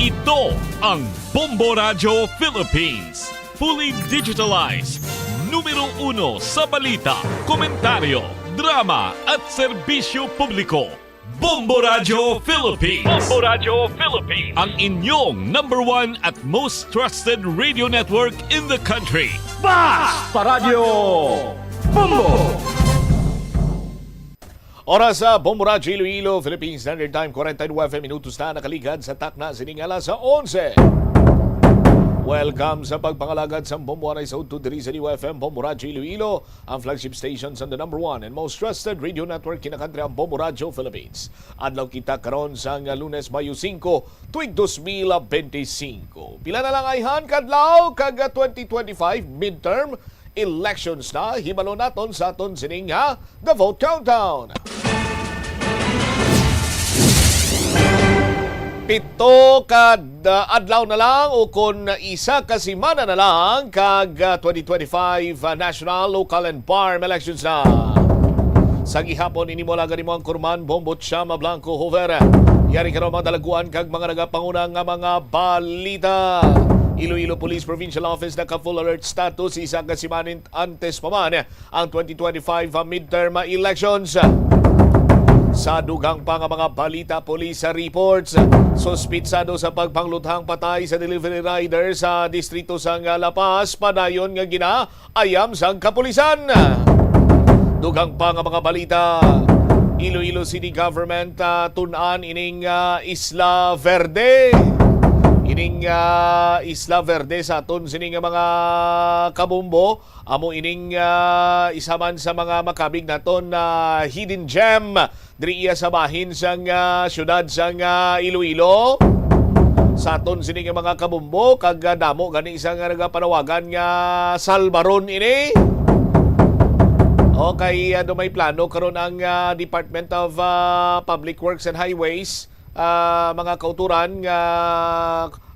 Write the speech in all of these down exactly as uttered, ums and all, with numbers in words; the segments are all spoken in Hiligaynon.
Ito ang Bombo Radyo Philippines. Fully digitalized. Numero uno sa balita, komentaryo, drama at serbisyo publiko. Bombo Radyo Philippines. Bombo Radyo Philippines. Ang inyong number one at most trusted radio network in the country. Basta Radyo Bombo! Oras sa Bombo Radyo Iloilo, Philippine Standard Time, forty-one minutos na nakaligad sa takna sining alas sa onse. Welcome sa pagpangalagad sa Bombo Anay sa Udto diri sa D Y F M, Bombo Radyo Iloilo, ang flagship station sa the number one and most trusted radio network kinakantri ang Bombo Radyo Philippines. Adlaw kita karon sa nga Lunes, Mayo singko, tuig dos mil benti singko. Pila na lang ayhan kadlaw kag twenty twenty-five midterm elections na, hibalo naton sa aton sining nga The Vote Countdown. Pito ka da-, adlaw na lang o kon isa ka semana na lang kag, ah, twenty twenty-five, ah, national, local, and farm elections na. Sa gihapon, ini mo lang gani mo ang Kurman Bombo Chama Blanco Hoover. Yari karon mga dalaguan kag mga nagapanguna nga mga balita. Iloilo Police Provincial Office naka full alert status isa ka semana antes pa man ang twenty twenty-five midterm elections. Sa dugang pa nga mga balita, police reports, suspitsado sa pagpangluthang patay sa delivery rider sa distrito sang La Paz, padayon nga ginaayam sang kapulisan. Dugang pa nga mga balita, Iloilo City Government, ah, tun-an ining, ah, Isla Verde. Ining, ah, Isla Verde sa aton sini nga mga kabombo. Amo ining, ah, isa man sa mga makabig naton na hidden gem diri iya sa bahin sang, ah, siyudad sang, ah, Iloilo. Sa aton sini nga mga kabombo, kag, ah, damo gani isa nga nagapanawagan nga salbaron ini. Okay, ah, do may plano karon ang, ah, Department of, ah, Public Works and Highways, ah, mga kauturan nga,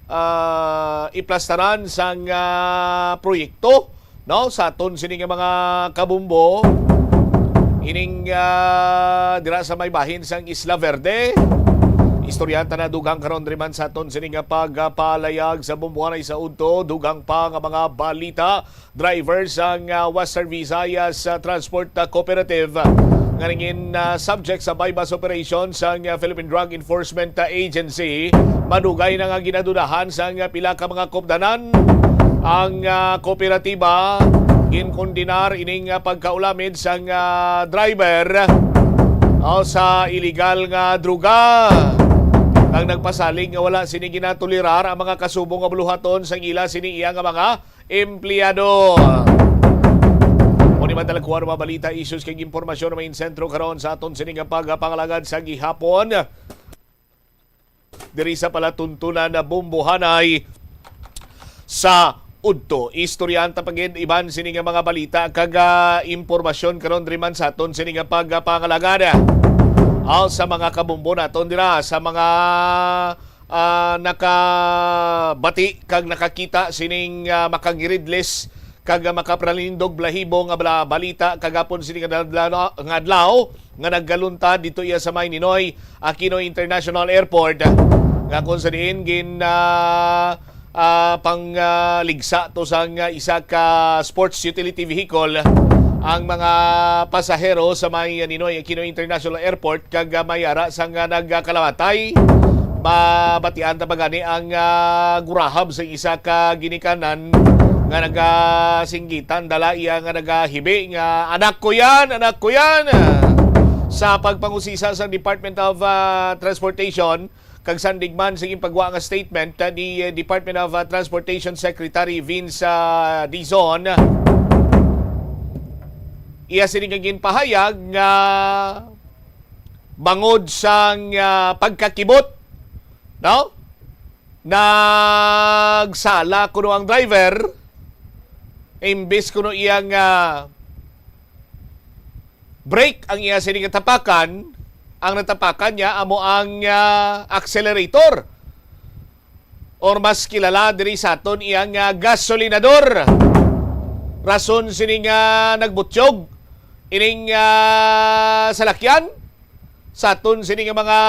ah, iplastaran sang, ah, proyekto, no, sa aton sini nga mga kabombo ining, ah, dira sa may bahin sang Isla Verde. Istoryahan ta na dugang karon diri man sa aton sini nga pagpalayag sa Bombo Anay sa Udto. Dugang pa nga mga balita, driver sang, ah, Western Visayas, ah, Transport, ah, Cooperative nga nangin, ah, subject sa buy-bust operation sang, ah, Philippine Drug Enforcement, ah, Agency, madugay na nga ginadudahan sang, ah, pila ka mga kupdanan. Ang, ah, kooperatiba ginkondenar ining, ah, pagkaulamid sang, ah, driver, oh, sa iligal nga droga, kag nagpasalig nga wala sini ginatolerar ang mga kasubo nga buluhaton sang ila sini iya nga mga empleyado. Mao ni man talagkuan mga balita, issues kag impormasyon nga main sentro karon sa aton sini nga pagpangalagad sa gihapon. Diri sa palatuntunan na Bombo Anay sa Udto. Istoryahan ta pa gid iban sini nga mga balita kag, ah, impormasyon karon diri man sa aton sini nga pagpangalagad. Aw, sa mga kabombo naton dira, sa mga ah, nakabati kag nakakita sining, ah, makangiridlis kag, ah, makapanalindog balahibo nga bala-, balita kagapon sini nga adlaw, nga adlaw nga nagkaluntad dito iya sa may Ninoy Aquino International Airport, nga kung sa diin gin, ah, ah, pang, ah, ligsa to sang, ah, isa ka sports utility vehicle ang mga pasahero sa may Ninoy Aquino International Airport kag, ah, may ara sang, ah, nagkalamatay. Mabatian ta pa gani ang, ah, gurahab sa isa ka ginikanan nga nagasinggitan dala iya nga nagahibi nga, "Anak ko yan, anak ko yan." Sa pagpangusisa sa Department of, ah, Transportation, kag sandig man sa ginpagwa nga statement, ah, ni, eh, Department of, ah, Transportation Secretary Vince, ah, Dizon, iya sini nga ginpahayag nga bangod sang, ah, pagkakibot, no? Nagsala kuno ang driver, imbis kuno iya nga brake ang iya sini nga tapakan, ang natapakan niya amo ang, ah, accelerator, or mas kilala diri sa aton iya nga gasolinador. Rason sini nga nagbutyog ining, ah, salakyan sa aton sini nga mga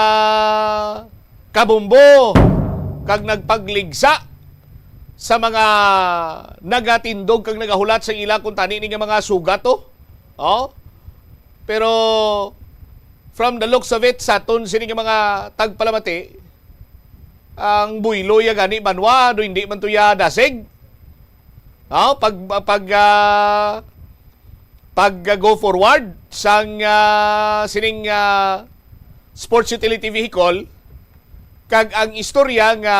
kabombo. kag nagpagligsa sa mga nagatindog kag nagahulat sa ila kuntani ni nga mga sugat, oh. Oh. Pero from the looks of it, sa aton sini nga mga tagpalamati, ang buylo ya gani banwa, do hindi man to ya dasig. Oh, pag, pag, ah, pag, ah, go forward sang, ah, sining, ah, sports utility vehicle, kag ang istorya nga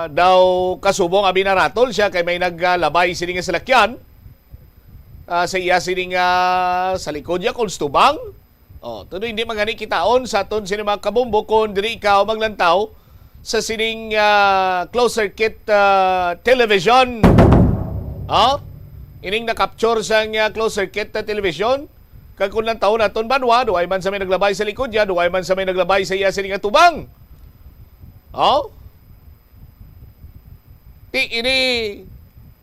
daw kasubong abi naratol siya kay may naglabay sini nga salakyan, ah, sa iya sini nga sa likod niya kung tubang. Oh, tudo hindi man gani kitaon sa aton sini mga kabombo kung diri ikaw maglantaw sa sining, ah, closed circuit, ah, television. Ha? Ining na-capture sang, ah, closed circuit na television. Kag kung lantawon naton banwa, duway man sa may naglabay sa likod niya, duway man sa may naglabay sa iya sini nga tubang. Oh? Ti ini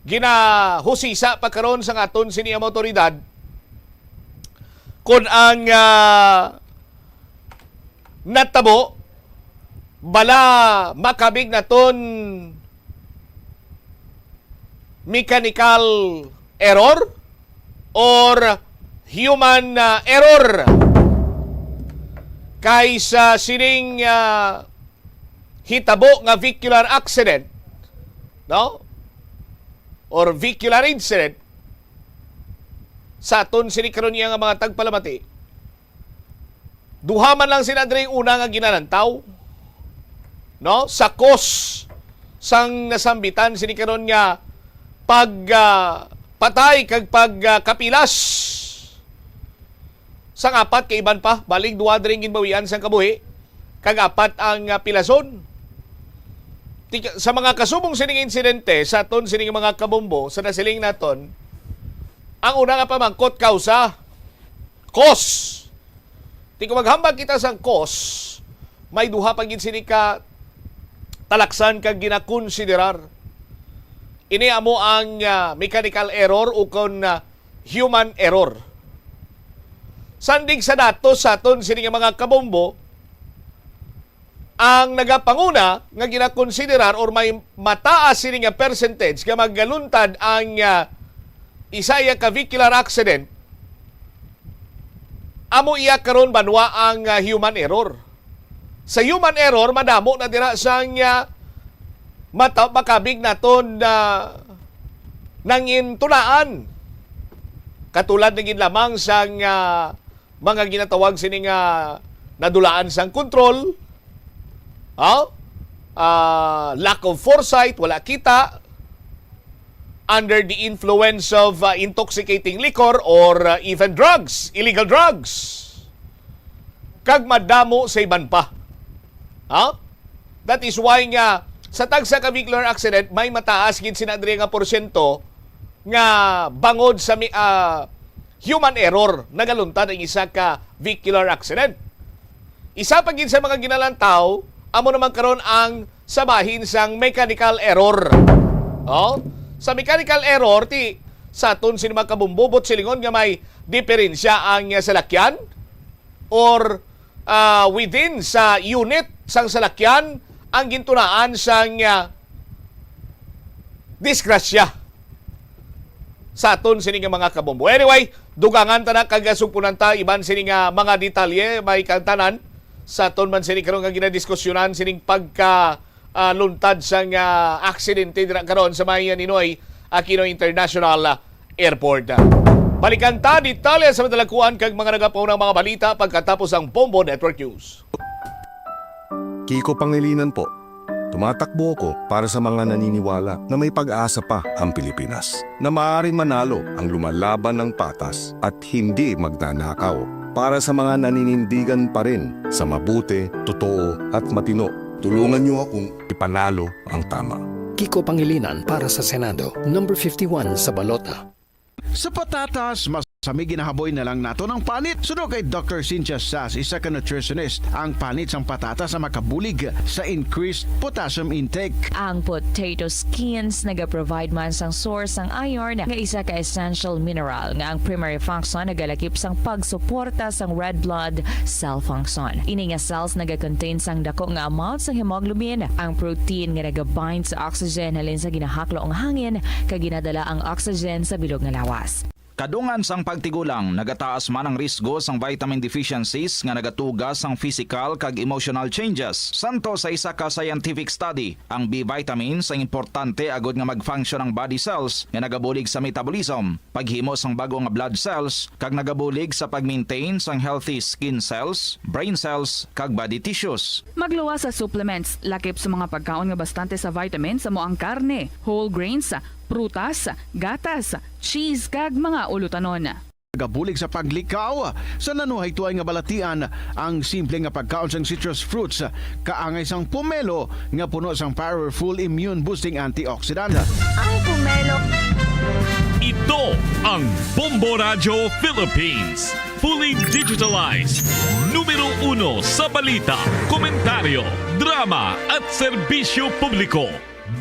ginahusisa pa karon sang aton sini nga mga awtoridad kun ang, ah, natabo bala makabig naton mechanical error or human, ah, error kay sa sining, ah, hitabo nga vehicular accident, no? Or vehicular incident sa aton sini karon niya nga mga tagpalamati. Duha man lang sila diri una nga ginalantaw, no? Sa cause sang nasambitan sini karon nga pag, ah, patay kag pag, ah, kapilas. Sang apat ka iban pa, baling duha diri ang ginbawian sang kabuhi, kag apat ang, ah, pilason. Ti-, sa mga kasubong sining insidente, sa aton sining mga kabombo, sa nasiling naton, ang una nga pamangkot, kausa, cause. Ti kung maghambal kita sang cause, may duha pa gid sini ka talaksan kag ginakonsiderar. Ini amo ang, ah, mechanical error ukon, ah, human error. Sandig sa datos sa aton sini nga mga kabombo, ang nagapanguna nga ginakonsiderar or may mataas sini nga percentage nga magaluntad ang, ah, isa iya ka vehicular accident, amo iya karon banwa ang, ah, human error. Sa human error, madamo na dira sang, ah, mata-, makabig naton na nangintunaan. Katulad na gid lamang sang, ah, mga ginatawag sini nga nadulaan sang kontrol, ha? Ah, lack of foresight, wala kita, under the influence of, ah, intoxicating liquor or, ah, even drugs, illegal drugs. Kag madamo sa iban pa. Ha? That is why nga sa tagsa ka vehicular accident, may mataas gid sina diri nga porsyento nga bangod sa mi-, ah, human error nagaluntad ang isa ka vehicular accident. Isa pa gid sa mga ginalantaw, amo naman karon ang sa bahin sang mechanical error. Oh, sa mechanical error, ti sa aton sini mga kabombo, buot silingon nga may diferensya ang, ah, salakyan or, ah, within sa unit sang salakyan ang gintunaan sang, ah, disgrasya sa aton sini nga mga kabombo. Anyway, dugangan ta na kag sugpunan ta iban sini nga mga detalye, may kagtanan sa aton man sini karon nga ginadiskusyonan sining pagka, ah, luntad sang, ah, aksidente dira karon sa may Ninoy Aquino International, ah, Airport. Balikan ta detalye sa madalakuan kag mga nagapaunang mga balita pagkatapos ang Bombo Network News. Kiko Pangilinan po. Tumatakbo ako para sa mga naniniwala na may pag-asa pa ang Pilipinas, na maaaring manalo ang lumalaban ng patas at hindi magnanakaw. Para sa mga naninindigan pa rin sa mabuti, totoo at matino. Tulungan niyo akong ipanalo ang tama. Kiko Pangilinan para sa Senado, number fifty-one sa balota. Sa patatas, mas Sa may ginahaboy na lang nato ng panit. Suno kay Doctor Cynthia Sass, isa ka nutritionist, ang panit sang patatas ang makabulig sa increased potassium intake. Ang potato skins nagaprovide man sang source sang iron, nga isa ka essential mineral nga ang primary function nagalakip sang pagsuporta sang red blood cell function. Ini nga cells nagakontain sang dako nga amount sang hemoglobin, ang protein nga nagabind sa oxygen halin sa ginahaklo nga hangin kag ginadala ang oxygen sa bilog nga lawas. Kadungan sang pagtigulang, nagataas man ang risgo sang vitamin deficiencies nga nagatuga sang physical kag emotional changes. Santo sa isa ka scientific study, ang B vitamins ang importante agod nga mag-function ang body cells nga nagabulig sa metabolism, paghimo sang bag-o nga blood cells, kag nagabulig sa pag-maintain sang healthy skin cells, brain cells, kag body tissues. Magluwas sa supplements, lakip sa mga pagkaon nga bastante sa vitamins, amo ang karne, whole grains, prutas, gatas, cheese, kag mga ulutanon. Nagabulig sa paglikaw sa nanuhaytoy nga balatian ang simple nga pagkaon sang citrus fruits, kaangay sang pomelo nga puno sang powerful immune-boosting antioxidant. Ang pomelo. Ito ang Bombo Radyo Philippines. Fully digitalized. Numero uno sa balita, komentaryo, drama at serbisyo publiko.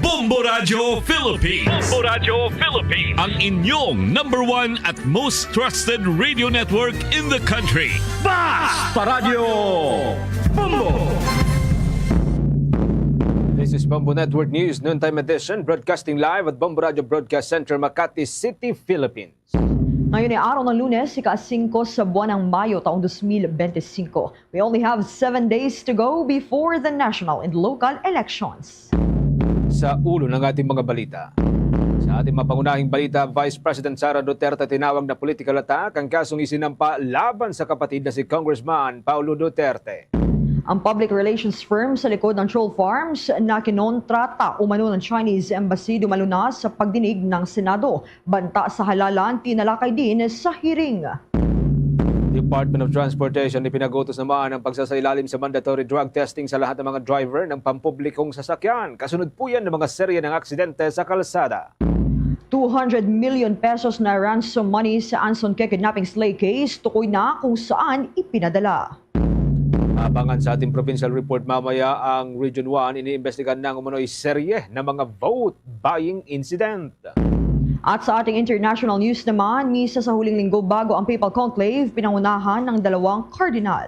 Bombo Radyo Philippines. Bombo Radyo Philippines. Ang inyong number one at most trusted radio network in the country. Basta Radyo Bombo! This is Bombo Network News, noontime edition, broadcasting live at Bombo Radyo Broadcast Center, Makati City, Philippines. Ngayon ay araw ng Lunes, ika-singko sa buwan ng Mayo, taong dos mil bente singko. We only have seven days to go before the national and local elections. Sa ulo ng ating mga balita. Sa ating mga pangunahing balita, Vice President Sara Duterte tinawag na political attack ang kasong isinampa laban sa kapatid na si Congressman Paulo Duterte. Ang public relations firm sa likod ng troll farms na kinontrata umano ng Chinese embassy dumalo na sa pagdinig ng Senado. Banta sa halalan, tinalakay din sa hearing. Department of Transportation ipinagutos naman ang pagsasailalim sa mandatory drug testing sa lahat ng mga driver ng pampublikong sasakyan. Kasunod po yan ng mga serye ng aksidente sa kalsada. Two hundred million pesos na ransom money sa Anson Khe kidnapping slay case, tukoy na kung saan ipinadala. Abangan sa ating provincial report mamaya ang Region one, iniimbestigahan na ang umano'y serye ng mga vote buying incident. At sa ating international news naman, misa sa huling linggo bago ang papal conclave, pinangunahan ng dalawang kardinal.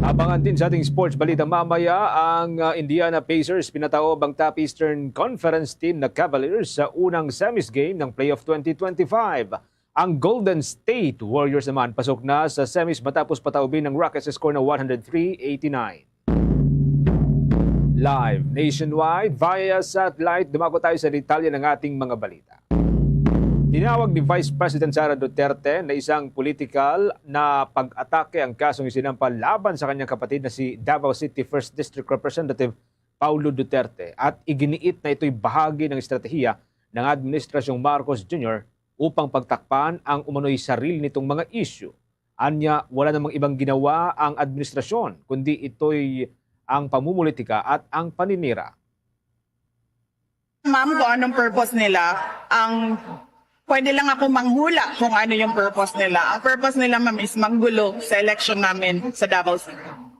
Abangan din sa ating sports balita mamaya ang, uh, Indiana Pacers pinataob ang Top Eastern Conference team na Cavaliers sa unang semis game ng playoff twenty twenty-five. Ang Golden State Warriors naman pasok na sa semis matapos pataubin ng Rockets sa score na one hundred three eighty-nine. Live nationwide via satellite, dumako tayo sa detalye ng ating mga balita. Tinawag ni Vice President Sara Duterte na isang political na pag-atake ang kasong isinampa laban sa kanyang kapatid na si Davao City First District Representative Paulo Duterte at iginiit na ito'y bahagi ng estratehiya ng Administrasyong Marcos Junior upang pagtakpan ang umano'y sarili nitong mga isyu. Anya, wala namang ibang ginawa ang administrasyon, kundi ito'y ang pamumulitika at ang paninira. Ma'am, kung anong purpose nila, ang pwede lang ako manghula kung ano yung purpose nila. Ang purpose nila, ma'am, is manggulo sa election namin sa Davao City.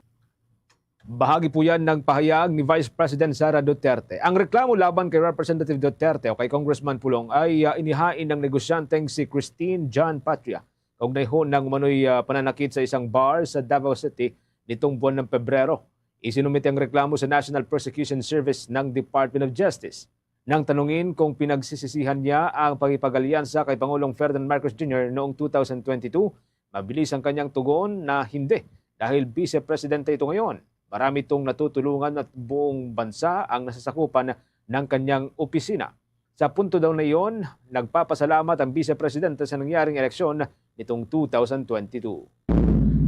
Bahagi po yan ng pahayag ni Vice President Sara Duterte. Ang reklamo laban kay Representative Duterte o kay Congressman Pulong ay, ah, inihain ng negosyanteng si Christine John Patria kaugnay ho ng umano'y, ah, pananakit sa isang bar sa Davao City nitong buwan ng Pebrero. Isinumite ang reklamo sa National Prosecution Service ng Department of Justice. Nang tanungin kung pinagsisisihan niya ang pakipag-alyansa kay Pangulong Ferdinand Marcos Junior noong two thousand twenty-two, mabilis ang kanyang tugon na hindi, dahil Bise Presidente ito ngayon. Marami itong natutulungan at buong bansa ang nasasakupan ng kanyang opisina. Sa punto daw na iyon, nagpapasalamat ang Bise Presidente sa nangyaring eleksyon nitong two thousand twenty-two.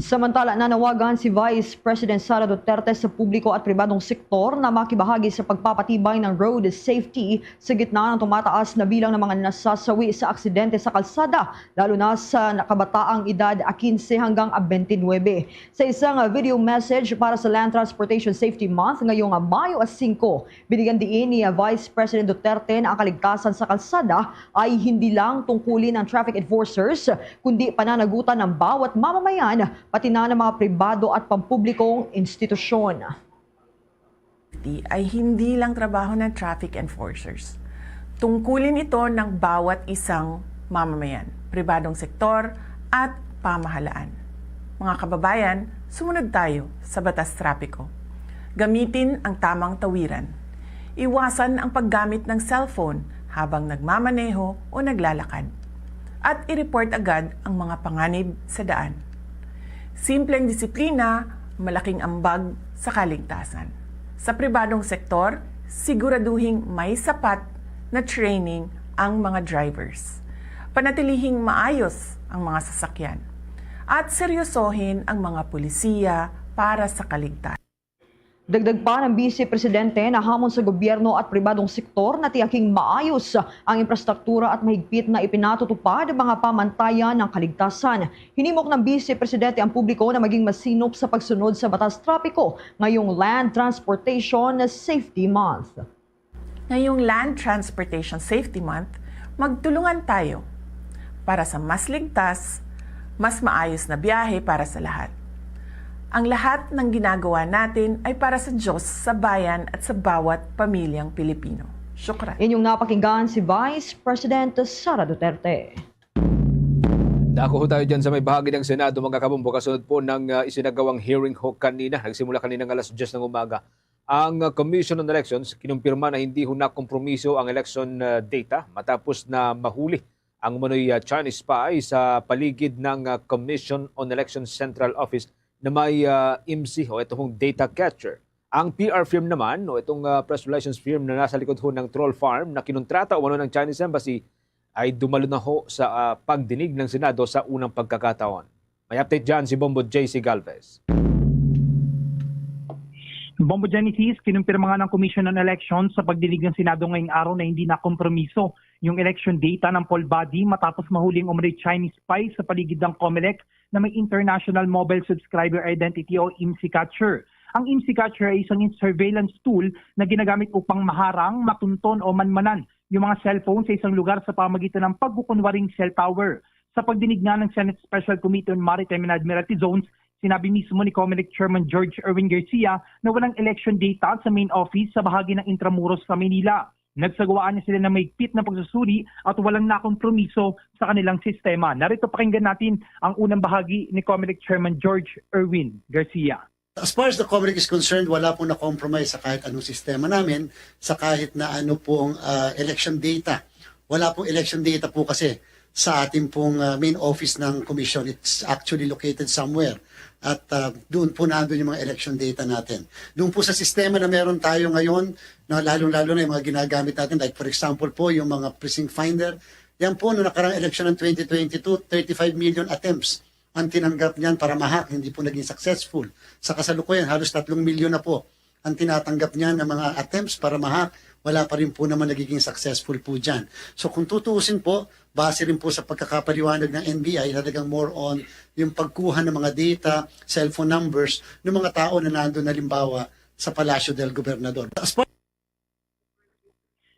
Samantala, nanawagan si Vice President Sara Duterte sa publiko at pribadong sektor na makibahagi sa pagpapatibay ng road safety sa gitna ng tumataas na bilang ng mga nasasawi sa aksidente sa kalsada, lalo na sa nakabataang edad quince hanggang twenty-nine. Sa isang, ah, video message para sa Land Transportation Safety Month ngayong, ah, Mayo singko, binigyan diin ni, ah, Vice President Duterte na ang kaligtasan sa kalsada ay hindi lang tungkulin ng traffic enforcers, kundi pananagutan ng bawat mamamayan, pati na ng mga pribado at pampublikong institusyon. Ay hindi lang trabaho ng traffic enforcers. Tungkulin ito ng bawat isang mamamayan, pribadong sektor, at pamahalaan. Mga kababayan, sumunod tayo sa batas trapiko. Gamitin ang tamang tawiran. Iwasan ang paggamit ng cellphone habang nagmamaneho o naglalakad. At i-report agad ang mga panganib sa daan. Simpleng disiplina, malaking ambag sa kaligtasan. Sa pribadong sektor, siguraduhing may sapat na training ang mga drivers. Panatilihing maayos ang mga sasakyan. At seryosohin ang mga pulisiya para sa kaligtasan. Dagdag pa ng Vice Presidente na hamon sa gobyerno at pribadong sektor na tiyaking maayos ang infrastruktura at mahigpit na ipinatutupad ang mga pamantayan ng kaligtasan. Hinimok ng Vice Presidente ang publiko na maging masinop sa pagsunod sa batas trapiko ngayong Land Transportation Safety Month. Ngayong Land Transportation Safety Month, magtulungan tayo para sa mas ligtas, mas maayos na biyahe para sa lahat. Ang lahat ng ginagawa natin ay para sa Diyos, sa bayan at sa bawat pamilyang Pilipino. Shukran. Inyong napakinggan si Vice President Sara Duterte. Dako ho tayo dyan sa may bahagi ng Senado, mga kabombo. Kasunod po ng ah, isinagawang hearing ho kanina. Nagsimula kanina ng alas diyes ng umaga. Ang ah, Commission on Elections kinumpirma na hindi ho nakompromiso ang election ah, data matapos na mahuli ang umano'y ah, Chinese spy sa paligid ng ah, Commission on Elections Central Office na may ah, I M C o ito hong data catcher. Ang P R firm naman o itong ah, press relations firm na nasa likod ho ng troll farm na kinontrata umano ng Chinese Embassy ay dumalo na ho sa ah, pagdinig ng Senado sa unang pagkakataon. May update dyan si Bombo J C Galvez. Bombo Genesis, kinumpirma nga ng Commission on Elections sa pagdinig ng Senado ngayong araw na hindi nakompromiso yung election data ng poll body matapos mahuli ang umano'y Chinese spy sa paligid ng Comelec na may International Mobile Subscriber Identity o I M C Catcher. Ang I M C Catcher ay isang surveillance tool na ginagamit upang maharang, matunton o manmanan yung mga cellphone sa isang lugar sa pamagitan ng pagkukunwaring cell tower. Sa pagdinig nga ng Senate Special Committee on Maritime and Admiralty Zones, sinabi mismo ni Comelec Chairman George Erwin Garcia na walang election data sa main office sa bahagi ng Intramuros sa Manila. Nagsagawaan niya sila ng mahigpit na pagsusuri at walang nakompromiso sa kanilang sistema. Narito, pakinggan natin ang unang bahagi ni Comelec Chairman George Erwin Garcia. As far as the Comelec is concerned, wala pong na-compromise sa kahit anong sistema namin, sa kahit na ano pong ah, election data. Wala pong election data po kasi sa ating pong ah, main office ng commission. It's actually located somewhere. At ah, doon po nandun yung mga election data natin. Doon po sa sistema na meron tayo ngayon, na lalong-lalo na yung mga ginagamit natin, like for example po, yung mga precinct finder, yan po, noong nakarang election ng twenty twenty-two, thirty-five million attempts ang tinanggap niyan para ma-hack, hindi po naging successful. Sa kasalukuyan, halos tatlong milyon na po ang tinatanggap niya ng mga attempts para ma-hack. Wala pa rin po naman nagiging successful po dyan. So kung tutuusin po, base rin po sa pagkakapaliwanag ng N B I, talagang more on yung pagkuha ng mga data, cellphone numbers ng mga tao na nandun halimbawa sa Palacio del Gobernador. As far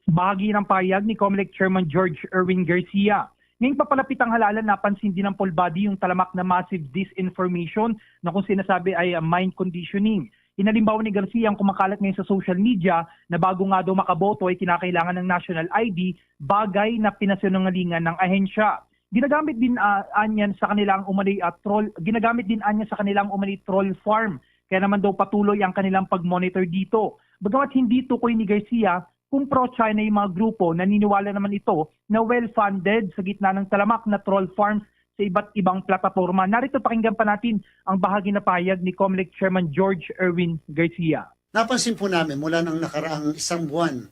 Bahagi ng pahayag ni Comelec Chairman George Erwin Garcia. Ngayong papalapit ang halalan, napansin din ng poll body yung talamak na massive disinformation na kung sinasabi ay ah, mind conditioning. Inalimbawa ni Garcia ang kumakalat ngayon sa social media na bago nga daw makaboto ay kinakailangan ng national I D, bagay na pinasinungalingan ng ahensya. Ginagamit din ah, anyan sa kanila ang umano'y ah, troll, ginagamit din anyan sa kanila ang umano'y troll farm. Kaya naman daw patuloy ang kanilang pag-monitor dito. Bagamat hindi tukoy ni Garcia kung pro-China yung mga grupo, naniniwala naman ito na well-funded sa gitna ng talamak na troll farms sa iba't ibang plataporma. Narito, pakinggan pa natin ang bahagi na pahayag ni Comelec Chairman George Erwin Garcia. Napansin po namin mula ng nakaraang isang buwan,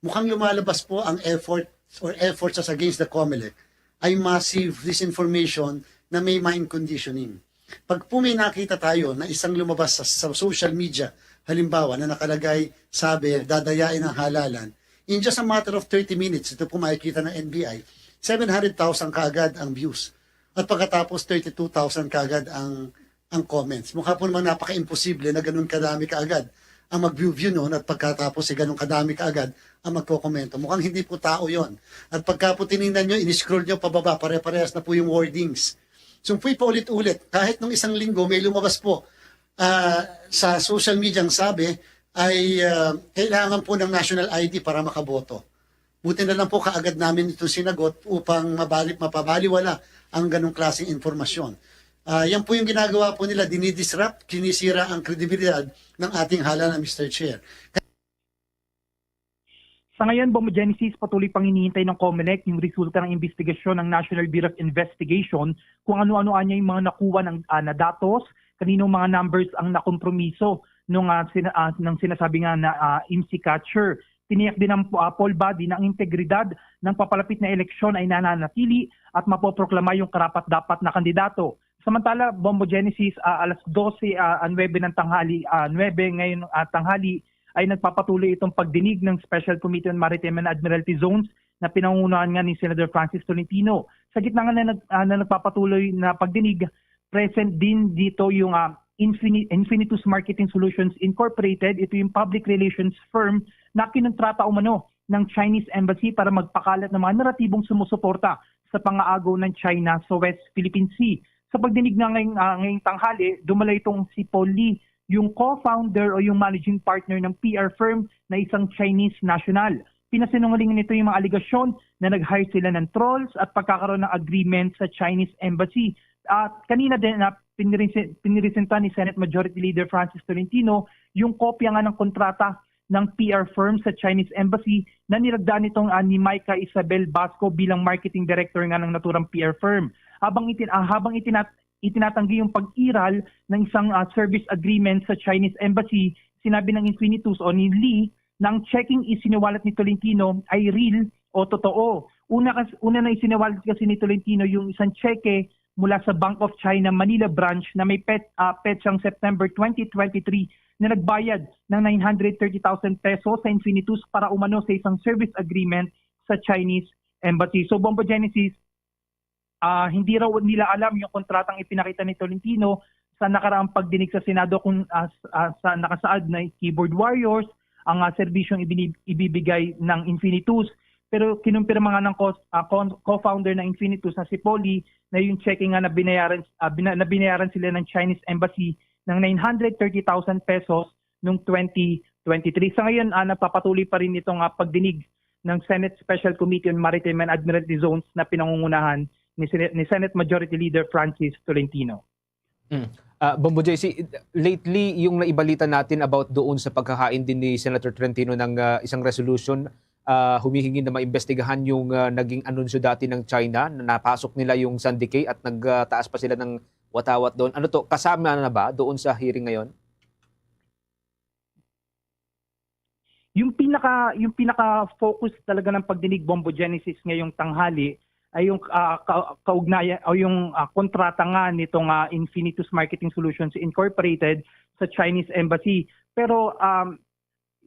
mukhang lumalabas po ang effort or efforts as against the Comelec ay massive disinformation na may mind conditioning. Pag po may nakita tayo na isang lumabas sa, sa social media, halimbawa na nakalagay, sabi, dadayain ang halalan, in just a matter of thirty minutes, ito po makikita ng N B I, seven hundred thousand kaagad ang views. At pagkatapos, thirty-two thousand kaagad ang, ang comments. Mukha po namang napaka-imposible na ganun kadami kaagad ang mag-view-view noon at pagkatapos ay ganun kadami kaagad ang magkokomento. Mukhang hindi po tao yon. At pagka po tinignan nyo, in-scroll nyo pababa, pare-parehas na po yung wordings. So, po paulit-ulit, kahit nung isang linggo may lumabas po ah, sa social media ang sabi ay ah, kailangan po ng national I D para makaboto. Buti na lang po kaagad namin itong sinagot upang mabalik, mapabaliwala ang ganong klaseng impormasyon. Ah, yan po yung ginagawa po nila, dinidisrupt, sinisira ang kredibilidad ng ating halalan, Mister Chair. Sa ngayon, Bombo Genesis, patuloy pang hinihintay ng Comelec yung resulta ng investigasyon ng National Bureau of Investigation kung ano-ano anya yung mga nakuha ng ah, na datos, kaninong mga numbers ang nakompromiso nung ah, sina- ah, ng sinasabi nga na ah, M C catcher. Tiniyak din ng ah, poll body na ang integridad ng papalapit na eleksyon ay nananatili at mapoproklama yung karapat-dapat na kandidato. Samantala, Bombo Genesis, ah, alas dose, ah, ah, nuebe ng tanghali, ah, nuebe ngayon ah, tanghali, ay nagpapatuloy itong pagdinig ng Special Committee on Maritime and Admiralty Zones na pinangungunahan nga ni Senator Francis Tolentino. Sa gitna nga na, nag- ah, na nagpapatuloy na pagdinig, present din dito yung ah, Infini- Infinitus Marketing Solutions Incorporated. Ito yung public relations firm na kinontrata umano ng Chinese Embassy para magpakalat ng mga naratibong sumusuporta sa pangaagaw ng China sa West Philippine Sea. Sa pagdinig na ngayong, ah, ngayong tanghali, dumala itong si Paul Lee, yung co-founder o yung managing partner ng P R firm na isang Chinese national. Pinasinungalingan nito yung mga alegasyon na nag-hire sila ng trolls at pagkakaroon ng agreement sa Chinese embassy. At kanina din na pinirese- piniresenta ni Senate Majority Leader Francis Tolentino yung kopya nga ng kontrata ng P R firm sa Chinese embassy na nilagdaan nitong ah, ni Micah Isabel Basco bilang marketing director nga ng naturang P R firm. Habang itin ah, habang itinat itinatanggi yung pag-iral ng isang ah, service agreement sa Chinese embassy, sinabi ng Infinitus o ni Lee na ang checking isiniwalat ni Tolentino ay real o totoo. Una, kas- una na isiniwalat kasi ni Tolentino yung isang cheque mula sa Bank of China Manila branch na may pet, ah, petsang September twenty twenty-three na nagbayad ng nine hundred thirty thousand pesos sa Infinitus para umano sa isang service agreement sa Chinese embassy. So, Bombo Genesis, ah, hindi raw nila alam yung kontratang ipinakita ni Tolentino sa nakaraang pagdinig sa Senado kung ah, s- ah, sa nakasaad na keyboard warriors ang ah, serbisyong ibini- ibibigay ng Infinitus. Pero kinumpirma nga ng co- ah, con- co-founder ng Infinitus na si Polly na yung checking nga na binayaran, ah, bina- na binayaran sila ng Chinese Embassy ng nine hundred thirty thousand pesos noong twenty twenty-three. Sa ngayon, ah, nagpapatuloy pa rin itong ah, pagdinig ng Senate Special Committee on Maritime and Admiralty Zones na pinangungunahan ni Senate, ni Senate Majority Leader Francis Tolentino. Mm. Ah, Bombo J C, lately yung naibalita natin about doon sa pagkakain din ni Senator Tolentino ng ah, isang resolution, ah, humihingi na maimbestigahan yung ah, naging anunsyo dati ng China na napasok nila yung Sandy Cay at nagtaas pa sila ng watawat doon. Ano to, kasama na ba doon sa hearing ngayon? Yung pinaka yung pinaka focus talaga ng pagdinig, Bombo Genesis, ngayong tanghali ay yung ah, ka- kaugnayan o yung ah, kontrata nga nitong ah, Infinitus Marketing Solutions Incorporated sa Chinese Embassy. Pero um,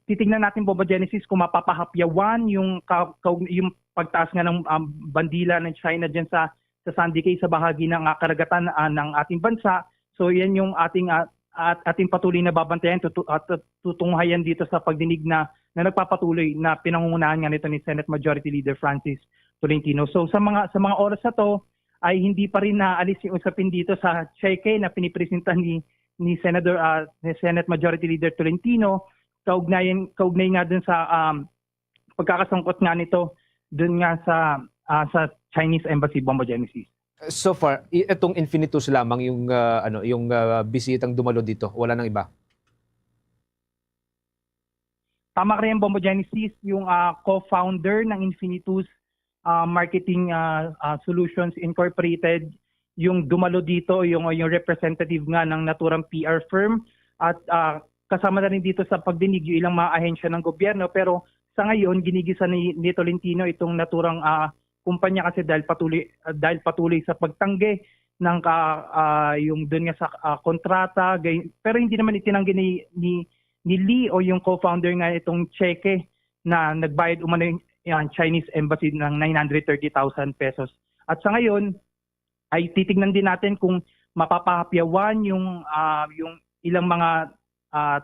titingnan natin, Bombo Genesis, kung mapapahapyawan yung ka- kaug- yung pagtaas nga ng um, bandila ng China diyan sa sa Sandy Cay sa bahagi ng ah, karagatan ah, ng ating bansa. So yan yung ating ah, at ating patuloy na babantayan, tutu- at tut- tutunghayan dito sa pagdinig na na nagpapatuloy na pinangungunahan nga nito ni Senate Majority Leader Francis Tolentino. So sa mga sa mga oras na to ay hindi pa rin naalis yung usapin dito sa cheque na pinipresenta ni ni Senator ah, ni Senate Majority Leader Tolentino kaugnay kaugnay nga dun sa um, pagkakasangkot nga nito dun nga sa ah, sa Chinese Embassy, Bombo Genesis. So far, i- itong Infinitus lamang yung ah, ano, yung ah, bisitang dumalo dito, wala nang iba. Tama ka rin, Bombo Genesis, yung ah, co-founder ng Infinitus ah, Marketing ah, ah, Solutions Incorporated, yung dumalo dito, yung yung representative nga ng naturang P R firm at ah, kasama na rin dito sa pagdinig yung ilang mga ahensya ng gobyerno, pero sa ngayon ginigisa ni, ni Tolentino itong naturang ah, kumpanya kasi dahil patuloy ah, dahil patuloy sa pagtanggi ng ka-, ah, yung dun nga sa, ah, kontrata, gay-, pero hindi naman itinanggi ni, ni, ni Lee o yung co-founder nga itong tseke na nagbayad umano yung, yung Chinese embassy ng nine hundred thirty thousand pesos. At sa ngayon, ay titignan din natin kung mapapahapyawan yung, ah, yung ilang mga, ah,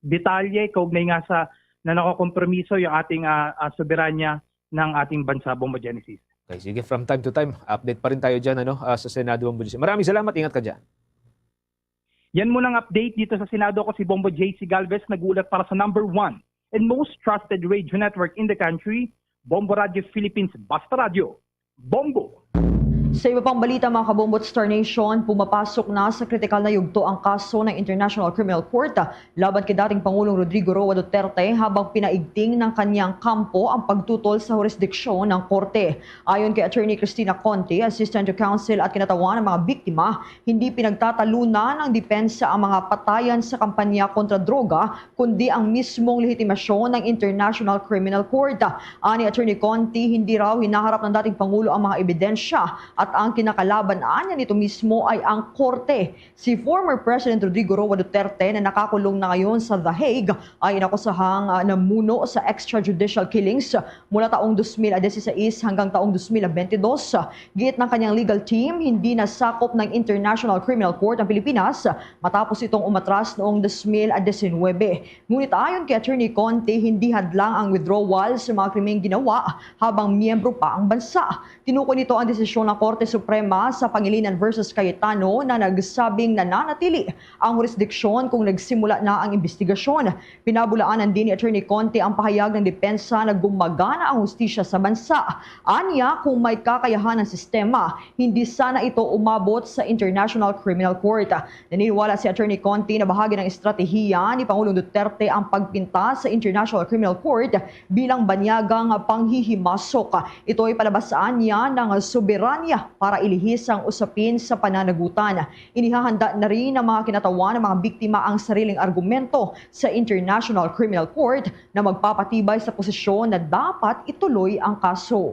detalye kaugnay nga sa na nakakompromiso yung ating, ah, ah, soberanya ng ating bansa, Bombo Genesis. Okay, sige, from time to time, update pa rin tayo dyan, ano, ah, sa Senado, Bombo G C. Maraming salamat, ingat ka dyan. Yan muna ang update dito sa Senado. Ako si Bombo J C Galvez, nag-uulat para sa number one and most trusted radio network in the country, Bombo Radio Philippines, Basta Radio, Bombo. Sa iba pang balita, mga kabombo at Star Nation, pumapasok na sa kritikal na yugto ang kaso ng International Criminal Court laban kay dating Pangulong Rodrigo Roa Duterte, habang pinaigting ng kanyang kampo ang pagtutol sa hurisdiksyon ng korte. Ayon kay Attorney Christina Conti, Assistant to Counsel at kinatawan ng mga biktima, hindi pinagtatalunan ng depensa ang mga patayan sa kampanya kontra droga, kundi ang mismong lehitimasyon ng International Criminal Court. Ani Attorney Conti, hindi raw hinaharap ng dating Pangulo ang mga ebidensya at ang kinakalaban niya nito mismo ay ang korte. Si former President Rodrigo Roa Duterte, na nakakulong na ngayon sa The Hague, ay inakusahang, ah, namuno sa extrajudicial killings mula taong dos mil a dieciséis hanggang taong dos mil a bentidós. Giit ng kanyang legal team, hindi na sakop ng International Criminal Court ang Pilipinas matapos itong umatras noong dos mil a diecinuebe. Ngunit ayon kay Attorney Conti, hindi hadlang ang withdrawal sa mga krimeng ginawa habang miyembro pa ang bansa. Tinukoy nito ang desisyon ng Korte Suprema sa Pangilinan versus Cayetano na nagsabing nananatili ang hurisdiksyon kung nagsimula na ang imbestigasyon. Pinabulaanan din ni Attorney Conti ang pahayag ng depensa na gumagana ang hustisya sa bansa. Anya, kung may kakayahan ang sistema, hindi sana ito umabot sa International Criminal Court. Naniniwala si Attorney Conti na bahagi ng estratehiya ni Pangulong Duterte ang pagpinta sa International Criminal Court bilang banyagang panghihimasok. Ito'y palabas, anya, ng soberanya para ilihis ang usapin sa pananagutan. Inihahanda na rin ng mga kinatawan ng mga biktima ang sariling argumento sa International Criminal Court na magpapatibay sa posisyon na dapat ituloy ang kaso.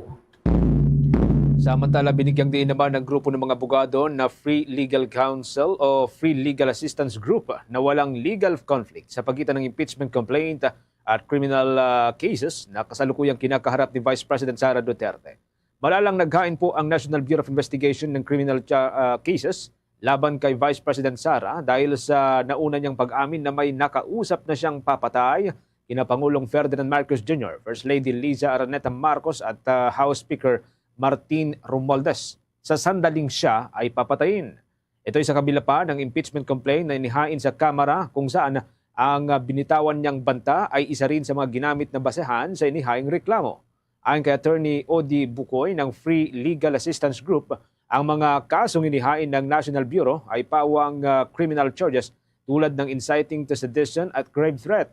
Samantala, binigyang diin naman ng grupo ng mga abogado na Free Legal Counsel o Free Legal Assistance Group na walang legal conflict sa pagitan ng impeachment complaint at criminal, ah, cases na kasalukuyang kinakaharap ni Vice President Sara Duterte. Malalang naghain po ang National Bureau of Investigation ng criminal cha-, ah, cases laban kay Vice President Sara dahil sa nauna niyang pag-amin na may nakausap na siyang papatay kina Pangulong Ferdinand Marcos Junior, First Lady Liza Araneta Marcos at, ah, House Speaker Martin Romualdez sa sandaling siya ay papatayin. Ito'y sa kabila pa ng impeachment complaint na inihain sa Kamara, kung saan ang, ah, binitawan niyang banta ay isa rin sa mga ginamit na basehan sa inihaing reklamo. Ayon kay Attorney Odi Bukoy ng Free Legal Assistance Group, ang mga kasong inihain ng National Bureau ay pawang, ah, criminal charges tulad ng inciting to sedition at grave threat.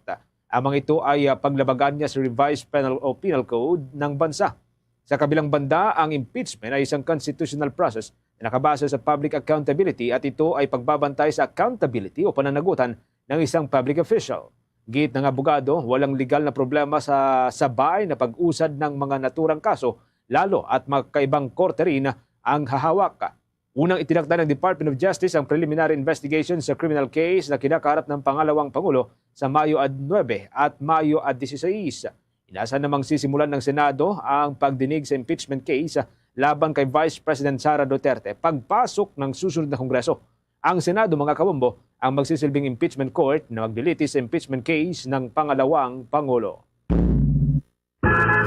Ang mga ito ay, ah, paglabagan niya sa Revised Penal o Penal Code ng bansa. Sa kabilang banda, ang impeachment ay isang constitutional process na nakabase sa public accountability, at ito ay pagbabantay sa accountability o pananagutan ng isang public official. Giit ng abogado, walang legal na problema sa sabay na pag-usad ng mga naturang kaso, lalo at magkaibang korte rin ang hahawak. Unang itinakda ng Department of Justice ang preliminary investigation sa criminal case na kinakaharap ng pangalawang pangulo sa Mayo at nuebe at Mayo at dieciséis. Inaasahan namang sisimulan ng Senado ang pagdinig sa impeachment case laban kay Vice President Sara Duterte pagpasok ng susunod na Kongreso. Ang Senado, mga kabombo, ang magsisilbing impeachment court na magliliti sa impeachment case ng pangalawang pangulo.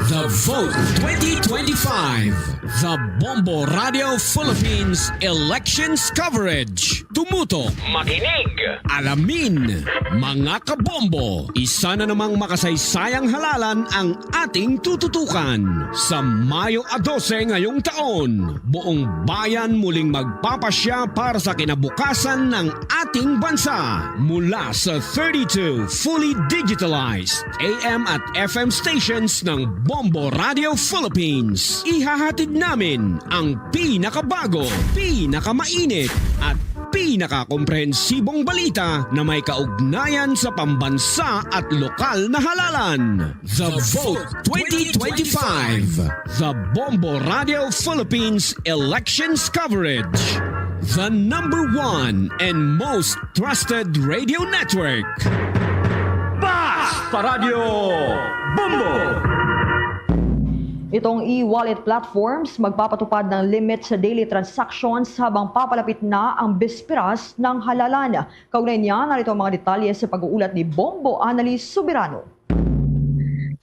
The Vote twenty twenty-five, The Bombo Radio Philippines Elections Coverage. Tumuto, makinig, alamin, mga kabombo. Isa na namang makasaysayang halalan ang ating tututukan. Sa Mayo a dose ngayong taon, buong bayan muling magpapasya para sa kinabukasan ng ating bansa. Mula sa thirty-two fully digitalized A M at F M stations ng Bombo Radio Philippines, ihahatid namin ang pinakabago, pinakamainit, at pinakakomprehensibong balita na may kaugnayan sa pambansa at lokal na halalan. The Vote twenty twenty-five, The Bombo Radio Philippines Elections Coverage. The number one and most trusted radio network. Basta Radio Bombo! Itong e-wallet platforms magpapatupad ng limit sa daily transactions habang papalapit na ang bisperas ng halalan. Kaugnay niya, narito ang mga detalye sa pag-uulat ni Bombo Annalise Soberano.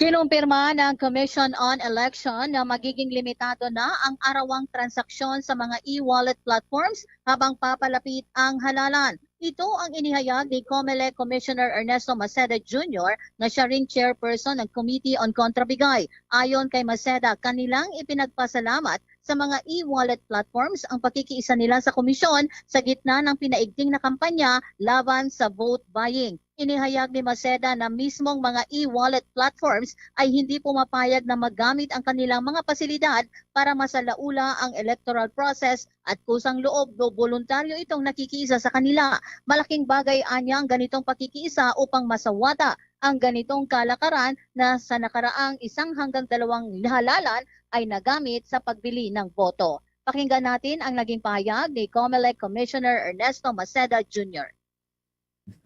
Kinumpirma ng Commission on Election na magiging limitado na ang arawang transaksyon sa mga e-wallet platforms habang papalapit ang halalan. Ito ang inihayag ni Comelec Commissioner Ernesto Maceda Junior, na siya ring chairperson ng Committee on Contrabigay. Ayon kay Maceda, kanilang ipinagpasalamat sa mga e-wallet platforms ang pakikiisa nila sa komisyon sa gitna ng pinaigting na kampanya laban sa vote buying. Inihayag ni Maceda na mismong mga e-wallet platforms ay hindi pumapayag na magamit ang kanilang mga pasilidad para masalaula ang electoral process at kusang loob do boluntaryo itong nakikiisa sa kanila. Malaking bagay anya ang ganitong pakikiisa upang masawata ang ganitong kalakaran na sa nakaraang isang hanggang dalawang halalan ay nagamit sa pagbili ng boto. Pakinggan natin ang naging pahayag ni Comelec Commissioner Ernesto Maceda Junior.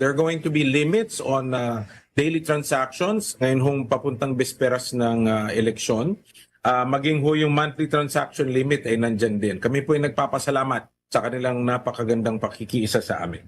There are going to be limits on, uh, daily transactions ngayon hong papuntang bisperas ng, uh, eleksyon. Uh, maging ho yung monthly transaction limit ay nandyan din. Kami po ay nagpapasalamat sa kanilang napakagandang pakikiisa sa amin.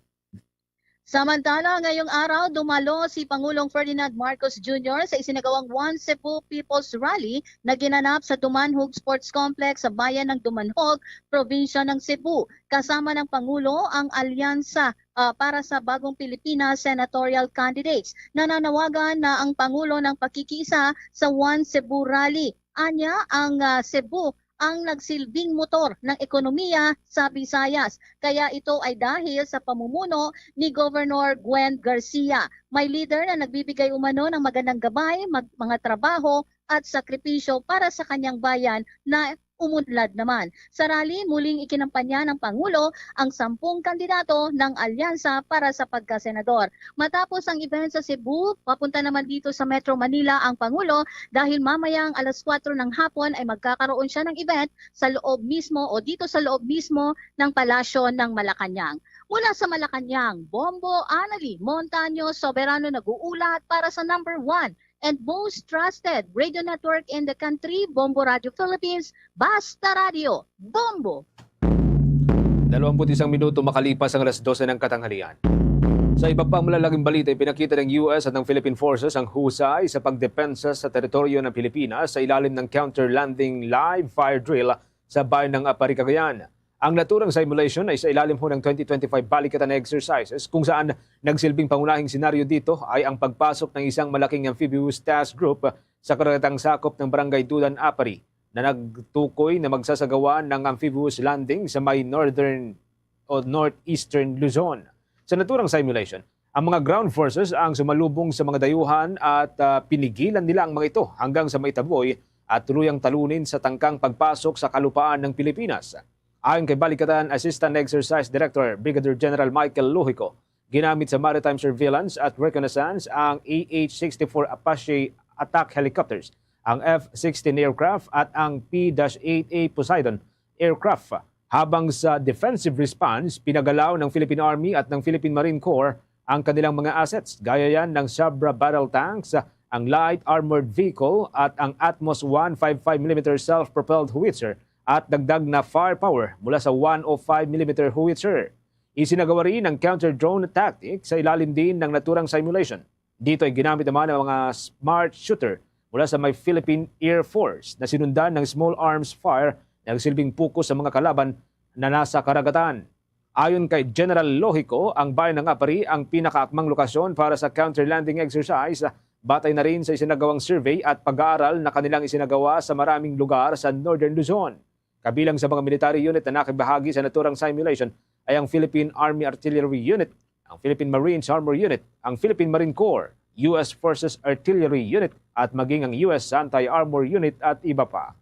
Samantala, ngayong araw, dumalo si Pangulong Ferdinand Marcos Junior sa isinagawang One Cebu People's Rally na ginanap sa Dumanjug Sports Complex sa bayan ng Dumanjug, probinsya ng Cebu. Kasama ng Pangulo ang Alyansa, ah, para sa Bagong Pilipinas senatorial candidates. Nananawagan na ang Pangulo ng pakikiisa sa One Cebu Rally. Anya, ang, ah, Cebu ang nagsilbing motor ng ekonomiya sa Visayas. Kaya ito ay dahil sa pamumuno ni Governor Gwen Garcia. May leader na nagbibigay umano ng magandang gabay, mag-, mga trabaho at sakripisyo para sa kanyang bayan na umunlad naman. Sa rally, muling ikinampanya ng Pangulo ang sampung kandidato ng alyansa para sa pagkasenador. Matapos ang event sa Cebu, papunta naman dito sa Metro Manila ang Pangulo dahil mamayang alas kwatro ng hapon ay magkakaroon siya ng event sa loob mismo o dito sa loob mismo ng Palasyo ng Malacañang. Mula sa Malacañang, Bombo Anali Montaño Soberano nag-uulat para sa number one and most trusted radio network in the country, Bombo Radio Philippines, Basta Radio, Bombo! Dalawampu't isang minuto makalipas ang alas dose ng katanghalian. Sa iba pang malalaking balita, ipinakita ng U S at ng Philippine Forces ang husay sa pagdepensa sa teritoryo ng Pilipinas sa ilalim ng counter-landing live fire drill sa bayan ng Apari, Cagayan. Ang naturang simulation ay sa ilalim ho ng twenty twenty-five Balikatan Exercises, kung saan nagsilbing pangunahing senaryo dito ay ang pagpasok ng isang malaking amphibious task group sa karagatang sakop ng Barangay Dudan, Apari, na nagtukoy na magsasagawa ng amphibious landing sa may northern o northeastern Luzon. Sa naturang simulation, ang mga ground forces ang sumalubong sa mga dayuhan at, ah, pinigilan nila ang mga ito hanggang sa maitaboy at tuluyang talunin sa tangkang pagpasok sa kalupaan ng Pilipinas. Ayon kay Balikatan Assistant Exercise Director Brigadier General Michael Lohico, ginamit sa maritime surveillance at reconnaissance ang A H sixty-four Apache attack helicopters, ang F sixteen aircraft at ang P eight A Poseidon aircraft. Habang sa defensive response, pinagalaw ng Philippine Army at ng Philippine Marine Corps ang kanilang mga assets, gaya yan ng Sabra battle tanks, ang light armored vehicle at ang Atmos one fifty-five millimeter self-propelled howitzer at dagdag na firepower mula sa one oh five millimeter howitzer. Isinagawa rin ang counter-drone tactic sa ilalim din ng naturang simulation. Dito ay ginamit naman ang mga smart shooter mula sa may Philippine Air Force na sinundan ng small arms fire na nagsilbing pukus sa mga kalaban na nasa karagatan. Ayon kay General Lohico, ang bayan ng Apari ang pinakaakmang lokasyon para sa counter-landing exercise, batay na rin sa isinagawang survey at pag-aaral na kanilang isinagawa sa maraming lugar sa Northern Luzon. Kabilang sa mga military unit na nakibahagi sa naturang simulation ay ang Philippine Army Artillery Unit, ang Philippine Marines Armor Unit, ang Philippine Marine Corps, U S Forces Artillery Unit, at maging ang U S Anti-Armor Unit at iba pa.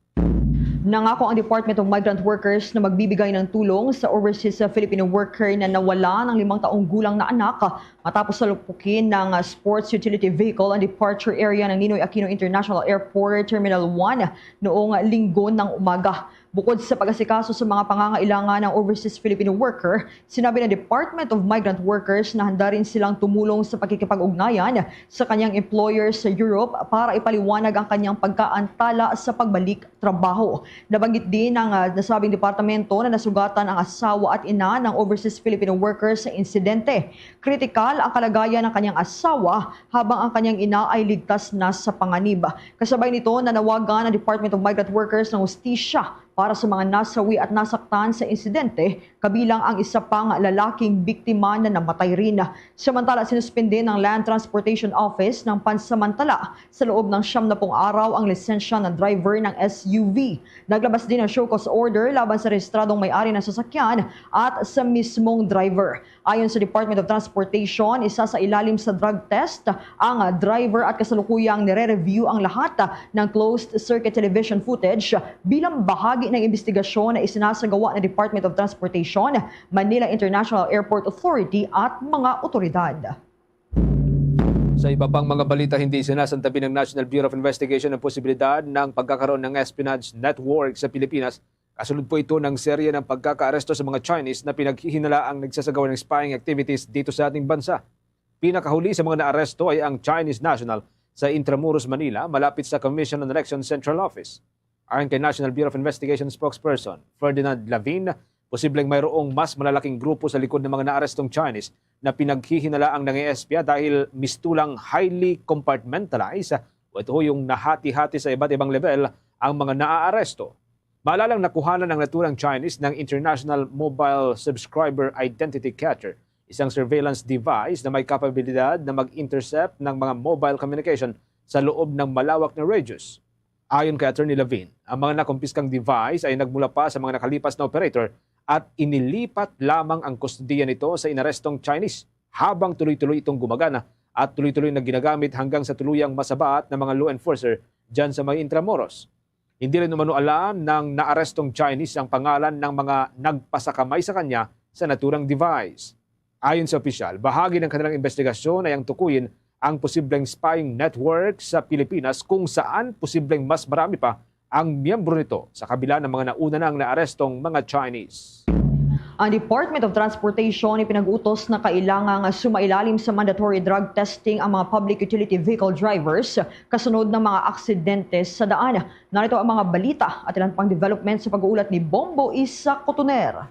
Nangako ang Department of Migrant Workers na magbibigay ng tulong sa overseas Filipino worker na nawala ng limang taong gulang na anak matapos salupukin ng sports utility vehicle ang departure area ng Ninoy Aquino International Airport Terminal one noong Linggo ng umaga. Bukod sa pag-asikaso sa mga pangangailangan ng overseas Filipino worker, sinabi ng Department of Migrant Workers na handa rin silang tumulong sa pakikipag-ugnayan sa kanyang employer sa Europe para ipaliwanag ang kanyang pagkaantala sa pagbalik trabaho. Nabanggit din ng, ah, nasabing departamento na nasugatan ang asawa at ina ng overseas Filipino worker sa insidente. Kritikal ang kalagayan ng kanyang asawa habang ang kanyang ina ay ligtas na sa panganib. Kasabay nito, nanawagan ang Department of Migrant Workers ng hustisya para sa mga nasawi at nasaktan sa insidente, kabilang ang isa pang lalaking biktima na namatay rin. Samantala, sinuspindi ng Land Transportation Office ng pansamantala sa loob ng siyam na pung araw ang lisensya ng driver ng S U V. Naglabas din ng show cause order laban sa rehistradong may-ari ng sasakyan at sa mismong driver. Ayon sa Department of Transportation, isasailalim sa drug test ang driver at kasalukuyang nire-review ang lahat ng closed circuit television footage bilang bahagi ng imbestigasyon na isinasagawa ng Department of Transportation, Manila International Airport Authority at mga otoridad. Sa iba pang mga balita, hindi isinasantabi ng National Bureau of Investigation ang posibilidad ng pagkakaroon ng espionage network sa Pilipinas. Kasunod po ito ng serye ng pagkakaaresto sa mga Chinese na pinaghihinalaang nagsasagawa ng spying activities dito sa ating bansa. Pinakahuli sa mga naaresto ay ang Chinese national sa Intramuros, Manila, malapit sa Commission on Elections Central Office. Ayon kay National Bureau of Investigation spokesperson Ferdinand Lavin, posibleng mayroong mas malalaking grupo sa likod ng mga naarestong Chinese na pinaghihinalaang nangiespya dahil mistulang highly compartmentalized o ito yung nahati-hati sa iba't ibang level ang mga naaaresto. Maalalang nakuhanan ang naturang Chinese ng International Mobile Subscriber Identity Catcher, isang surveillance device na may kapabilidad na mag-intercept ng mga mobile communication sa loob ng malawak na radius. Ayon kay Attorney Lavin, ang mga nakumpiskang device ay nagmula pa sa mga nakalipas na operator at inilipat lamang ang kustodiya nito sa inarestong Chinese habang tuloy-tuloy itong gumagana at tuloy-tuloy na ginagamit hanggang sa tuluyang masabat ng mga law enforcer dyan sa may Intramuros. Hindi rin umano alam ng naarestong Chinese ang pangalan ng mga nagpasakamay sa kanya sa naturang device. Ayon sa opisyal, bahagi ng kanilang investigasyon ay ang tukuyin ang posibleng spying network sa Pilipinas kung saan posibleng mas marami pa ang miyembro nito sa kabila ng mga nauna nang naarestong mga Chinese. Ang Department of Transportation ipinag-utos na kailangang sumailalim sa mandatory drug testing ang mga public utility vehicle drivers kasunod ng mga aksidente sa daan. Narito ang mga balita at ilan pang development sa pag-uulat ni Bombo Isa Cotoner.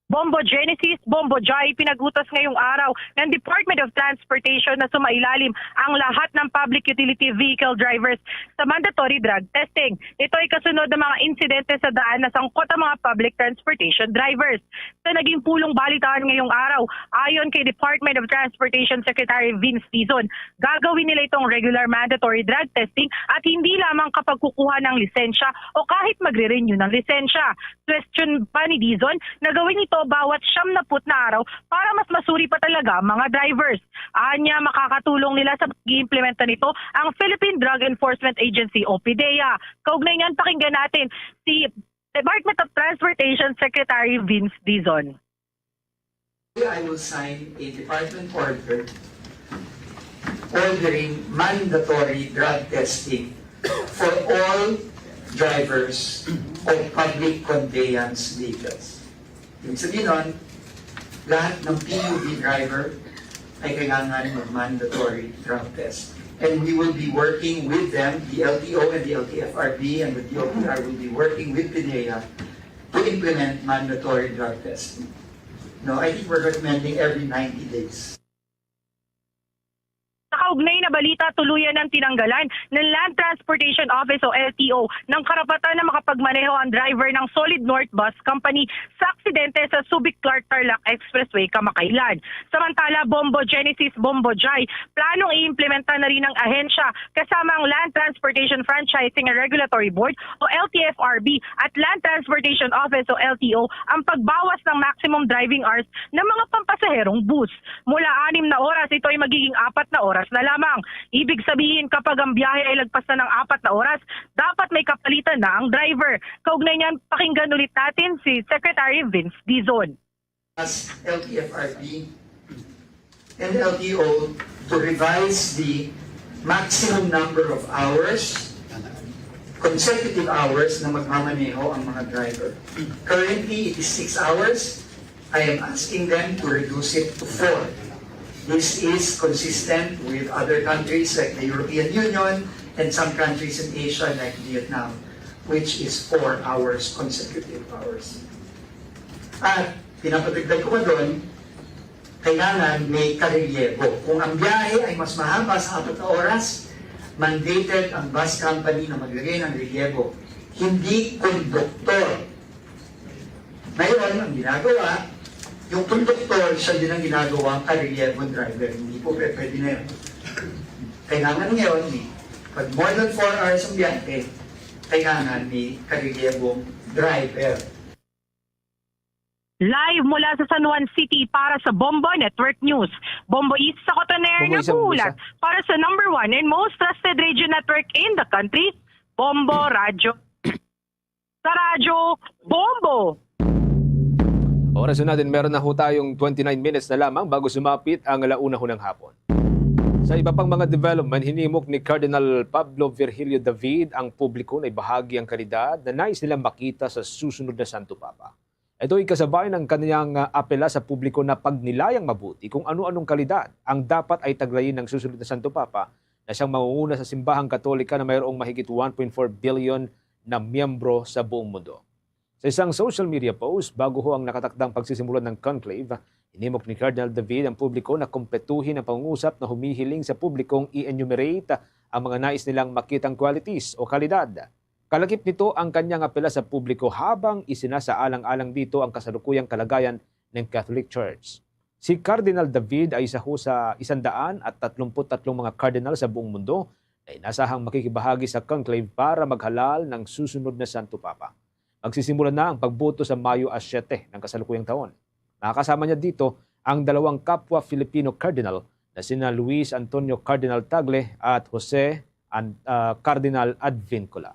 Bombo Genesis, Bombo Jai, pinag-utos ngayong araw ng Department of Transportation na sumailalim ang lahat ng public utility vehicle drivers sa mandatory drug testing. Ito ay kasunod ng mga insidente sa daan na sangkot ang mga public transportation drivers. Sa naging pulong balitaan ngayong araw, ayon kay Department of Transportation Secretary Vince Dizon, gagawin nila itong regular mandatory drug testing at hindi lamang kapag kukuha ng lisensya o kahit magre-renew ng lisensya. Question pa ni Dizon na gawin ito bawat siyam na put na araw para mas masuri pa talaga ang mga drivers. Anya, makakatulong nila sa pag-iimplementa nito ang Philippine Drug Enforcement Agency o PDEA. Kaugnay niyan, pakinggan natin si Department of Transportation Secretary Vince Dizon. I will sign a department order ordering mandatory drug testing for all drivers of public conveyance vehicles. Ibig sabihin nun, lahat ng P U V driver ay kailangan mag-mandatory drug test. And we will be working with them, the L T O and the L T F R B and the D O T R will be working with PDEA to implement mandatory drug testing. No, I think we're recommending every ninety days. Sa kaugnay na balita, tuluyan ng tinanggalan ng Land Transportation Office o L T O ng karapatan na makapagmaneho ang driver ng Solid North Bus Company sa aksidente sa Subic Clark Tarlac Expressway kamakailan. Samantala, Bombo Genesis, Bombo Jai, planong iimplementa na rin ng ahensya kasama ang Land Transportation Franchising and Regulatory Board o L T F R B at Land Transportation Office o L T O ang pagbawas ng maximum driving hours ng mga pampasaherong bus. Mula anim na oras, ito ay magiging apat na oras na lamang. Ibig sabihin, kapag ang biyahe ay lagpas na ng apat na oras, dapat may kapalitan na ang driver. Kaugnay niyan, pakinggan ulit natin si Secretary Vince Dizon. As L T F R B and L T O to revise the maximum number of hours Consecutive hours na magmamaneho ang mga driver. Currently, it is six hours. I am asking them to reduce it to four. This is consistent with other countries like the European Union and some countries in Asia like Vietnam, which is four hours, consecutive hours. At pinapadagdag ko pa doon, kailangan may karelyebo. Kung ang biyahe ay mas mahaba sa apat na oras, mandated ang bus company na maglagay ng relyebo, hindi konduktor. Ngayon, ang ginagawa, yung konduktor, siya din ang ginagawa ang karelyebo driver. Hindi po pwede na yun. Kailangan ngayon, may, pag more than four hours ang biyahe, kailangan may karelyebong driver. Live mula sa San Juan City para sa Bombo Network News. Bombo Isa Cotonera naghuhulat para sa number one and most trusted radio network in the country, Bombo Radyo. Sa Radyo Bombo! Oras natin, meron na ho tayong twenty-nine minutes na lamang bago sumapit ang alauna ho ng hapon. Sa iba pang mga development, hinimok ni Cardinal Pablo Virgilio David ang publiko na ibahagi ang kalidad na nais nilang makita sa susunod na Santo Papa. Ito'y kasabay ng kaniyang ah, apela sa publiko na pagnilayang mabuti kung ano-anong kalidad ang dapat ay taglayin ng susunod na Santo Papa na siyang mangunguna sa simbahang Katolika na mayroong mahigit one point four billion na miyembro sa buong mundo. Sa isang social media post, bago ho ang nakatakdang pagsisimulan ng conclave, hinimok ni Cardinal David ang publiko na kumpletuhin ang pangungusap na humihiling sa publikong i-enumerate ang mga nais nilang makitang qualities o kalidad. Kalakip nito ang kanyang apela sa publiko habang isinasaalang-alang dito ang kasalukuyang kalagayan ng Catholic Church. Si Cardinal David ay isa ho sa isandaan at tatlumpu't tatlong mga cardinal sa buong mundo na inasahang makikibahagi sa conclave para maghalal ng susunod na Santo Papa. Magsisimula na ang pagboto sa Mayo a siyete ng kasalukuyang taon. Makakasama niya dito ang dalawang kapwa Filipino cardinal na sina Luis Antonio Cardinal Tagle at Jose An- ah, Cardinal Advincula.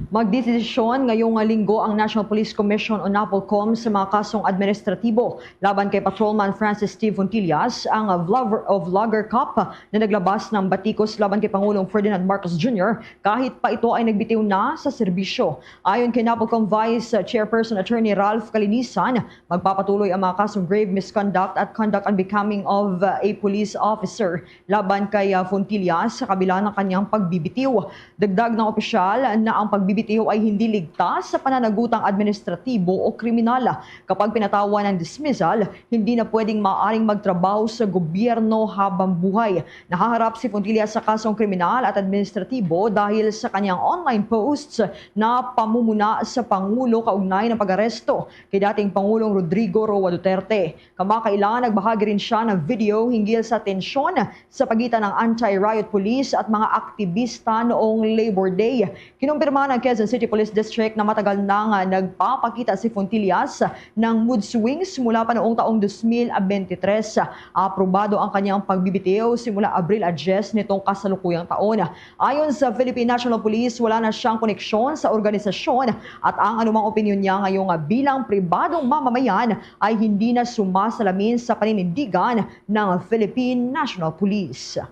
Magdesisyon ngayong linggo ang National Police Commission o NAPOLCOM sa mga kasong administratibo laban kay Patrolman Francis Steve Fontillas, ang Vlog- o Vlogger Cop na naglabas ng batikos laban kay Pangulong Ferdinand Marcos Junior kahit pa ito ay nagbitiw na sa serbisyo. Ayon kay NAPOLCOM Vice Chairperson Attorney Ralph Kalinisan, magpapatuloy ang mga kasong grave misconduct at conduct unbecoming of a police officer laban kay ah, Fontillas sa kabila ng kanyang pagbibitiw. Dagdag ng opisyal na ang pagbibitiw ay hindi ligtas sa pananagutang administratibo o kriminal. Kapag pinatawan ang dismissal, hindi na pwedeng maaaring magtrabaho sa gobyerno habang buhay. Nahaharap si Fontillas sa kasong kriminal at administratibo dahil sa kanyang online posts na pamumuna sa Pangulo kaugnay ng pag-aresto kay dating Pangulong Rodrigo Roa Duterte. Kamakailan, nagbahagi rin siya ng video hinggil sa tensyon sa pagitan ng anti-riot police at mga aktibista noong Labor Day. Kinumpirma ng Quezon City Police District na matagal nang nagpapakita si Fontillas ng mood swings mula pa noong taong dos mil bente tres. Aprobado ang kanyang pagbibitiw simula Abril a diyes nitong kasalukuyang taon. Ayon sa Philippine National Police, wala na siyang koneksyon sa organisasyon at ang anumang opinyon niya ngayong bilang pribadong mamamayan ay hindi na sumasalamin sa paninindigan ng Philippine National Police.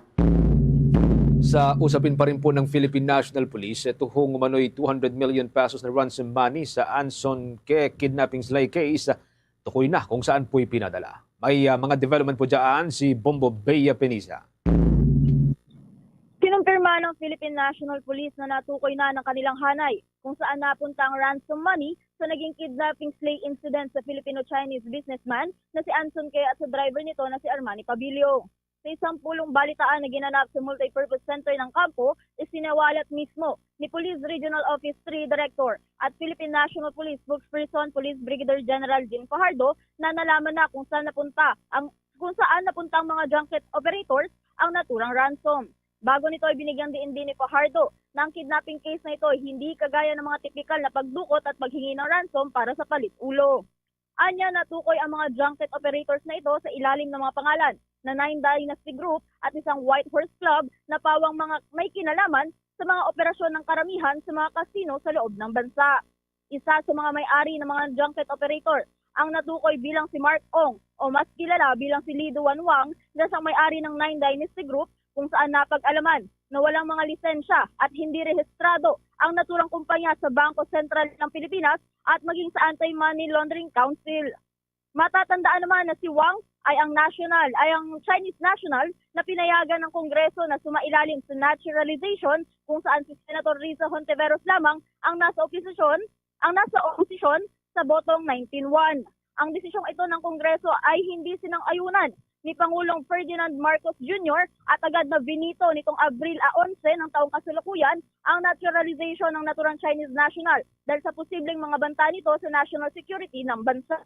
Sa usapin pa rin po ng Philippine National Police, tuhong umano'y two hundred million pesos na ransom money sa Anson K kidnapping slay case, tukoy na kung saan po'y pinadala. May ah, mga development po dyan si Bombo Bea Peniza. Kinumpirma ng Philippine National Police na natukoy na ng kanilang hanay kung saan napunta ang ransom money sa naging kidnapping slay incident sa Filipino-Chinese businessman na si Anson K at sa driver nito na si Armani Pabilio. Sa isang pulong balitaan na ginanap sa Multipurpose Center ng Kampo, isinawalat mismo ni Police Regional Office three Director at Philippine National Police Spokesperson Police Brigadier General Jean Fajardo na nalaman na kung saan napunta ang kung saan napunta ang mga junket operators ang naturang ransom. Bago nito ay binigyang diin din ni Fajardo na ang kidnapping case na ito ay hindi kagaya ng mga tipikal na pagdukot at paghingi ng ransom para sa palit ulo. Anya, natukoy ang mga junket operators na ito sa ilalim ng mga pangalan na Nine Dynasty Group at isang White Horse Club na pawang mga may kinalaman sa mga operasyon ng karamihan sa mga kasino sa loob ng bansa. Isa sa mga may-ari ng mga junket operator ang natukoy bilang si Mark Ong o mas kilala bilang si Lido Wanwang na siyang may-ari ng Nine Dynasty Group kung saan napag-alaman na walang mga lisensya at hindi rehistrado ang naturang kumpanya sa Bangko Sentral ng Pilipinas at maging sa Anti-Money Laundering Council. Matatandaan naman na si Wang ay ang national, ay ang Chinese national na pinayagan ng Kongreso na sumailalim sa naturalization, kung saan si Senator Risa Hontiveros lamang ang nasa oposisyon, ang nasa oposisyon sa botong nineteen one. Ang desisyong ito ng Kongreso ay hindi sinang-ayunan ni Pangulong Ferdinand Marcos Junior at agad na binito nitong Abril a onse ng taong kasalukuyan ang naturalization ng naturang Chinese national dahil sa posibleng mga banta nito sa national security ng bansa.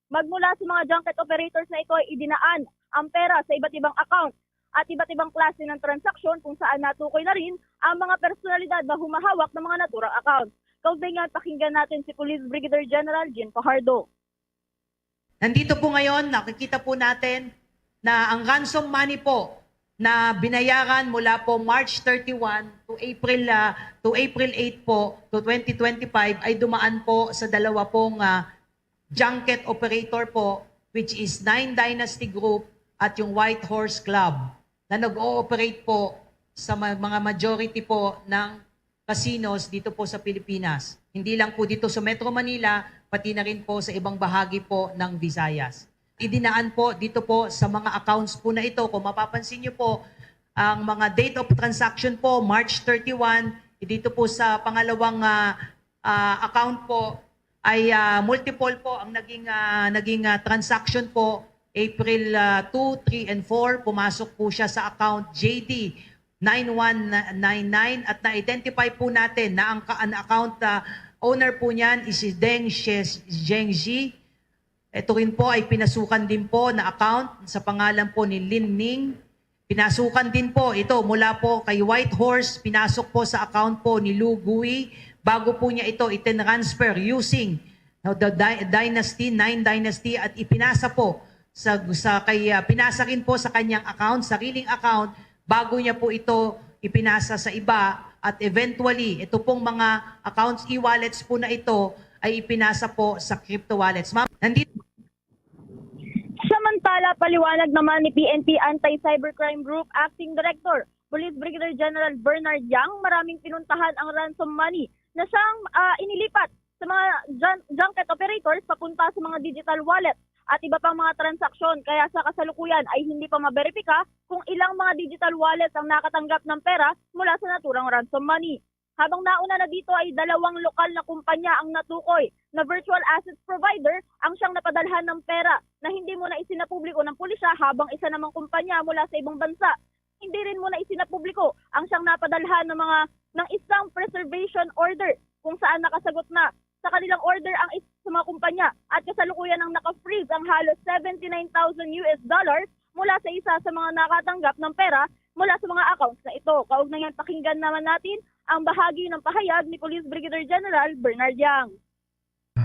Magmula sa mga junket operators na ito ay idinaan ang pera sa iba't ibang account at iba't ibang klase ng transaksyon kung saan natukoy na rin ang mga personalidad na humahawak ng mga naturang account. Kaugnay niyan, pakinggan natin si Police Brigadier General Jean Fajardo. Nandito po ngayon, nakikita po natin na ang ransom money po na binayaran mula po March thirty-one to April ah, to April eight po to twenty twenty-five ay dumaan po sa dalawa pong ah, junket operator po, which is Nine Dynasty Group at yung White Horse Club na nag-ooperate po sa ma- mga majority po ng casinos dito po sa Pilipinas. Hindi lang po dito sa Metro Manila, pati na rin po sa ibang bahagi po ng Visayas. Idinaan po dito po sa mga accounts po na ito. Kung mapapansin niyo po, ang mga date of transaction po, March thirty-one, dito po sa pangalawang ah, ah, account po ay ah, multiple po ang naging ah, naging ah, transaction po. April ah, two, three, and four, pumasok po siya sa account J D nine one nine nine at na-identify po natin na ang ka- an account ah, owner po niyan is si Deng Shes- Zheng Ji. Ito rin po ay pinasukan din po na account sa pangalan po ni Lin Ning. Pinasukan din po ito mula po kay White Horse, pinasok po sa account po ni Lu Gui bago po niya ito i-transfer using no, the dy- Dynasty, Nine Dynasty at ipinasa po sa, sa kay ah, pinasa rin po sa kanyang account, sariling account, bago niya po ito ipinasa sa iba at eventually ito pong mga accounts, e-wallets po na ito ay ipinasa po sa crypto wallets. Ma'am, nandito Samantala, paliwanag naman ni P N P Anti-Cybercrime Group Acting Director Police Brigadier General Bernard Yang, maraming pinuntahan ang ransom money na siyang ah, inilipat sa mga jun- junket operators papunta sa mga digital wallet at iba pang mga transaksyon, kaya sa kasalukuyan ay hindi pa maberipika kung ilang mga digital wallets ang nakatanggap ng pera mula sa naturang ransom money. Habang nauna na dito ay dalawang lokal na kumpanya ang natukoy na virtual assets provider ang siyang napadalhan ng pera na hindi muna isinapubliko ng pulisya, habang isa namang kumpanya mula sa ibang bansa hindi rin muna isinapubliko ang siyang napadalhan ng mga ng isang preservation order kung saan nakasagot na sa kanilang order ang isa sa mga kumpanya at kasalukuyan ang naka-freeze ang halos seventy nine thousand U S dollars mula sa isa sa mga nakatanggap ng pera mula sa mga accounts na ito. Kaugnay niyan, pakinggan naman natin ang bahagi ng pahayag ni Police Brigadier General Bernard Yang.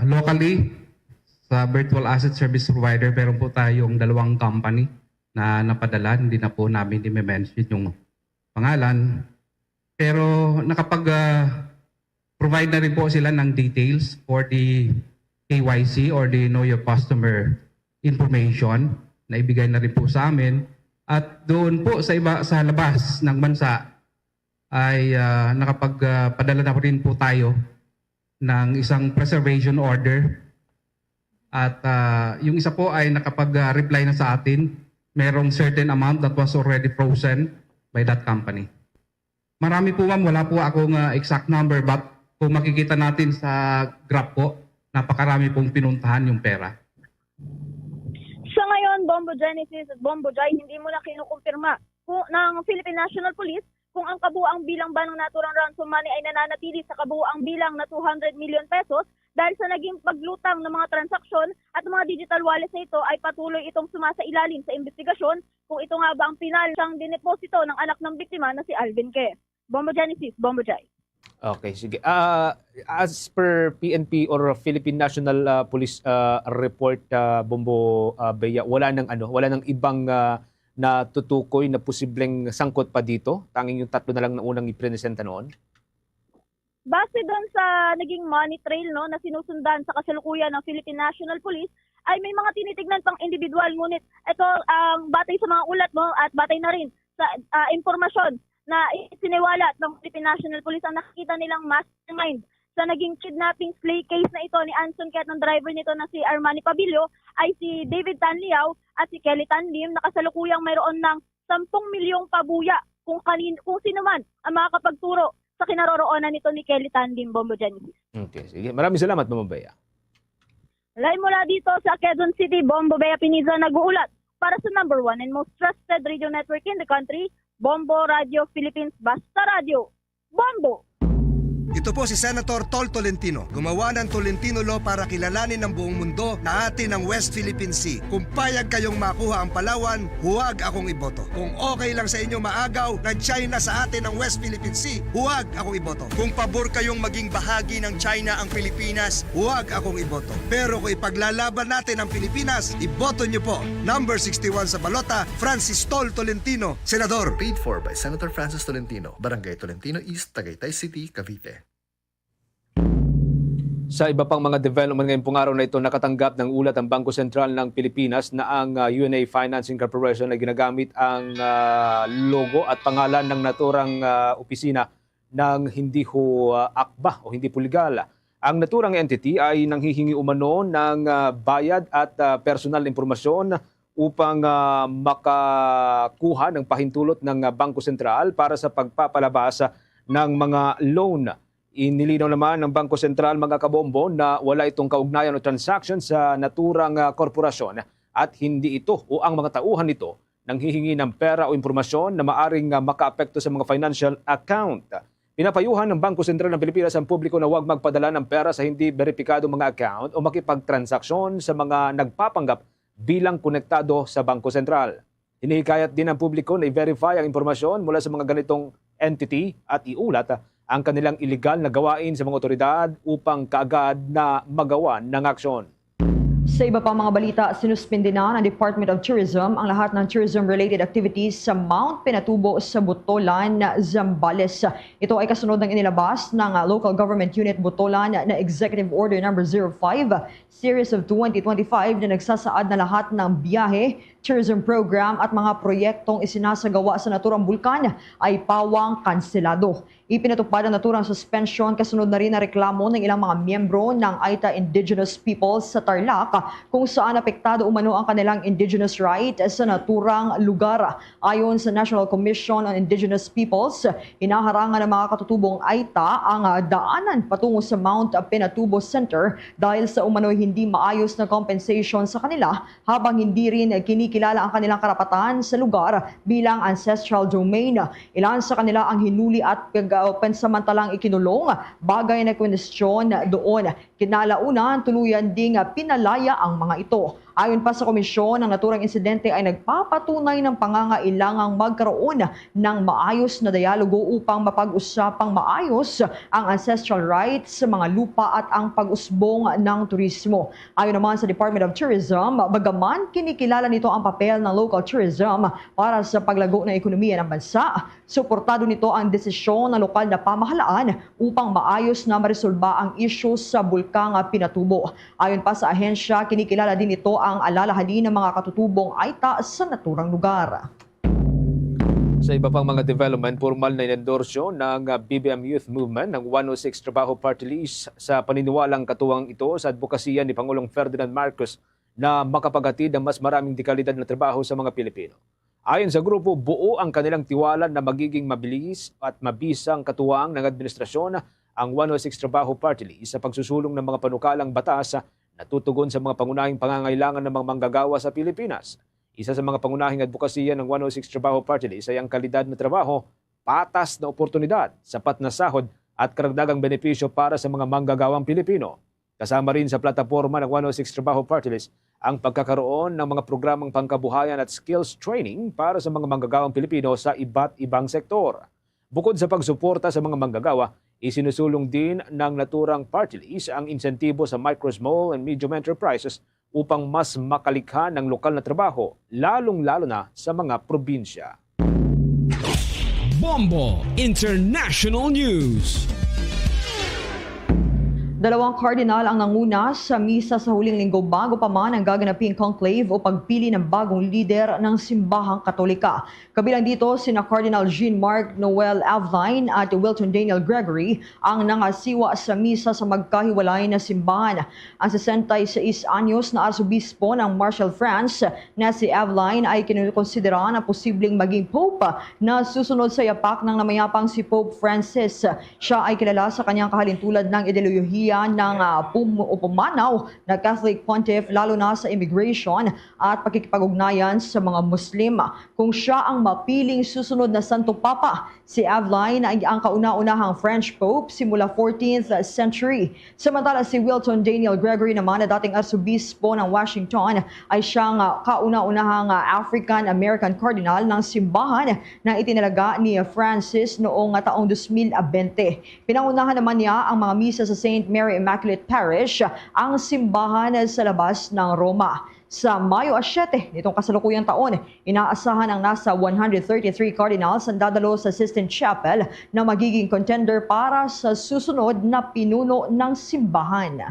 Locally, sa virtual asset service provider, meron po tayong dalawang company na napadala. Hindi na po namin i-mention yung pangalan. Pero nakapag-provide na rin po sila ng details for the K Y C or the Know Your Customer information na ibigay na rin po sa amin. At doon po sa iba sa labas ng bansa ay ah, nakapagpadala na rin po tayo ng isang preservation order. At ah, yung isa po ay nakapag-reply na sa atin. Merong certain amount that was already frozen by that company. Marami po, ma'am, wala po akong ah, exact number, but kung makikita natin sa graph po, napakarami pong pinuntahan yung pera. Sa ngayon, Bombo Genesis at Bombo Jai, hindi mo na kinukumpirma kung, ng Philippine National Police kung ang kabuang bilang ba ng naturang ransom money ay nananatili sa kabuang bilang na two hundred million pesos dahil sa naging paglutang ng mga transaksyon at mga digital wallets na ito ay patuloy itong sumasailalim sa investigasyon kung ito nga ba ang pinal siyang dineposito ng anak ng biktima na si Alvin Ke. Bombo Genesis, Bombo Jai. Okay, sige. Ah, as per P N P or Philippine National ah, Police ah, report, ah, Bombo ah, Bea, wala nang ano, wala nang ibang ah, natutukoy na posibleng sangkot pa dito. Tanging yung tatlo na lang na unang ipresenta noon. Base doon sa naging money trail, no, na sinusundan sa kasalukuyan ng Philippine National Police, ay may mga tinitignan pang individual, ngunit ito ang batay sa mga ulat, no, at batay na rin sa ah, impormasyon na isiniwalat ng Philippine National Police ang nakita nilang mastermind sa naging kidnapping slay case na ito ni Anson, kaya't ang driver nito na si Armani Pabilio ay si David Tan Liao at si Kelly Tan Lim, na kasalukuyang mayroon ng sampung milyong pabuya kung kanin-, kung sino man ang makakapagturo sa kinaroroonan nito ni Kelly Tan Lim, Bombo Genesis. Okay, sige. Maraming salamat, Ma'am Bea. Live mula dito sa Quezon City, Bombo Bea Piniza nag-uulat para sa number one and most trusted radio network in the country, Bombo Radio Philippines. Basta Radio, Bombo! Ito po si Senator Tol Tolentino. Gumawa ng Tolentino Law para kilalanin ng buong mundo na atin ang West Philippine Sea. Kung payag kayong makuha ang Palawan, huwag akong iboto. Kung okay lang sa inyo maagaw ng China sa atin ang West Philippine Sea, huwag akong iboto. Kung pabor kayong maging bahagi ng China ang Pilipinas, huwag akong iboto. Pero kung ipaglalaban natin ang Pilipinas, iboto niyo po. Number sixty-one sa balota, Francis Tol Tolentino, Senador. Paid for by Senator Francis Tolentino, Barangay Tolentino East, Tagaytay City, Cavite. Sa iba pang mga development ngayong pungaraw na ito, nakatanggap ng ulat ang Bangko Sentral ng Pilipinas na ang, ah, U N A Financing Corporation ay ginagamit ang, ah, logo at pangalan ng naturang, ah, opisina ng hindi ho, ah, akba o hindi po legal. Ang naturang entity ay nanghihingi umano ng, ah, bayad at, ah, personal na impormasyon upang, ah, makakuha ng pahintulot ng, ah, Bangko Sentral para sa pagpapalabas ng mga loan. Inilinaw naman ng Bangko Sentral, mga kabombo, na wala itong kaugnayan o transaksyon sa naturang, ah, korporasyon at hindi ito o ang mga tauhan nito nanghihingi ng pera o impormasyon na maaring, ah, makaapekto sa mga financial account. Pinapayuhan ng Bangko Sentral ng Pilipinas ang publiko na huwag magpadala ng pera sa hindi beripikadong mga account o makipagtransaksyon sa mga nagpapanggap bilang konektado sa Bangko Sentral. Hinihikayat din ang publiko na i-verify ang impormasyon mula sa mga ganitong entity at iulat ang kanilang iligal na gawain sa mga otoridad upang kaagad na magawan ng aksyon. Sa iba pang mga balita, sinuspindi na ng Department of Tourism ang lahat ng tourism-related activities sa Mount Pinatubo sa Botolan, Zambales. Ito ay kasunod ng inilabas ng, ah, Local Government Unit Botolan na Executive Order Number Zero Five, Series of twenty twenty-five, na nagsasaad na lahat ng biyahe, tourism program at mga proyektong isinasagawa sa naturang bulkan ay pawang kanselado. Ipinatupad ang naturang suspension kasunod na rin ang reklamo ng ilang mga miyembro ng Aita Indigenous Peoples sa Tarlac, kung saan apektado umano ang kanilang indigenous right sa naturang lugar. Ayon sa National Commission on Indigenous Peoples, hinaharangan ng mga katutubong Aita ang, ah, daanan patungo sa Mount Pinatubo Center dahil sa umano'y hindi maayos na compensation sa kanila, habang hindi rin kinikilala ang kanilang karapatan sa lugar bilang ancestral domain. Ilan sa kanila ang hinuli at pag-, ah, pansamantalang ikinulong, bagay na kwestiyon doon. Kinalaunan, tuluyan ding, ah, pinalaya ang mga ito. Ayon pa sa komisyon, ang naturang insidente ay nagpapatunay ng pangangailangang magkaroon ng maayos na dialogo upang mapag-usapang maayos ang ancestral rights sa mga lupa at ang pag-usbong ng turismo. Ayon naman sa Department of Tourism, bagaman kinikilala nito ang papel ng local tourism para sa paglago ng ekonomiya ng bansa, suportado nito ang desisyon ng lokal na pamahalaan upang maayos na maresolba ang isyu sa bulkang Pinatubo. Ayon pa sa ahensya, kinikilala din nito ang alalahanin ng mga katutubong Aita sa naturang lugar. Sa iba pang mga development, formal na inendorsyo ng, ah, B B M Youth Movement ng one oh six Trabaho Party List sa paniniwalang katuwang ito sa adbokasiya ni Pangulong Ferdinand Marcos na makapaghatid ng mas maraming dekalidad na trabaho sa mga Pilipino. Ayon sa grupo, buo ang kanilang tiwala na magiging mabilis at mabisang katuwang ng administrasyon ang one oh six Trabaho Party List sa pagsusulong ng mga panukalang batas na tutugon sa mga pangunahing pangangailangan ng mga manggagawa sa Pilipinas. Isa sa mga pangunahing adbokasiya ng one oh six Trabaho Party List ay ang kalidad na trabaho, patas na oportunidad, sapat na sahod, at karagdagang benepisyo para sa mga manggagawang Pilipino. Kasama rin sa plataporma ng one oh six Trabaho Party List ang pagkakaroon ng mga programang pangkabuhayan at skills training para sa mga manggagawang Pilipino sa iba't ibang sektor. Bukod sa pagsuporta sa mga manggagawa, isinusulong din ng naturang party list ang insentibo sa micro, small, and medium enterprises upang mas makalikha ng lokal na trabaho, lalong-lalo na sa mga probinsya. Bombo International News. Dalawang kardinal ang nanguna sa misa sa huling linggo bago pa man ang gaganaping conclave o pagpili ng bagong lider ng simbahang Katolika. Kabilang dito sina Cardinal Jean-Marc Noel Aveline at Wilton Daniel Gregory ang nangasiwa sa misa sa magkahiwalay na simbahan. Ang sesenta y seis anyos na arsobispo ng Marseille, France na si Aveline ay kinukonsidera na posibleng maging pope na susunod sa yapak ng namayapang si Pope Francis. Siya ay kilala sa kanyang kahalintulad ng ideolohiya ng, ah, pum-, o pumanaw na Catholic Pontiff, lalo na sa immigration at pakikipag-ugnayan sa mga Muslim. Kung siya ang mapiling susunod na Santo Papa, si Aveline ay ang kauna-unahang French Pope simula fourteenth century. Samantala, si Wilton Daniel Gregory naman, na dating arsobispo ng Washington, ay siyang, ah, kauna-unahang, ah, African-American Cardinal ng simbahan na itinalaga ni Francis noong, ah, taong dos mil bente. Pinangunahan naman niya ang mga misa sa Saint Mary Immaculate Parish, ang simbahan sa labas ng Roma. Sa Mayo a siyete nitong kasalukuyang taon, inaasahan ang nasa one hundred thirty-three cardinals ang dadalo sa Sistine Chapel na magiging contender para sa susunod na pinuno ng simbahan.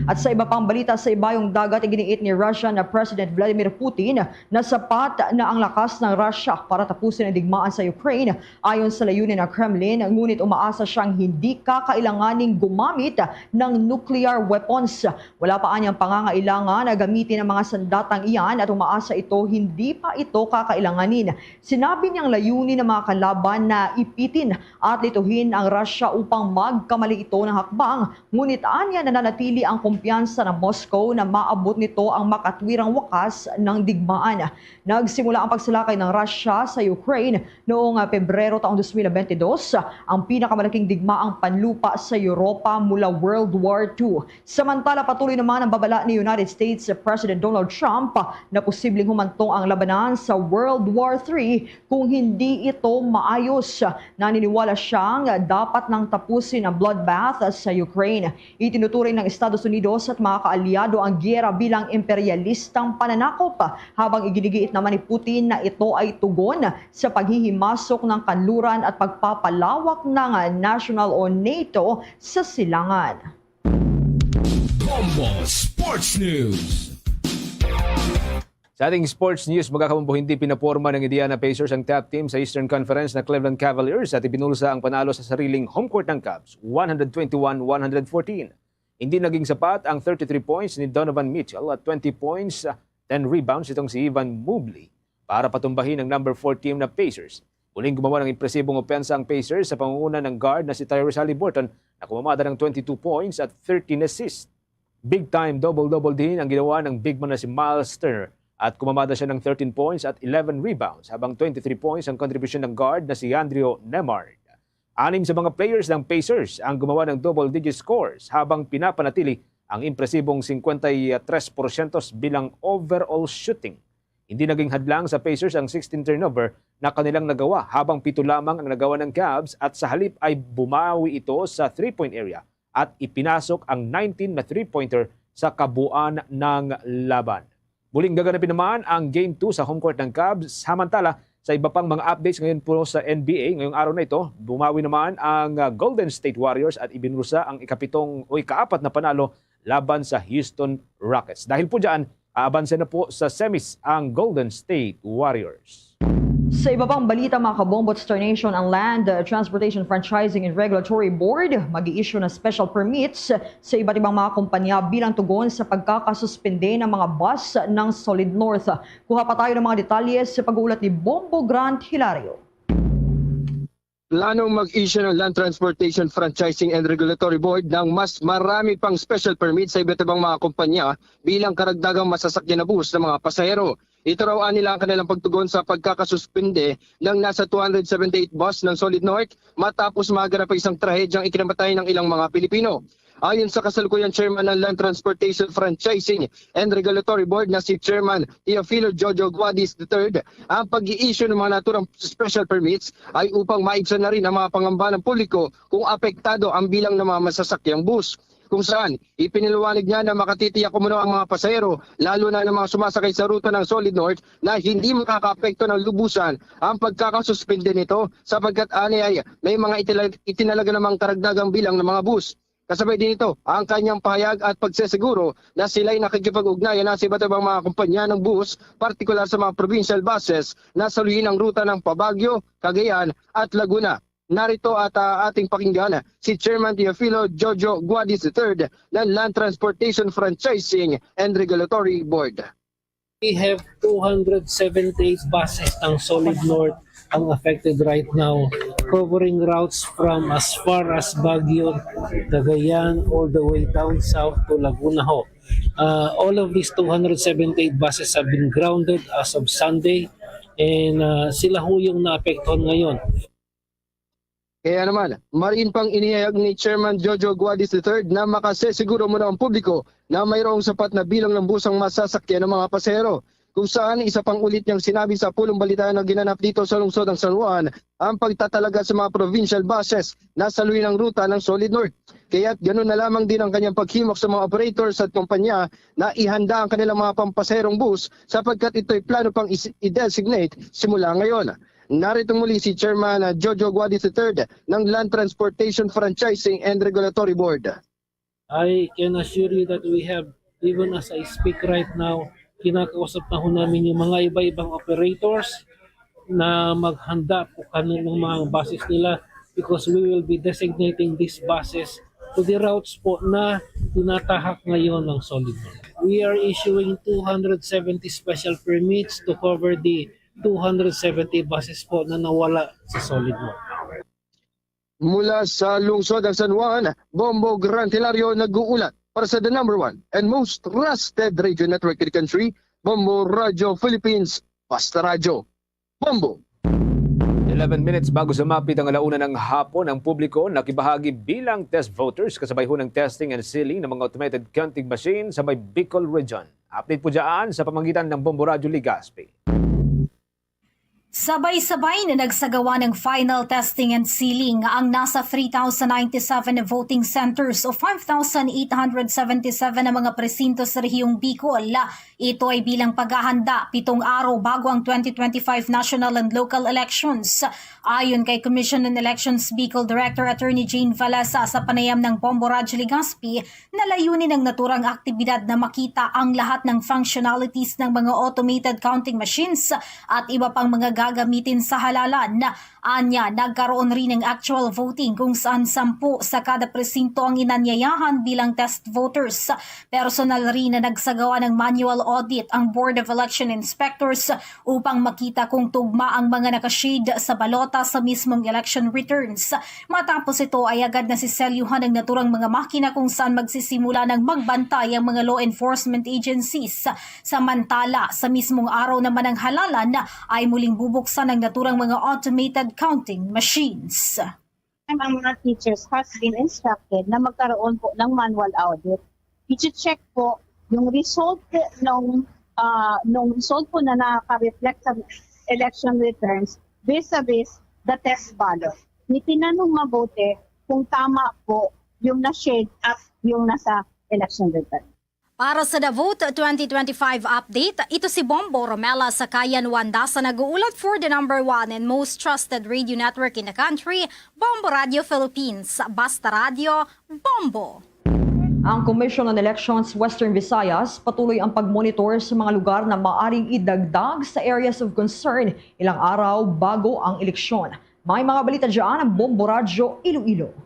At sa iba pang balita, sa Ibayong Dagat, iginiit ni Russia na President Vladimir Putin na sapat na ang lakas ng Russia para tapusin ang digmaan sa Ukraine, ayon sa layunin ng Kremlin, ngunit umaasa siyang hindi kakailanganing gumamit ng nuclear weapons. Wala pa anyang pangangailangan na gamitin ang mga sandatang iyan at umaasa ito hindi pa ito kakailanganin. Sinabi niyang layunin ng mga kalaban na ipitin at lituhin ang Russia upang magkamali ito ng hakbang, ngunit anya nananatili ang kumpiyansa ng Moscow na maabot nito ang makatwirang wakas ng digmaan. Nagsimula ang pagsalakay ng Russia sa Ukraine noong, ah, Pebrero taong dos mil bente dos, ang pinakamalaking digmaang panlupa sa Europa mula World War two. Samantala, patuloy naman ang babala ni United States President Donald Trump na posibleng humantong ang labanan sa World War three kung hindi ito maayos. Naniniwala siyang dapat nang tapusin ang bloodbath sa Ukraine. Itinuturing ng Estados Unidos at mga kaalyado ang giyera bilang imperialistang pananakop, habang iginigiit naman ni Putin na ito ay tugon sa paghihimasok ng kanluran at pagpapalawak ng national o NATO sa silangan. Bombo Sports News. Sa ating sports news, mga kabombo, hindi pinaporma ng Indiana Pacers ang top team sa Eastern Conference na Cleveland Cavaliers at ibinulsa ang panalo sa sariling home court ng Cavs, one hundred twenty-one one hundred fourteen. Hindi naging sapat ang thirty-three points ni Donovan Mitchell at twenty points, ah, ten rebounds itong si Evan Mobley para patumbahin ang number four team na Pacers. Muling gumawa ng impresibong opensa ang Pacers sa pangunguna ng guard na si Tyrese Haliburton na kumamada ng twenty-two points at thirteen assists. Big time double-double din ang ginawa ng big man na si Miles Turner at kumamada siya ng thirteen points at eleven rebounds, habang twenty-three points ang kontribusyon ng guard na si Andrew Nembhard. Anim sa mga players ng Pacers ang gumawa ng double-digit scores, habang pinapanatili ang impresibong fifty-three percent bilang overall shooting. Hindi naging hadlang sa Pacers ang sixteen turnover na kanilang nagawa, habang pito lamang ang nagawa ng Cavs, at sa halip ay bumawi ito sa three-point area at ipinasok ang nineteen na three-pointer sa kabuuan ng laban. Muling gaganapin naman ang Game two sa home court ng Cavs. Samantala, sa iba pang mga updates ngayon po sa N B A, ngayong araw na ito, bumawi naman ang, ah, Golden State Warriors at ibinulsa ang ikapitong o ikaapat na panalo laban sa Houston Rockets. Dahil po dyan, aabanse na po sa semis ang Golden State Warriors. Sa iba pang balita, mga kabombo, Star Nation, ang Land Transportation Franchising and Regulatory Board mag-i-issue ng special permits sa iba't ibang mga kumpanya bilang tugon sa pagkakasuspende ng mga bus ng Solid North. Kuha pa tayo ng mga detalye sa pag-uulat ni Bombo Grant Hilario. Planong mag-issue ng Land Transportation Franchising and Regulatory Board ng mas marami pang special permit sa iba't ibang mga kumpanya bilang karagdagang masasakyan na bus ng mga pasahero. Ito raw anila ang kanilang pagtugon sa pagkakasuspinde ng nasa two hundred seventy-eight bus ng Solid North matapos maganap ang isang trahedyang ikinamatay ng ilang mga Pilipino. Ayon sa kasalukuyan chairman ng Land Transportation Franchising and Regulatory Board na si Chairman Teofilo Jojo Guadis the third, ang pag-i-issue ng mga naturang special permits ay upang maibsan na rin ang mga pangamba ng publiko kung apektado ang bilang ng mga masasakyang bus. Kung saan, ipinaliwanag niya na makatitiyak umano ang mga pasahero, lalo na ng mga sumasakay sa ruta ng Solid North, na hindi makakaapekto ng lubusan ang pagkakasuspinde nito, sapagkat ani ay may mga itila-, itinalaga namang karagdagang bilang ng mga bus. Kasabay din ito ang kanyang pahayag at pagsesiguro na sila'y nakikipag-ugnayan na sa iba't ibang mga kumpanya ng bus, partikular sa mga provincial buses na saluhin ang ruta ng Baguio, Cagayan at Laguna. Narito at, ah, ating pakinggan si Chairman Teofilo Jojo Guadis the third ng Land Transportation Franchising and Regulatory Board. We have two hundred seventy-eight buses ng Solid North ang affected right now, covering routes from as far as Baguio, Cagayan, all the way down south to Laguna ho. Uh, all of these two hundred seventy-eight buses have been grounded as of Sunday, and uh, sila ho yung naapektuhan ngayon. Kaya naman, mariin pang inihayag ni Chairman Jojo Guadis the third na makasesiguro muna ang publiko na mayroong sapat na bilang ng busang masasakyan ng mga pasahero, kung saan isa pang ulit niyang sinabi sa pulong balita na ginanap dito sa lungsod ng San Juan ang pagtatalaga sa mga provincial buses na saluhin ang ruta ng Solid North. Kaya't ganun na lamang din ang kanyang paghimok sa mga operators at kumpanya na ihanda ang kanilang mga pampasaherong bus, sapagkat ito'y plano pang is- i-designate simula ngayon. Narito muli si Chairman, ah, Jojo Guadis the third ng Land Transportation Franchising and Regulatory Board. I can assure you that we have, even as I speak right now, kinakausap na ho namin yung mga iba-ibang operators na maghanda po kanilang mga buses nila, because we will be designating these buses to the routes po na tinatahak ngayon ng Solid North. We are issuing two hundred seventy special permits to cover the two hundred seventy buses po na nawala sa Solid North. Mula sa lungsod ng San Juan, Bombo Gran Hilario nag-uulat para sa the number one and most trusted radio network in the country, Bombo Radio Philippines, Basta Radyo. Bombo! Eleven minutes bago sumapit ang alauna ng hapon, ang publiko nakibahagi bilang test voters kasabay ho ng testing and sealing ng mga automated counting machine sa may Bicol Region. Update po dyan sa pamagitan ng Bombo Radyo Legazpi. Sabay-sabay na nagsagawa ng final testing and sealing ang nasa three thousand ninety-seven voting centers o five thousand eight hundred seventy-seven na mga presinto sa Rehiyong Bicol. Ito ay bilang paghahanda pitong araw bago ang twenty twenty-five national and local elections. Ayon kay Commission on Elections Bicol Director Attorney Jane Valesa sa panayam ng Bombo Radyo Legazpi, na layunin ng naturang aktibidad na makita ang lahat ng functionalities ng mga automated counting machines at iba pang mga gagamitin sa halalan. Anya, nagkaroon rin ng actual voting kung saan sampu sa kada presinto ang inanyayahan bilang test voters. Personal rin na nagsagawa ng manual audit ang Board of Election Inspectors upang makita kung tugma ang mga nakashade sa balota sa mismong election returns. Matapos ito ay agad na siselyuhan ang naturang mga makina kung saan magsisimula ng magbantay ang mga law enforcement agencies. Samantala, sa mismong araw naman ng halalan ay muling bubuksan ang naturang mga automated counting machines. Ang mga teachers has been instructed na magkaroon po ng manual audit. I-check po yung result po nung, ah, nung result po na naka-reflect sa election returns vis-a-vis the test ballot. Ni tinanong mabuti kung tama po yung na-shade at yung nasa election return. Para sa The Vote twenty twenty-five update, ito si Bombo Romela Sakayan Wandasa nag-uulat for the number one and most trusted radio network in the country, Bombo Radio Philippines. Basta Radio, Bombo! Ang Commission on Elections Western Visayas patuloy ang pagmonitor sa mga lugar na maaring idagdag sa areas of concern ilang araw bago ang eleksyon. May mga balita dyan ang Bombo Radyo Iloilo.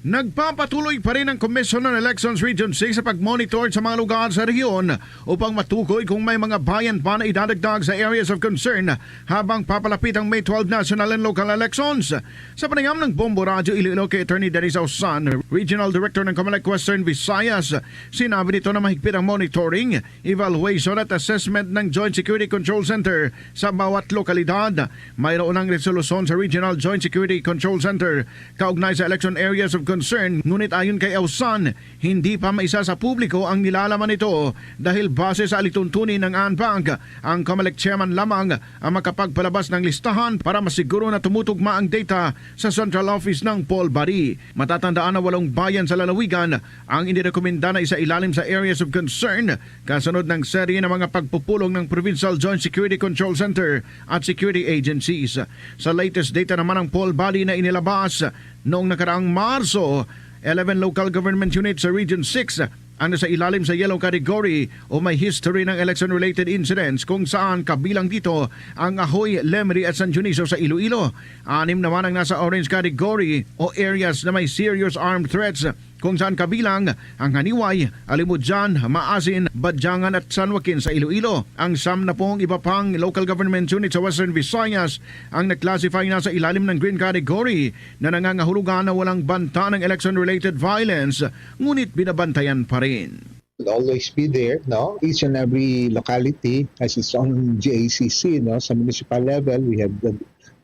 Nagpapatuloy pa rin ang Commission on Elections Region six sa pag-monitor sa mga lugar sa rehiyon upang matukoy kung may mga bayan pa na idadagdag sa areas of concern habang papalapit ang May twelve national and local elections. Sa panayam ng Bombo Radyo Iloilo kay Attorney Dennis Ausan, Regional Director ng Comelec Western Visayas, sinabi nito na mahigpit ang monitoring, evaluation at assessment ng Joint Security Control Center sa bawat lokalidad. Mayroon ng resolusyon sa Regional Joint Security Control Center kaugnay sa election areas of concern, ngunit ayon kay Ausan, hindi pa maisa sa publiko ang nilalaman nito dahil base sa alituntunin ng ANBAC, ang Comelec chairman lamang ang makapagpalabas ng listahan para masiguro na tumutugma ang data sa central office ng Paul Bari. Matatandaan na walong bayan sa lalawigan ang inirekomenda na isailalim sa areas of concern kasunod ng serye ng mga pagpupulong ng Provincial Joint Security Control Center at security agencies. Sa latest data naman ng Paul Bari na inilabas, Noong nakaraang Marso, eleven local government units sa Region six ang nasa ilalim sa yellow category o may history ng election-related incidents, kung saan kabilang dito ang Ahoy, Lemery at San Dionisio sa Iloilo. Anim naman ang nasa orange category o areas na may serious armed threats, kung saan kabilang ang Janiuay, Alimodian, Maasin, Badiangan at San Joaquin sa Iloilo. Ang siyam na pung iba pang local government unit sa Western Visayas ang na-classify na sa ilalim ng green category na nangangahulugan na walang banta ng election-related violence, ngunit binabantayan pa rin. Will always be there, no? Each and every locality has its own G A C C, no? Sa municipal level, we have the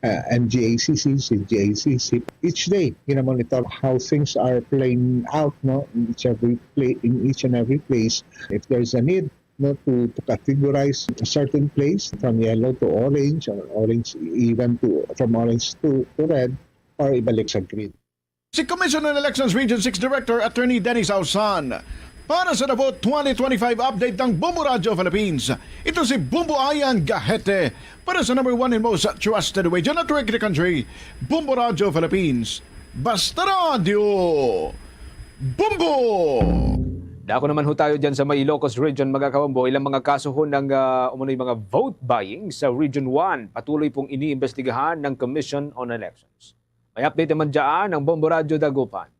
uh, M G A C C, si G A C C. Each day, you know, monitor how things are playing out, no? In each every play, in each and every place. If there's a need, no, to, to categorize a certain place from yellow to orange, or orange even to from orange to, to red, or ibalik sa green. Si Commission on Elections Region six Director Attorney Dennis Ausan. Para sa Davao twenty twenty-five update ng Bombo Radio Philippines, ito si Bombo Ayan Gahete para sa number one and most trusted radio network in the country, Bombo Radio Philippines. Basta Radio, Bombo! Dako naman ho tayo dyan sa may Ilocos Region, mga kabombo. Ilang mga kaso ho ng uh, umunoy mga vote buying sa Region one. Patuloy pong iniimbestigahan ng Commission on Elections. May update naman dyan ng Bombo Radyo Dagupan.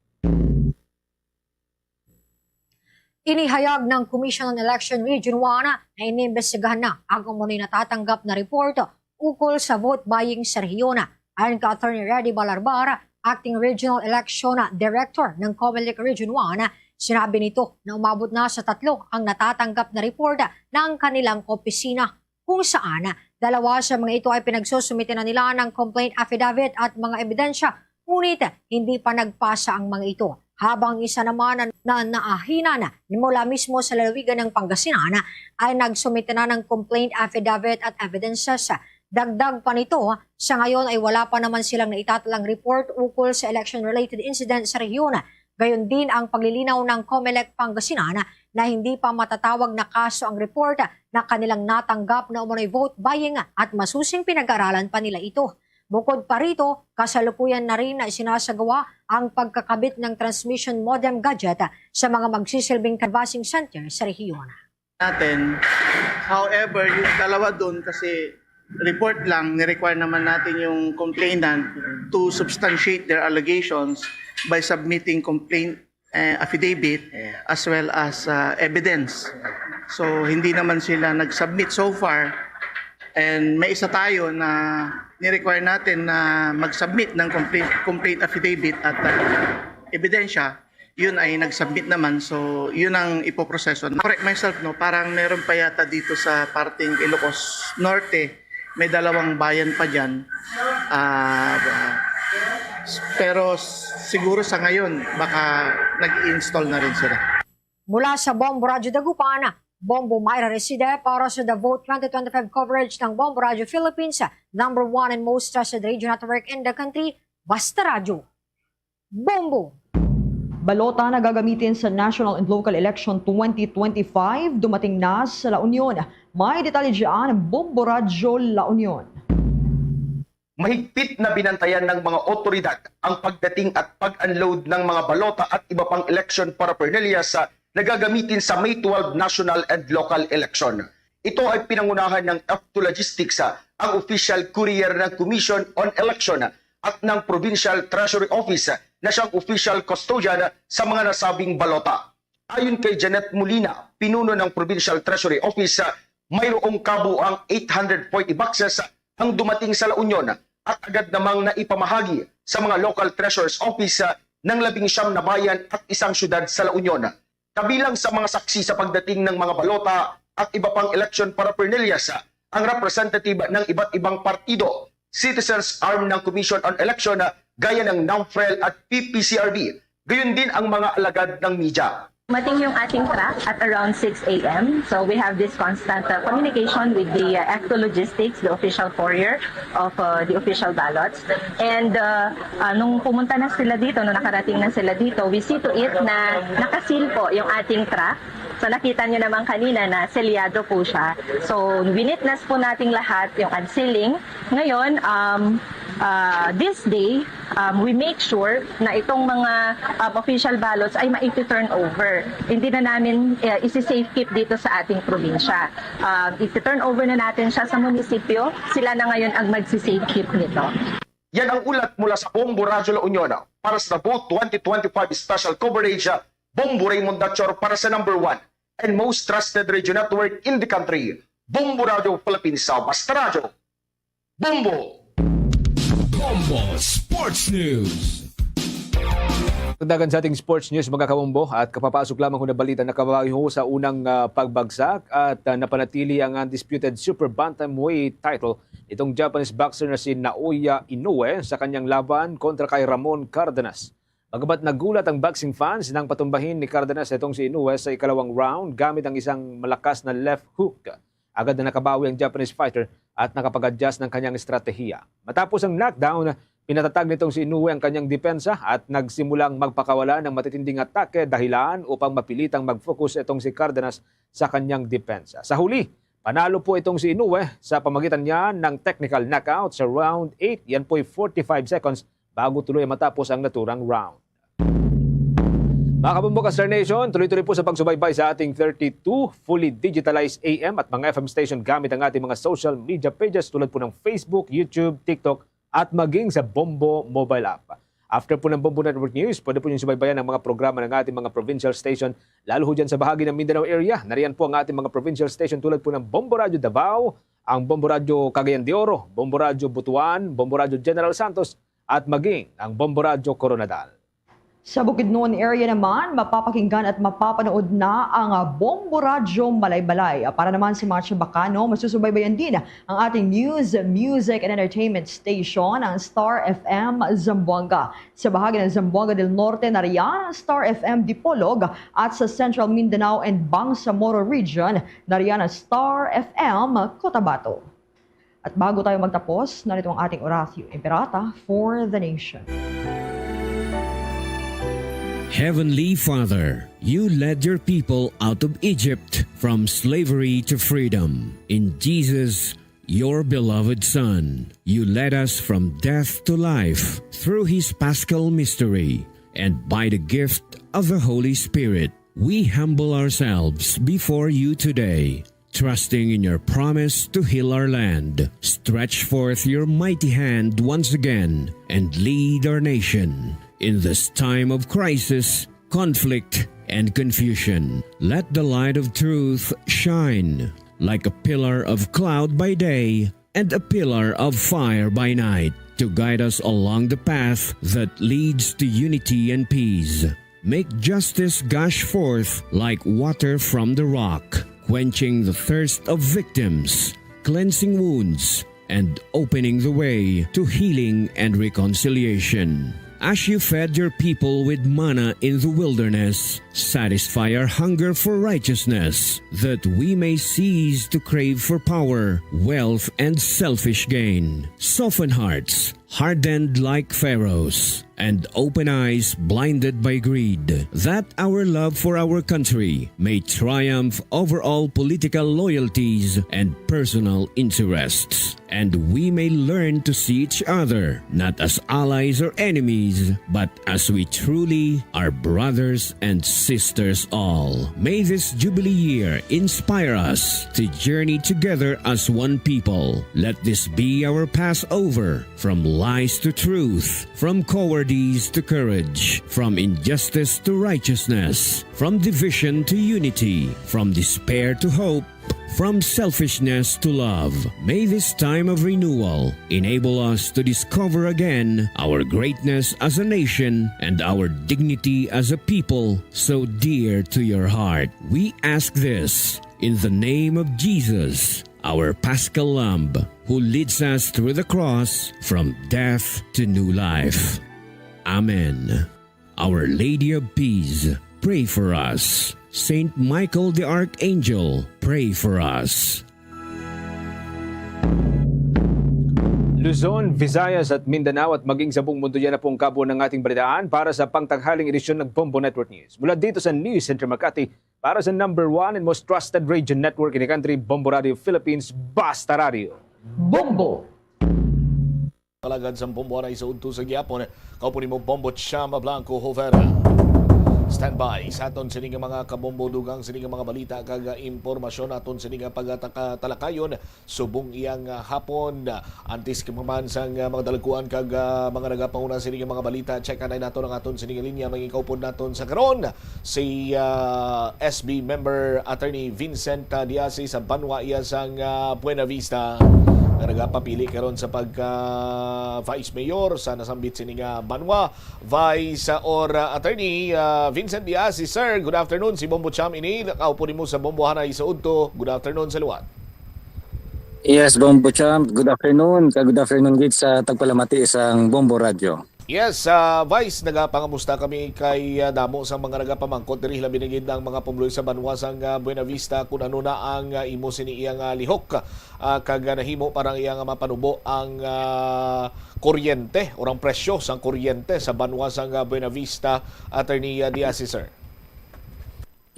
Inihayag ng Commission on Election Region one na inimbestigahan na ang umunoy natatanggap na report ukol sa vote buying sa rehiyon. Ayon kay Attorney Reddy Balarbar, Acting Regional Election Director ng Comelec Region one, sinabi nito na umabot na sa tatlo ang natatanggap na report ng kanilang opisina, kung saan dalawa sa mga ito ay pinagsusumite na nila ng complaint affidavit at mga ebidensya, ngunit hindi pa nagpasa ang mga ito. Habang isa naman na, na naahinan mula mismo sa lalawigan ng Pangasinan ay nagsumite na ng complaint affidavit at evidences. Dagdag pa nito, sa ngayon ay wala pa naman silang naitatalang report ukol sa election-related incident sa rehiyon. Gayon din ang paglilinaw ng Comelec Pangasinan na hindi pa matatawag na kaso ang report na kanilang natanggap na umano'y vote buying at masusing pinag-aralan pa nila ito. Bukod pa rito, kasalukuyan na rin na isinasagawa ang pagkakabit ng transmission modem gadget sa mga magsisilbing canvassing center sa rehiyon. Natin. However, yung dalawa doon kasi report lang, ni-require naman natin yung complainant to substantiate their allegations by submitting complaint eh, affidavit as well as uh, evidence. So hindi naman sila nag-submit so far. And may isa tayo na ni-require natin na mag-submit ng complaint, complaint affidavit at uh, ebidensya. Yun ay nag-submit naman. So yun ang ipoproseso. Correct myself, no? Parang meron pa yata dito sa parting Ilocos Norte, may dalawang bayan pa dyan. Ah, pero siguro sa ngayon, baka nag-i-install na rin sila. Mula sa Bombo Radyo Dagupan, Bombo Myra Reside para sa The Vote twenty twenty-five coverage ng Bombo Radyo Philippines, number one and most trusted radio network in the country, Basta Radyo. Bombo! Balota na gagamitin sa National and Local Election twenty twenty-five dumating na sa La Union. May detalye dyan ang Bombo Radyo La Union. Mahigpit na binantayan ng mga otoridad ang pagdating at pag-unload ng mga balota at iba pang election paraphernalia sa nagagamitin sa May twelve national and local election. Ito ay pinangunahan ng F two Logistics, ang official courier ng Commission on Election at ng Provincial Treasury Office na siyang official custodian sa mga nasabing balota. Ayon kay Janet Molina, pinuno ng Provincial Treasury Office, mayroong kabuang eight hundred forty boxes ang dumating sa La Union at agad namang naipamahagi sa mga local treasurer's office ng labing siyam na bayan at isang syudad sa La Union. Kabilang sa mga saksi sa pagdating ng mga balota at iba pang election paraphernalia ang representative ng iba't ibang partido, citizens arm ng Commission on Election gaya ng NAMFREL at P P C R D, gayon din ang mga alagad ng media. Dumating yung ating truck at around six a.m. So we have this constant uh, communication with the uh, F two Logistics, the official courier of uh, the official ballots. And uh, uh, nung pumunta na sila dito, nung nakarating na sila dito, we see to it na nakasil po yung ating truck. So nakita niyo naman kanina na selyado po siya. So witness po nating lahat yung unsealing. Ngayon, um, uh, this day, um, we make sure na itong mga um, official ballots ay mai-turn over. Hindi na namin uh, isi-safe keep dito sa ating probinsya. Um, i-turn over na natin siya sa munisipyo. Sila na ngayon ang magsi-safe keep nito. Yan ang ulat mula sa Bombo Radyo La Union para sa Vote twenty twenty-five Special Coverage, Bombo Raymond Dachor para sa number one and most trusted radio network in the country, Bombo Radyo Philippines, sa Basta Radyo. Bombo! Bombo Sports News. Dagan sa ating sports news, mga kabombo, at kapapasok lamang ko na balita, nakabawi ho sa unang ah, pagbagsak at ah, napanatili ang undisputed super bantamweight title itong Japanese boxer na si Naoya Inoue sa kanyang laban kontra kay Ramon Cardenas. Bagamat nagulat ang boxing fans nang patumbahin ni Cardenas itong si Inoue sa ikalawang round gamit ang isang malakas na left hook. Agad na nakabawi ang Japanese fighter at nakapag-adjust ng kanyang estratehiya. Matapos ang knockdown, pinatatag nitong si Inoue ang kanyang depensa at nagsimulang magpakawala ng matitinding atake, dahilan upang mapilitang mag-focus itong si Cardenas sa kanyang depensa. Sa huli, panalo po itong si Inoue sa pamagitan niya ng technical knockout sa round eight. Yan po'y forty-five seconds bago tuloy matapos ang naturang round. Mga kabombo ka Star Nation, tuloy-tuloy po sa pagsubaybay sa ating thirty-two fully digitalized A M at mga F M station gamit ang ating mga social media pages tulad po ng Facebook, YouTube, TikTok at maging sa Bombo mobile app. After po ng Bombo Network News, pwede po niyong subaybayan ang mga programa ng ating mga provincial station, lalo ho dyan sa bahagi ng Mindanao area. Nariyan po ang ating mga provincial station tulad po ng Bombo Radyo Davao, ang Bombo Radyo Cagayan de Oro, Bombo Radyo Butuan, Bombo Radyo General Santos, at maging ang Bombo Radyo Koronadal. Sa Bukidnon area naman, mapapakinggan at mapapanood na ang Bombo Radyo Malaybalay. Para naman sa mga Chabacano, masusubaybayan din ang ating news, music, and entertainment station, ang Star F M Zamboanga. Sa bahagi ng Zamboanga del Norte, nariyan ang Star F M Dipolog, at sa Central Mindanao and Bangsamoro Region, nariyan ang Star F M Cotabato. At bago tayo magtapos, narito ang ating Oratio Imperata for the Nation. Heavenly Father, you led your people out of Egypt from slavery to freedom. In Jesus, your beloved Son, you led us from death to life through his paschal mystery and by the gift of the Holy Spirit. We humble ourselves before you today, trusting in your promise to heal our land. Stretch forth your mighty hand once again and lead our nation in this time of crisis, conflict, and confusion. Let the light of truth shine like a pillar of cloud by day and a pillar of fire by night to guide us along the path that leads to unity and peace. Make justice gush forth like water from the rock, quenching the thirst of victims, cleansing wounds, and opening the way to healing and reconciliation. As you fed your people with manna in the wilderness, satisfy our hunger for righteousness, that we may cease to crave for power, wealth, and selfish gain. Soften hearts hardened like Pharaoh's, and open eyes blinded by greed, that our love for our country may triumph over all political loyalties and personal interests, and we may learn to see each other not as allies or enemies, but as we truly are brothers and sisters all. May this Jubilee year inspire us to journey together as one people. Let this be our Passover, from lies to truth, from cowardice to courage, from injustice to righteousness, from division to unity, from despair to hope, from selfishness to love. May this time of renewal enable us to discover again our greatness as a nation and our dignity as a people so dear to your heart. We ask this in the name of Jesus, our Paschal Lamb, who leads us through the cross from death to new life. Amen. Our Lady of Peace, pray for us. Saint Michael the Archangel, pray for us. Luzon, Visayas at Mindanao at maging sa buong mundo, yan na po ang kabuuan ng ating balitaan para sa pangtanghaling edisyon ng Bombo Network News. Mula dito sa News Center Makati, para sa number one and most trusted radio network in the country, Bombo Radio Philippines, Basta Radio. Bombo! Alagad sang Bombo anay sa udto sa gihapon. Kaupo nimo Bombo Cham Blanco Jovera. Standby sa aton sini nga mga kabombo, dugang sini nga mga balita kag impormasyon aton sini nga pagtalakayon subong iyang, ah, hapon. Antes ka pa man sang, ah, mga dalagkuan kag, ah, mga nagapanguna sini nga mga balita, check anay naton ang aton sini nga linya. Mangikaupod naton sa karon si, ah, S B member Attorney Vincent, ah, Diasi sa banwa iya sang, ah, Buena Vista nga nagapapili karon sa pagka Vice Mayor sa nasambit sini nga banwa. Vice, ah, or, ah, Attorney, ah, Vincent Diasi, sir, good afternoon. Si Bombo Cham ini, nakaupo nimo sa Bombo anay sa udto. Good afternoon sa liwat. Yes, Bombo Champ. Good afternoon. Kag good afternoon gid sa tagpalamati sang Bombo Radyo. Yes, ah, Vice, nagapangamusta kami kay, ah, damo sang mga nagapamangkot diri, labi na gid ang mga pumuluyo sa banwa sang, ah, Buena Vista, kun ano na ang, ah, imo sini iyang, ah, lihok, ah, kag, ah, nahimo para ang iyang mapanubo ang, ah, kuryente or ang presyo sang kuryente sa banwa sang, ah, Buena Vista, Attorney, ah, Diasi, sir.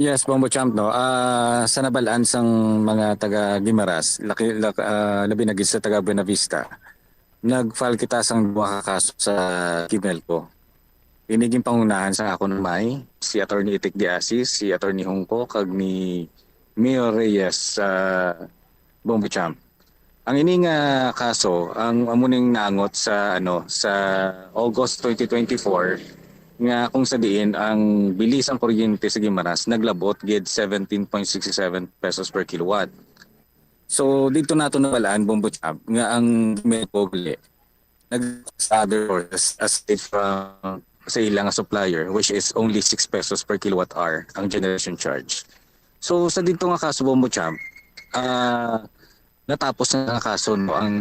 Yes, Bombo Champ, no. Ah, sa nabalaan sang mga taga Guimaras, laki, lak, ah, labi na gid sa taga Buena Vista, nag-file kita sang duha ka kaso sa Gimelco. Ini ginpangunahan sa akon amay, si Attorney Itik Diasi, si Attorney Hungko, kag ni Mayor Reyes sa Bombo Champ. Ang ini nga kaso, ang amo ning naangot sa, ano, sa August twenty twenty-four, nga kung sa diin ang bili sang kuryente sa Guimaras naglabot gid seventeen point six seven pesos per kilowatt. So dito nato nabalaan, Bombo Chab, nga ang Gimelco gali nag sa other sources aside from sa ila nga supplier, which is only six pesos per kilowatt hour ang generation charge. So sa dito nga kaso, Bombo Chab, ah, natapos na nga kaso, no, ang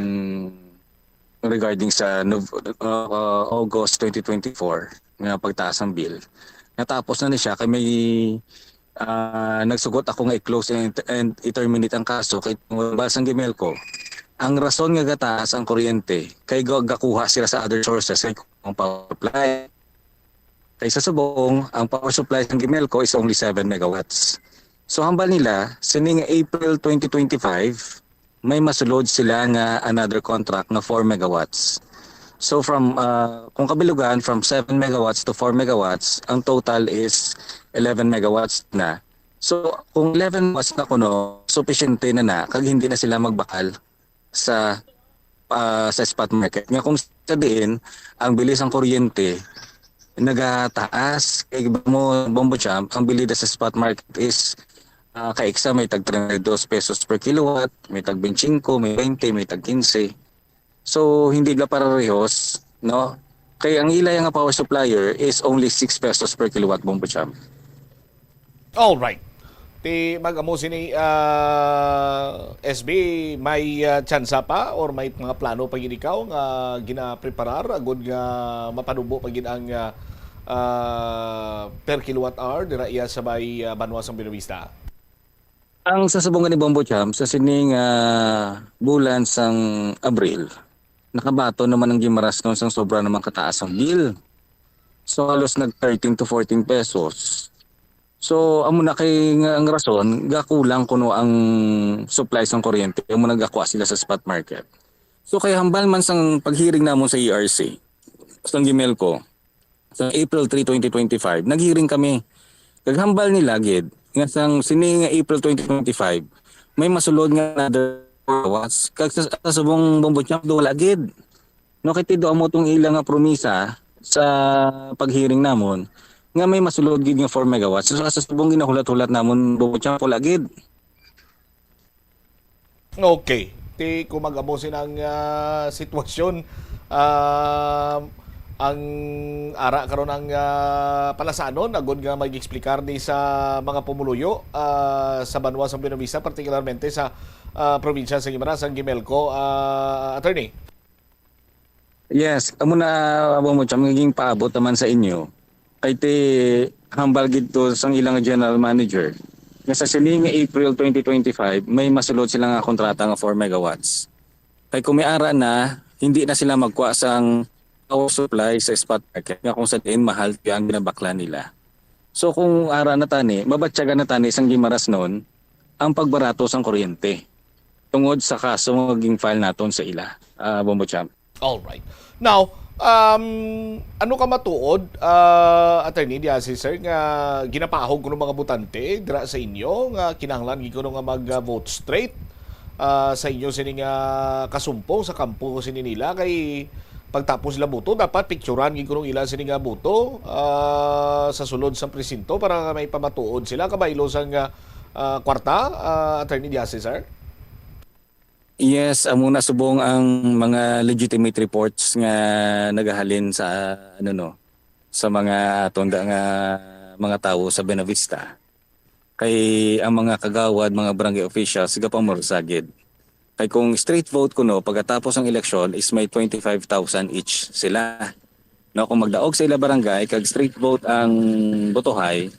regarding sa Nov-, uh, uh, August twenty twenty-four nga pagtaas ang bill. Natapos na ni siya kay may, ah, nagsugot ako nga i-close and, and i-terminate ang kaso kay tungod ba sang Gimelco. Ang rason nga gataas ang kuryente kay ga-, gakuha sila sa other sources kay ang power supply. Kay sa subong, ang power supply sang Gimelco is only seven megawatts. So hambal nila, sining April twenty twenty-five, may masulod sila nga another contract nga four megawatts. So from, ah, kung kabilugan, from seven megawatts to four megawatts, ang total is eleven megawatts na. So kung eleven megawatts na kuno, supisyente na na, kag hindi na sila magbakal sa, ah, sa spot market. Nga kung sa diin, ang bili sang kuryente nagataas. Kay ba mo, Bombo Champ, ang bili sa spot market is, ah, kaigsa may tag treinta y dos pesos per kilowatt, may tag twenty-five, may twenty, may tag quince. So hindi bala parehos, no? Kay ang ila nga power supplier is only six pesos per kilowatt, Bombo Champ. All right. Ti mag-amo sini, ah, S B, may, ah, tsansa pa or may mga plano pa gid ikaw nga ginapreparar agud nga mapanubo pa gid ang, ah, ah, per kilowatt hour dira iya sa may, ah, banwa sang Buena Vista? Ang sa subong gani, Bombo Champ, sa sining, ah, bulan sang Abril, nakabaton naman ang Guimaras kon sang sobra naman kataas ang bill. So halos nag thirteen to fourteen pesos. So amo na kay nga ang rason, gakulang kuno ang supply sang kuryente, amo nagakwa sila sa spot market. So kay hambal man sang paghearing namon sa E R C, sang Gimelco, sa April three, twenty twenty-five, naghearing kami. Kag hambal nila gid nga sang sini nga April twenty twenty-five, may masulod nga another four megawatts. Kag sa, sa subong, Bombo Champ, wala gid. No, kay ti do amo tong ila nga promisa sa paghearing namon nga may masulod gid nga four megawatts. So, sa subong ginahulat-hulat namon, Bombo Champ, wala gid. Okay. Ti kung mag-amo sinang, ah, sitwasyon, ah, ang ara karon ang, ah, palasanon agud nga mag-explicar ni sa mga pumuluyo, ah, sa banwa sa Buena Vista, partikularmente sa, ah, probinsya sa Guimaras, ang Gimelco, ah, attorney. Yes, amo na, amo mo, Cham, nga ginpaabot naman sa inyo. Kay ti hambal gid to sang ilang general manager nga sa sini nga April twenty twenty-five, may masulod sila nga kontrata nga four megawatts. Kay kung may ara na, hindi na sila magkuha sang power supply sa spot market nga kung sa diin mahal kaya ang ginabakla nila. So kung ara na tani, mabatyagan na tani sang Guimaras noon ang pagbarato sang kuryente tungod sa kaso nga ging-file naton sa ila, ah, Bombo Champ. All right. Now, um, ano ka matuod, ah, Attorney Diaz, sir, nga ginapahog kuno mga botante dira sa inyo nga kinahanglan gid kuno nga mag-vote straight, ah, sa inyo sini nga kasumpong sa kampo sini nila kay pagtapos sila boto dapat picturan gid kuno ila sini nga boto, ah, sa sulod sa presinto para may pamatuod sila kabaylo sang, ah, kwarta, ah, Attorney Diaz, sir? Yes, amo na subong ang mga legitimate reports nga nagahalin sa, ano, no, sa mga aton da nga mga tawo sa Buenavista. Kay ang mga kagawad, mga barangay officials, gapamursa gid. Kay kung straight vote kuno pagkatapos ang eleksyon is may twenty-five thousand each sila. No, kung magdaog sa ila barangay kag straight vote ang botohay,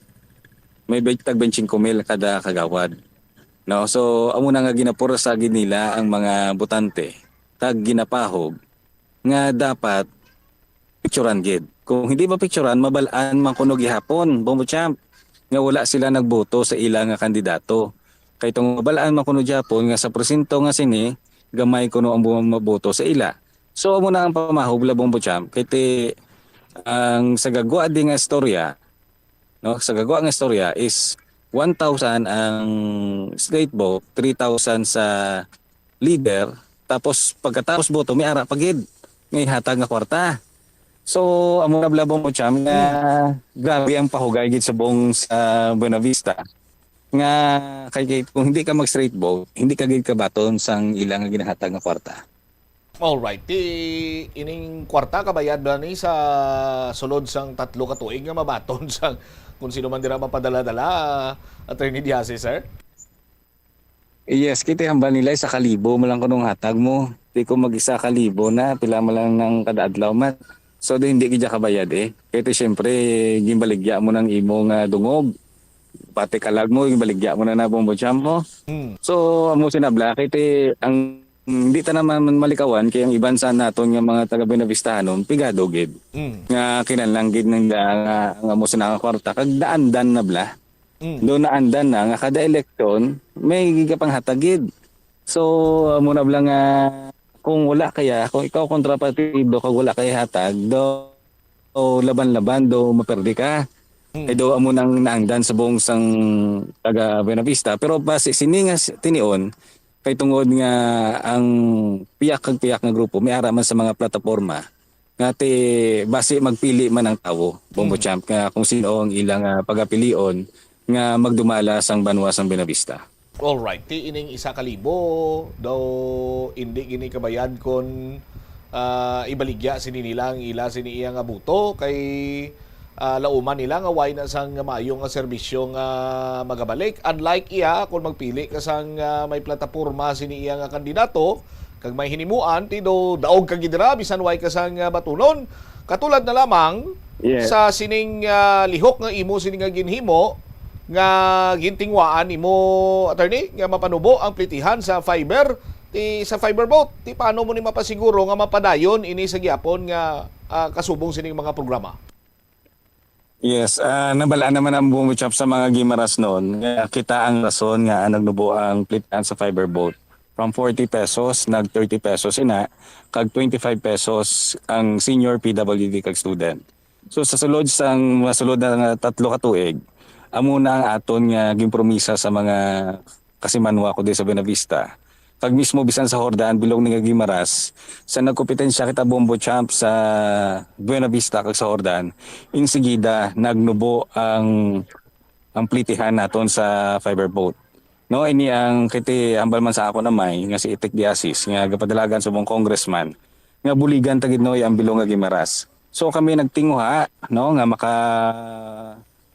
may tag twenty-five mil kada kagawad. No? So, amo na nga ginapursa gid nila ang mga botante kag ginapahog nga dapat picturan gid. Kung hindi mapicturan, mabal-an man kuno gihapon, Bombo Champ, nga wala sila nagboto sa ila nga kandidato. Kay tong mabal-an man kuno gihapon nga sa porsyento nga sini, gamay kuno ang bu- maboto sa ila. So, amo na ang pamahog, Bombo Champ. Kay ti, ang sa gagwa di nga istorya, no? Sa gagwa nga istorya is one thousand ang straight vote, three thousand sa leader, tapos pagkatapos boto, may ara pa gid nga ihatag nga kwarta. So, amo na, Bombo Champ, nga grabe ang pahugay gid subong sa Buenavista. Nga kay, kay kung hindi ka mag straight vote, hindi ka gid kabaton sang ila nga ginahatag nga kwarta. All right. Ti ining kwarta kabayad ba ni sa sulod sang tatlo ka tuig nga mabaton sang kung sino man dira mapadala-dala, Attorney Diaz, sir? Yes, kay ti hambal nila isa ka libo mo lang kunong hatag mo. Di ko mag isa ka libo na, pila mo lang nang kada adlaw man. So, di hindi gid kabayad eh. Kay ti syempre, ginbaligya mo nang imo nga dungog. Pati kalag mo, ginbaligya mo na na, Bombo Champ, mo. Hmm. So, amo sinabla, kay ti ang hindi ta naman malikawan kay ang iban sa naton nga mga taga Buenavistahanon, pigado gid. Mm. Nga kinahanglan gid nang da, nga ang amo sina nga kwarta kag daandan na bala. Mm. Do naandan na nga kada eleksyon may gigapanghatag gid. So, amo na bala nga kung wala kaya, kung ikaw kontrapartido kag wala kay hatag, do o laban-laban do maperdi ka. Mm. Kay do amo nang naandan sa buong sang taga Buenavista. Pero base sini nga s- tinion, kay tungod nga ang piyak kag piyak nga grupo may ara man sa mga plataporma nga ti basi magpili man ang tawo, Bombo Mm. Champ, nga kung sino ang ilang ah, pagapilion nga magdumala sang banwa sang Buenavista. All right. Ti ining isa ka libo daw hindi gini kabayad kon ah, ibaligya sini nila ang ila sini iya nga buto kay ah, lauman nila nga way na sang maayo nga serbisyo nga magabalik. Unlike iya, kung magpili ka sang ah, may plataporma sini iya nga kandidato, kag may hinimuan, ti do daog ka gid dira bisan way ka sang ah, batunon. Katulad na lamang Yes. sa sining ah, lihok nga imo sini nga ginhimo nga gintingwaan nimo, attorney, nga mapanubo ang plitihan sa fiber, ti sa fiber boat, ti paano mo ni mapasiguro nga mapadayon ini sa gihapon nga ah, kasubong sining mga programa? Yes, ah, nabalaan naman ang Bumbo Chop sa mga Guimaras noon nga kita ang rason nga nagnubo ang plitihan sa fiber boat. From forty pesos, nag thirty pesos ina, kag twenty-five pesos ang senior P W D kag student. So sa sulod sang masulod na nga tatlo ka tuig, amo na ang aton nga ginpromisa sa mga kasimanwa ko di sa Buenavista. Kag mismo bisan sa Jordan, bilog ni nga Guimaras, sa nagkompetensya kita Bombo Champ sa Buenavista kag sa Jordan, insigida nagnubo ang ang plitihan naton sa fiber boat. No, ini ang kiti hambal man sa ako na may nga si Itik Diasis nga gapadalagan sa buong congressman nga buligan ta gid no ang bilog nga Guimaras. So kami nagtinguha no nga maka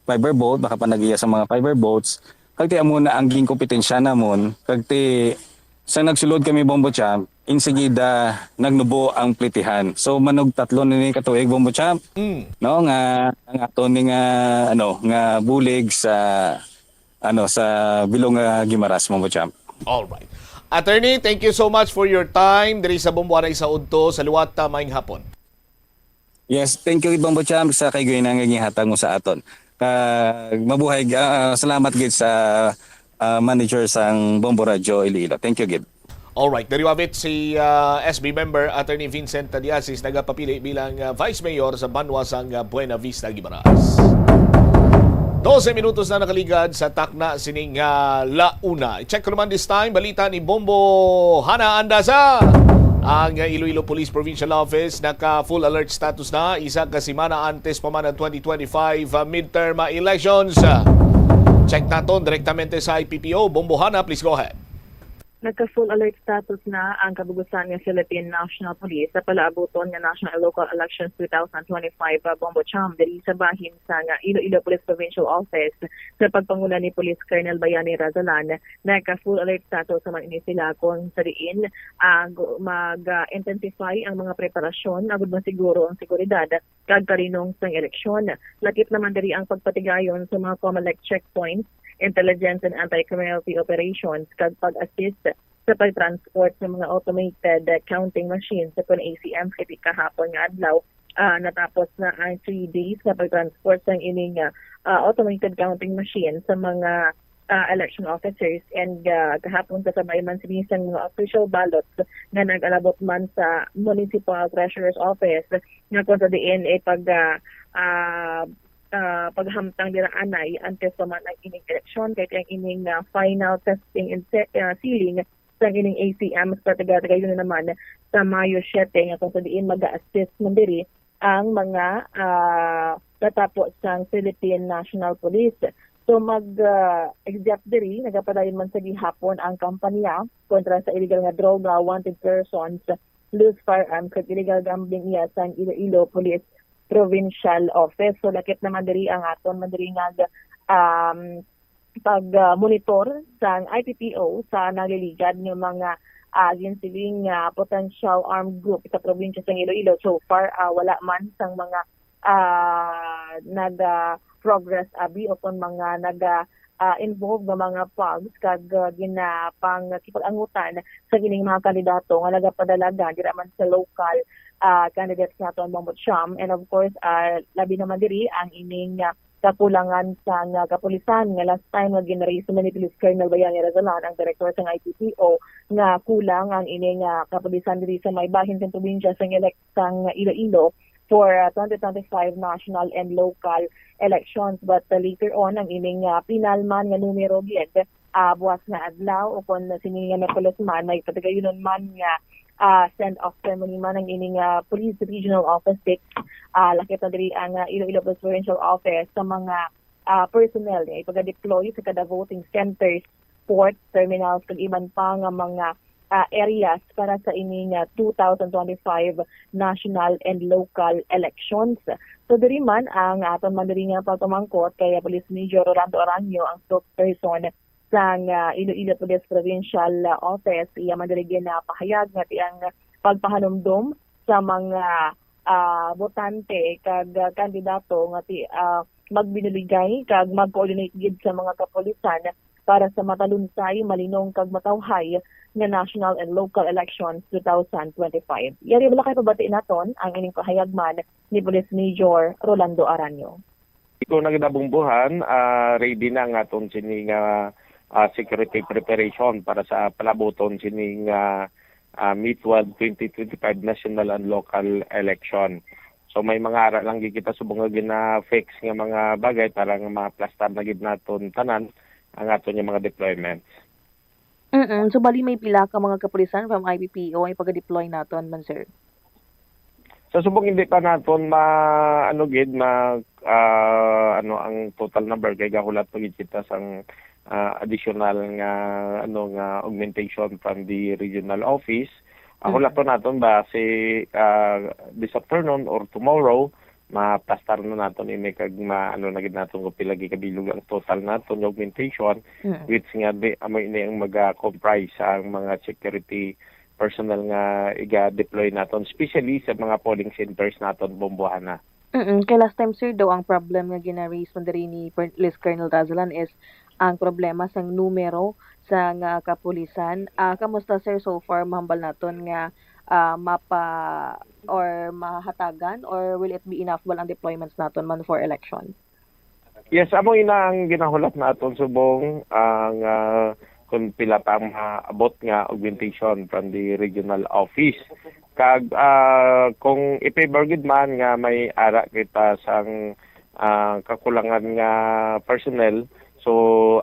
fiber boat, maka panagiya sa mga fiber boats. Kag ti amo na ang ginkompetensya namon. Kag ti sa nagsulod kami Bombo Champ, insigida nagnubo ang plitihan. So manog tatlo na ni katuig Bombo Champ, Mm. no, nga ang aton ni nga ano nga bulig sa ano sa bilog nga Guimaras Bombo Champ. All right. Attorney, thank you so much for your time diri sa Bombohanay sa udto. Sa liwat, ah, maayong hapon. Yes, thank you, Bombo Champ, sa kay ginangihatag mo sa aton. Kag mabuhay, ah, salamat gid sa, ah, manager sang Bombo Radio Iloilo. Thank you gid. Alright, there you have it, si, ah, S B member Attorney Vincent Tadiasis nagapapili bilang, ah, Vice Mayor sa banwa sang, ah, Buena Vista, Guimaras. Dose minutos na nakaligad sa takna sining, ah, launa. I-check ko naman this time, balita ni Bombo Hana Andasa. Ang, ah, Iloilo Police Provincial Office naka full alert status na isa ka semana antes pa man ang twenty twenty-five, ah, midterm, ah, elections. Check naton direktamente sa I P P O. Bombo Hana, please go ahead. Nagka-full alert status na ang kabugusan nga Philippine National Police sa palaabuton nga National and Local Elections two thousand twenty-five, uh, Bombo Cham, diri sa bahin sa nga Iloilo Police Provincial Office. Sa pagpanguna ni Police Colonel Bayani Razalan, nagka-full alert status naman ini sila kung sa diin, ah, gu- mag-intensify ang mga preparasyon agud masiguro ang seguridad kag kalinong sang eleksyon. Lakip naman diri ang pagpatigayon sa mga COMELEC checkpoints, intelligence and anti-criminality operations, kag pag-assist sa pag-transport sa mga automated counting machines sa kun A C M kay kahapon nga adlaw, ah, natapos na ang three days nga pag-transport sang ining, ah, ah, automated counting machine sa mga, ah, election officers, and, ah, kahapon kasabay man sini sang mga official ballots nga nag-alabot man sa Municipal Treasurer's Office nga kung sa diin ay pag, ah, ah, ah, paghamtang dira anay antes pa man ang ining eleksyon, kay ang ining, ah, final testing and se- ah, sealing sang ining A C M sa taga-, taga-, yun naman sa Mayo siete, nga kung sa diin mag-assist man diri ang mga, ah, katapo sang Philippine National Police. So mag, ah, except diri, nagapadayon man sa gihapon ang kampanya kontra sa illegal nga droga, wanted persons, loose firearms, kag illegal gambling iya sang Iloilo Police Provincial Office. So lakip naman diri ang aton man diri nga, um, pag, ah, monitor sang I P P O sa naliligad nga mga, ah, ginsiling nga potential armed group sa probinsya sang Iloilo. So far, ah, wala man sang mga, ah, nag, ah, progress abi o kon mga nag, ah, ah, involve nga mga pugs kag, ah, ginapangkipag-angutan sa kining mga kandidato nga nagapadalagan dira man sa local, ah, candidates naton, Bombo Cham. And of course, ah, labi naman diri ang ining, ah, kakulangan sang, ah, kapulisan nga last time nga gin-raise man ni Police Colonel Bayani Razalan, ang direktor sang I P P O, nga kulang ang ining, ah, kapulisan diri sa may bahin sang probinsya sang elek-, sang Iloilo for, ah, twenty twenty-five national and local elections. But, ah, later on, ang ining, ah, pinalman nga numero gid, ah, buwas nga adlaw o kon sini nga Miyerkules man, may patigayunon man nga, ah, send-off ceremony man ang ining, ah, Police Regional Office Six. Ah, lakip na diri ang, ah, Iloilo Police Provincial Office sa mga, ah, personnel nga ipaga-deploy sa kada voting centers, ports, terminals, kag iban pa nga mga, ah, areas para sa ini nga two thousand twenty-five national and local elections. So diri man ang aton man diri nga pagpamangkot kay Police Major Rolando Aranio, ang spokesperson sang, ah, Iloilo Police Provincial, ah, Office. Iya man diri ginapahayag nga ti ang pagpahanumdom sa mga, ah, botante kag, ah, kandidato nga ti, ah, magbinuligay kag mag-coordinate gid sa mga kapulisan para sa matalunsay, malinong kag matawhay nga national and local elections two thousand twenty-five. Yari, wala kay pabati naton ang ining pahayag man ni Police Major Rolando Aranio. Ikaw na ginabungbuhan, ah, ready na ang aton sini nga, ah, security preparation para sa palabuton sini nga, ah, May twelve, twenty twenty-five national and local election. So may mga ara lang gid kita subong nga gina-fix nga mga bagay para nga maplastar na gid naton tanan ang aton nga mga deployments. Mm, so bali may pila ka mga kapulisan from I P P O ang ipaga-deploy naton man, sir? Sa subong hindi pa naton ma ano gid ma ah, ano ang total number kay gahulat pa gid kita sang ah, additional nga ano nga augmentation from the regional office. Ah, Mm. Hulaton naton ba si ah, this afternoon or tomorrow maplastar na naton ini kag ma ano na gid naton kung pila gid kabilog ang total naton nga augmentation, Mm. which nga di amo ini ang maga-comprise sa mga security personnel nga iga-deploy naton, especially sa mga polling centers naton, Bombohana. Mm, kay last time, sir, daw ang problem nga gina-raise man diri ni Per- Liz Colonel Razalan is ang problema sang numero sa nga kapulisan. Ah, kamusta, sir, so far mahambal naton nga, ah, mapa or mahatagan, or will it be enough bala ang deployments naton man for election? Yes, amo ina ang ginahulat naton subong ang, ah, kung pila pa ang maabot nga augmentation from the regional office. Kag, ah, kung i-favor gid man nga may ara kita sang, ah, kakulangan nga personnel, so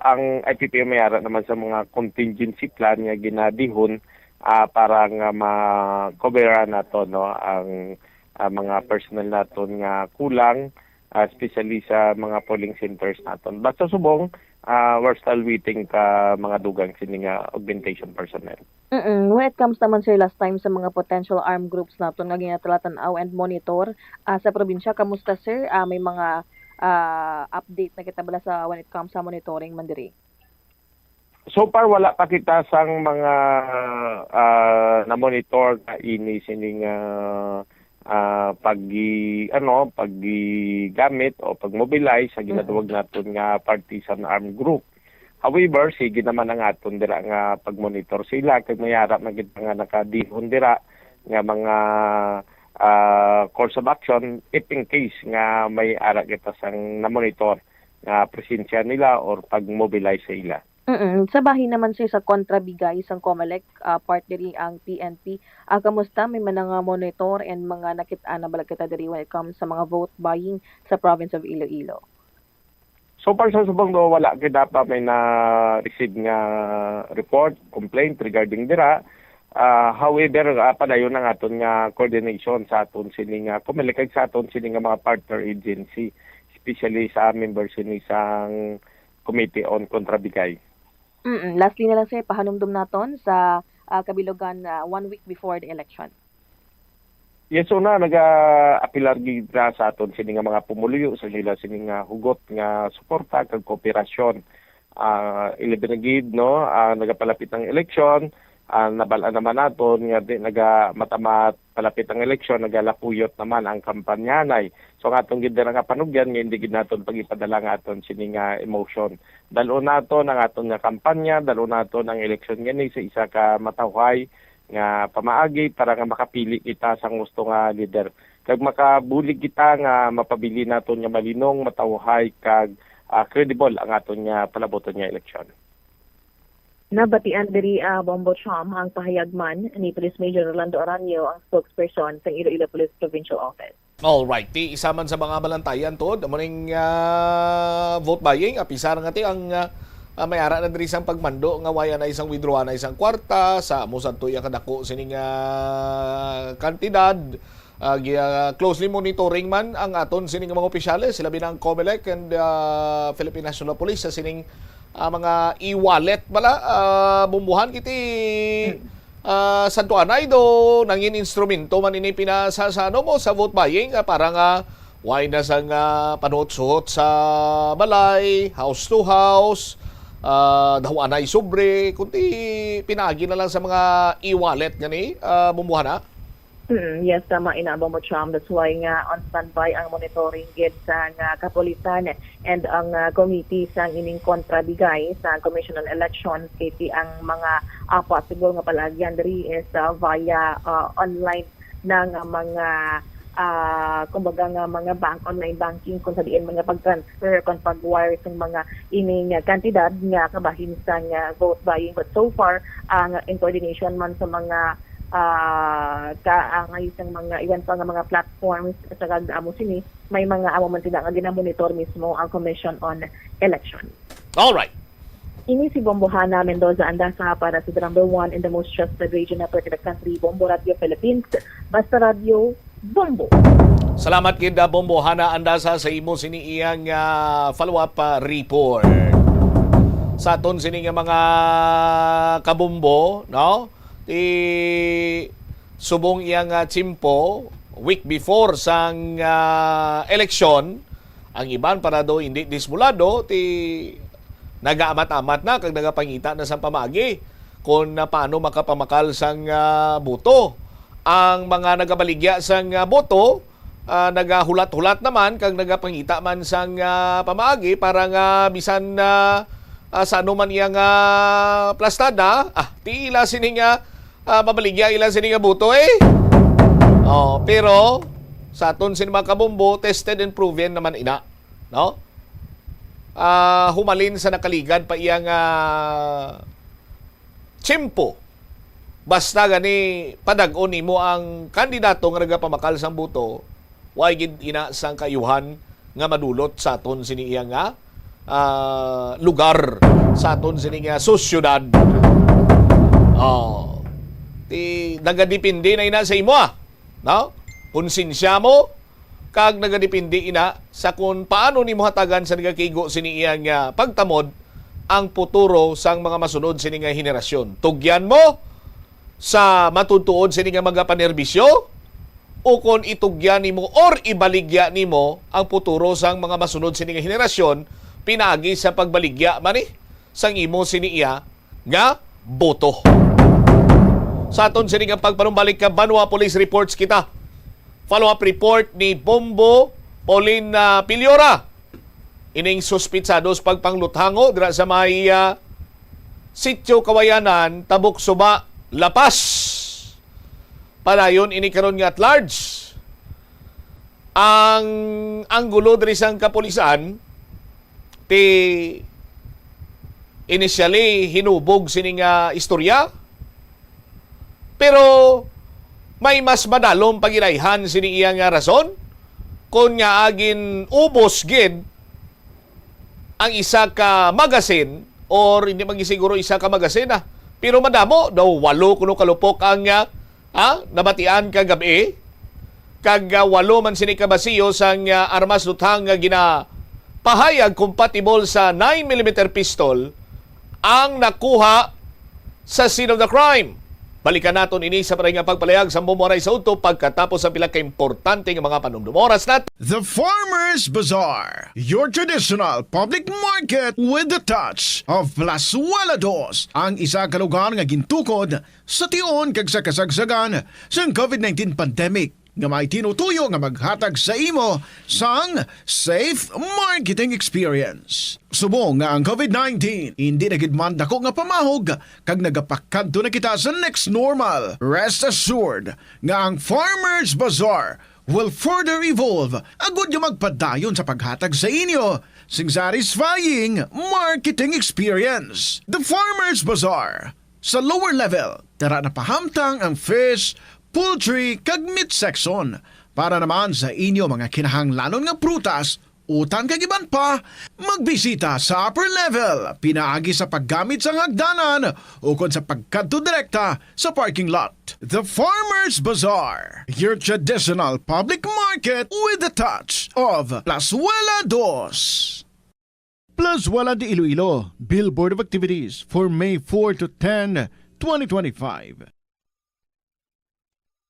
ang I P P O may ara naman sa mga contingency plan nga ginadihon, ah, para nga ma-coveran nato, no, ang, ah, mga personnel naton nga kulang, ah, especially sa mga polling centers naton. Basta subong, ah, we're still waiting ka mga dugang sini nga augmentation personnel. Mm, when it comes naman, sir, last time sa mga potential armed groups naton nga ginatala-tan-aw and monitor, ah, sa probinsya, kamusta, sir? Ah, may mga, ah, update na kita bala sa when it comes sa monitoring man diri? So far, wala pa kita sang mga, ah, na-monitor na ini sining, ah, ah, paggi-, ano, paggigamit o pag-mobilize sa ginatawag Mm. naton nga partisan armed group. However, sige naman ang aton dira nga pag-monitor sila kag may ara man gid nga nakadihon dira nga mga, ah, course of action if in case nga may ara kita sang na-monitor nga presensya nila or pag-mobilize sa ila. Mm. Sa bahin naman, sir, sa kontrabigay sang COMELEC, ah, part diri ang P N P. Ah, kamusta? May man nga monitor and mga nakit-an na bala kita diri when it comes sa mga vote buying sa province of Iloilo? So far sa subong do, wala kita pa may na-receive nga report, complaint regarding dira. Ah, however, ah, padayon ang aton nga coordination sa aton sini nga COMELEC kag sa aton sini nga mga partner agency, especially sa member sini sang Committee on Kontrabigay. Mm, lastly na lang, sir, pahanumdom naton sa, ah, kabilugan, ah, one week before the election. Yes, una, naga-apilar gid na sa aton sini nga mga pumuluyo sa ila sini nga hugot nga suporta kag kooperasyon. Ah, ilabi na gid, no, ah, nagapalapit ang eleksyon, ah, nabal-an naman naton nga di naga matamat palapit ang eleksyon, nagalapuyot naman ang kampanyanay. So, ang aton gid dira nga panugyan nga hindi gid naton pag-ipadala nga aton sini nga emotion. Dal-on naton ang aton nga kampanya, dal-on naton ang eleksyon gani sa isa ka matawhay nga pamaagi para nga makapili kita sang gusto nga lider. Kag makabulig kita nga mapabilin naton nga malinong, matawhay, kag, ah, credible ang aton nga palabuton nga eleksyon. Nabatian diri, ah, Bombo Cham, ang pahayag man ni Police Major Rolando Aranio, ang spokesperson sang Iloilo Police Provincial Office. Alright, ti isa man sa mga balantayan, Tod, amo ning, ah, vote buying, apisar nga ti ang, ah, ah, may ara na diri sang pagmando nga wala na isang withdraw na isang kwarta, sa amo sa tuya kadako sining, ah, kantidad. Ah, gi-, ah, closely monitoring man ang aton sining mga opisyales, labi na ang COMELEC and, ah, Philippine National Police sa sining, ah, mga e-wallet bala, ah, bumbuhan kiti, ah, Santo Anay do nangin instrumento man ini pinasa sa ano mo sa vote buying, ah, para nga wala na sang, ah, panuhot-suhot sa balay, house to house, ah, daw anay sobre, kundi pinaagi na lang sa mga e-wallet gani, ah, bumbuhan na. Mm, yes, tama ina, Bombo Cham. That's why nga on standby ang monitoring gid sa nga kapulisan and ang, ah, committee sa ining kontrabigay sa Commission on Elections. Kay ti ang mga, ah, possible nga palaagyan diri is, ah, via, ah, online na nga mga, ah, kumbaga nga mga bank, online banking, kung sa diin mga pag-transfer, kung pag-wire sa mga ining, ah, kantidad nga kabahin sa nga vote buying. But so far, ang in coordination man sa mga ah, kaangay sang mga iban pa nga mga platforms sa kag amo sini, may mga amo man sila nga ginamonitor mismo ang Commission on Election. All right. Ini si Bombo Hana Mendoza Andaza para sa the number one and the most trusted radio network in the country, Bombo Radio Philippines. Basta Radio, Bombo. Salamat gid, ah, Bombo Hana Andaza, sa imo sini iyang, ah, follow-up, ah, report. Sa aton sini nga mga kabombo, no? Ti subong iya nga tiyempo, week before sang, ah, eleksyon, ang iban para daw hindi dismulado, ti nagaamat-amat na kag nagapangita na sang pamaagi kung, ah, paano makapamakal sang, ah, boto. Ang mga nagabaligya sang, ah, boto, ah, nagahulat-hulat naman kag nagapangita man sang, ah, pamaagi para nga bisan, ah, ah, sa ano man iya nga plastada, ah, ti ila sini nga, ah, mabaligya ila sini nga boto, eh. Oh, pero sa aton sini mga kabombo, tested and proven naman ina, no? Ah, humalin sa nakaligad pa iya nga tiyempo. Basta gani padag-on nimo ang kandidato nga nagapamakal sang boto, way gid ina sang kaayuhan nga madulot sa aton sini iya nga, ah, lugar, sa aton sini nga sosyedad. Oh. Ti, nagadepende na ina sa imo, ah. No? Konsensya mo, kag nagadepende ina sa kon paano nimo hatagan sa nagakigo sini iya nga pagtamod ang puturo sang mga masunod sini nga henerasyon. Tugyan mo sa matutuod sini nga mga panerbisyo, o kon itugyan nimo or ibaligya nimo ang puturo sang mga masunod sini nga henerasyon pinaagi sa pagbaligya man ni sang imo sini iya nga boto. Sa aton sini nga pagpanumbalik ka banwa, police reports kita. Follow-up report ni Bombo Paulina Piliora. Ining suspitsado sa pagpangluthango dira sa may, ah, Sitio Kawayanan, Tabok Suba, La Paz. Padayon ini karon nga at large. Ang anggulo diri sang kapulisan, ti initially hinubog sini nga istorya, pero may mas madalom pagirayhan sini iya nga rason, kon nga agin ubos gid ang isa ka magazine, or hindi man siguro isa ka magazine, ah, pero madamo daw, walo kuno kalupok ang, ah, ah, nabatian kagab-i, kag, ah, walo man sini ka basiyo sang, ah, armas luthang nga ginapahayag compatible sa nine millimeter pistol ang nakuha sa scene of the crime. Balikan naton ini sa paray nga pagpalayag sa Bombo Aray sa Udto pagkatapos ang pila ka importante nga mga panumdum. Oras natin. The Farmers Bazaar, your traditional public market with the touch of Plazuela Dos, ang isa ka lugar nga gintukod sa tion kag sa kasagsagan sang covid nineteen pandemic, nga may tinutuyo nga maghatag sa imo sang safe marketing experience. Subong nga ang covid nineteen hindi na gid man dako nga pamahog kag nagapakadto na kita sa next normal, rest assured nga ang Farmers Bazaar will further evolve agud nga magpadayon sa paghatag sa inyo sing satisfying marketing experience. The Farmers Bazaar, sa lower level, tara na pahamtang ang fish, poultry, kag meat section. Para naman sa inyo mga kinahanglanon nga prutas, utan kag iban pa, magbisita sa upper level, pinaagi sa paggamit sang hagdanan ukon sa pagkadto direkta sa parking lot. The Farmers Bazaar, your traditional public market with the touch of Plazuela Dos. Plazuela de Iloilo, Billboard of Activities for May four to ten, twenty twenty-five.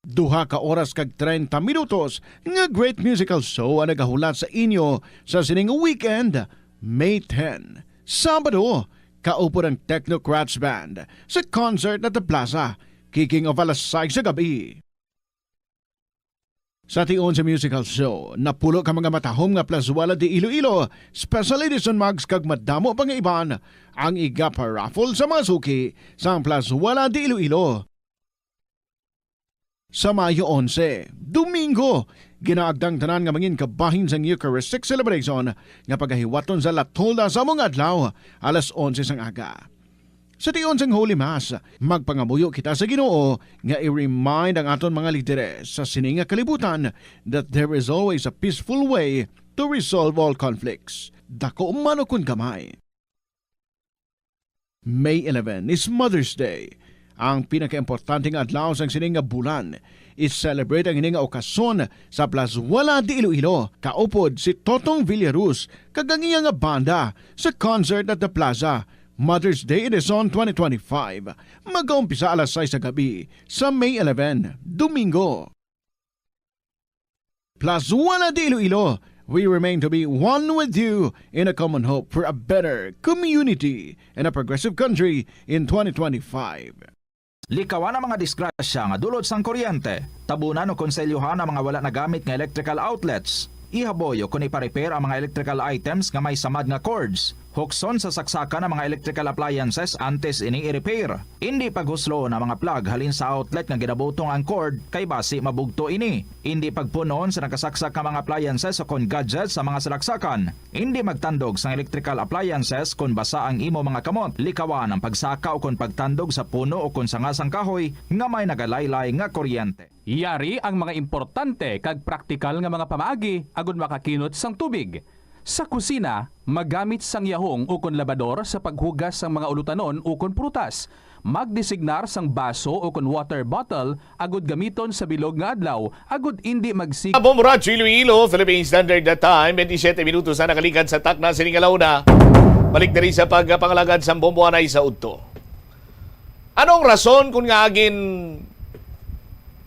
Duha ka oras kag treinta minutos nga great musical show ang nagahulat sa inyo sa sining weekend, May ten, Sabado, kaupod ang Technocrats Band sa concert at the Plaza, kicking off alas sais sa gabi. Sa tion sa musical show, napulo ka mga matahom nga Plazuela de Iloilo Special Edition mugs kag madamo pa nga iban ang igapa-raffle sa mga suki sang Plazuela de Iloilo. Sa Mayo onse, Domingo, ginaagda ang tanan nga mangin kabahin sang Eucharistic Celebration nga pagahiwaton sa La Tolda sa among adlaw, alas onse sang aga. Sa tion sang Holy Mass, magpangamuyo kita sa Ginoo nga i-remind ang aton mga lideres sa sini nga kalibutan that there is always a peaceful way to resolve all conflicts, dako man ukon gamay. May eleven is Mother's Day. Ang pinakaimportante nga adlaw sang sini nga bulan, i-celebrate ang ini nga okasyon sa Plazuela de Iloilo, kaupod si Totong Villaruz kag ang iya nga banda sa concert at the Plaza, Mother's Day Edition twenty twenty-five. Magaumpisa alas sais sa gabi sa May eleven, Domingo. Plazuela de Iloilo, we remain to be one with you in a common hope for a better community and a progressive country in twenty twenty-five. Likawan ang mga disgrasya nga dulot sang kuryente. Tabunan o konselyuhan ang mga wala nagamit nga electrical outlets. Ihaboy o kon ipa-repair ang mga electrical items nga may samad nga cords. Hukson sa saksakan ang mga electrical appliances antes ini i-repair. Indi paghuslon ang mga plug halin sa outlet nga ginabutong ang cord kay basi mabugto ini. Indi pagpunon sa nakasaksak nga mga appliances o kon gadgets sa mga salaksakan. Indi magtandog sang electrical appliances kon basa ang imo mga kamot. Likawan ang pagsaka o kon pagtandog sa puno o kon sanga sang kahoy nga may nagalaylay nga kuryente. Yari ang mga importante kag praktikal nga mga pamaagi agud makakinot sang tubig. Sa kusina, magamit sang yahong ukon labador sa paghugas sang mga ulutanon ukon prutas. Magdesignar sang baso ukon water bottle agud gamiton sa bilog nga adlaw agud indi magsig- Bombo Radyo Iloilo, Philippine Standard Time, twenty-seven minutos na nakaligad sa takna sining alauna. Balik diri sa pagpangalagad sang Bombo anay sa udto. Anong rason kun nga agin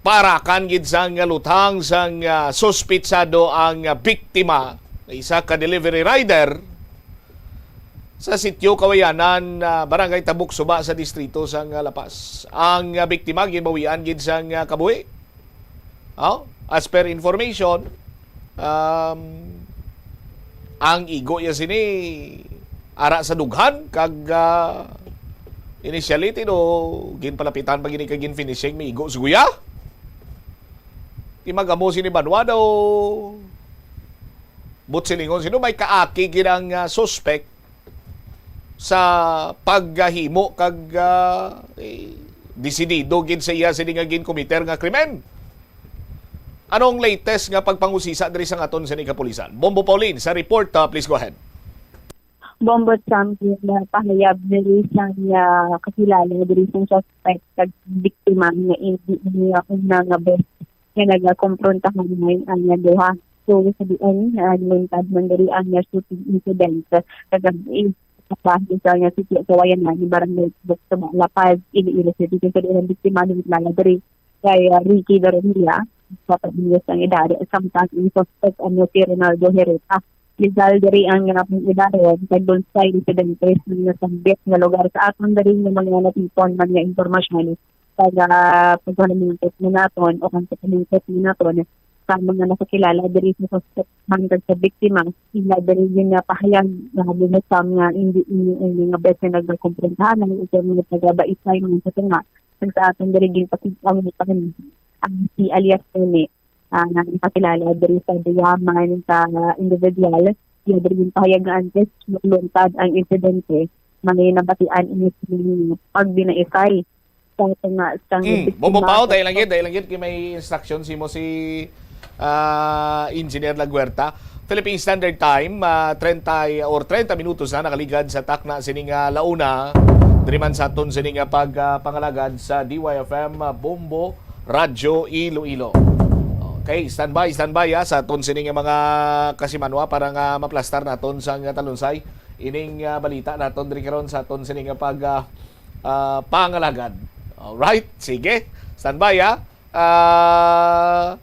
parakan gid sang luthang sang, ah, suspitsado ang, ah, biktima nga isa ka delivery rider sa Sitio Kawayanan, ah, Barangay Tabuk Suba sa distrito sang, ah, La Paz? Ang, ah, biktima ginbawian gid sang, ah, kabuhi. Oh, as per information, um, ang igo ya sini ara sa dughan kag, ah, initially, tino, ginpalapitan pa gini kag gin-finishing, may igo suguya. Di magamo sini banwa daw. But silingon sino may kaaki gid ang, ah, suspect sa paghimo kag, ah, eh, desidido gid sa iya sini nga ginkomiter nga krimen. Anong latest nga pagpangusisa diri sa aton sini kapulisan? Bombo Pauline sa report, ah, please go ahead. Bombo Sam, na pahayag diri sang iya kakilala diri sang suspect kag biktima nga indi niya una nga bes nga nagakomprontahan ang iya duha. So, sa diin, ah, nalungtad man diri ang iya shooting incident kagabi sa bahin sa iya Sitio Kawayanan, Barangay Bukto, La Paz, Iloilo City. Kay sa diin ang biktima nagkilala diri kay, ah, Ricky Veronia, forty-five anyos ang edad. Samtang ang suspect ano si Ronaldo Herrera. Legal diri ang, ah, pang-edad kag dunay residente sa nasambit nga lugar. Sa aton diri nga mga natipon man nga impormasyon, pag, ah, pagpanamungkot na naton o kung sa panungkot na naton sa mga nakakilala diri sa suspect man kag sa biktima, ila diri gyud nga pahayag nga bubutam nga hindi ini ang mga bes nga nagkakumprontahan ang isang mga taga-Baisay mga sa tunga. Kag sa aton diri ginpakita ang, ang si alias Nene, ah, nga ginpakilala diri sa duyaman ka individual. Iya diri ginpahayag nga antes maluntad ang insidente, may nabatian ini sa mga pagbinaisay sa tunga sang Mm, biktima. Bombo Pao, dahil lang gid, dahil lang gid kay may instruction si mo si, ah, Engineer Laguerta. Philippine Standard Time, ah, treinta or treinta minutos na nakaligad sa takna sining, ah, launa. Diri man sa aton sining, ah, pag, ah, pangalagad sa D Y F M, ah, Bombo Radyo Iloilo. Okay, standby, standby, ah, sa aton sining, ah, mga kasimanwa para nga maplastar naton sa nga talunsay ining, ah, balita naton diri karon sa aton sining, ah, pag, ah, ah, pangalagad. Alright, sige. Standby, ha. Ah,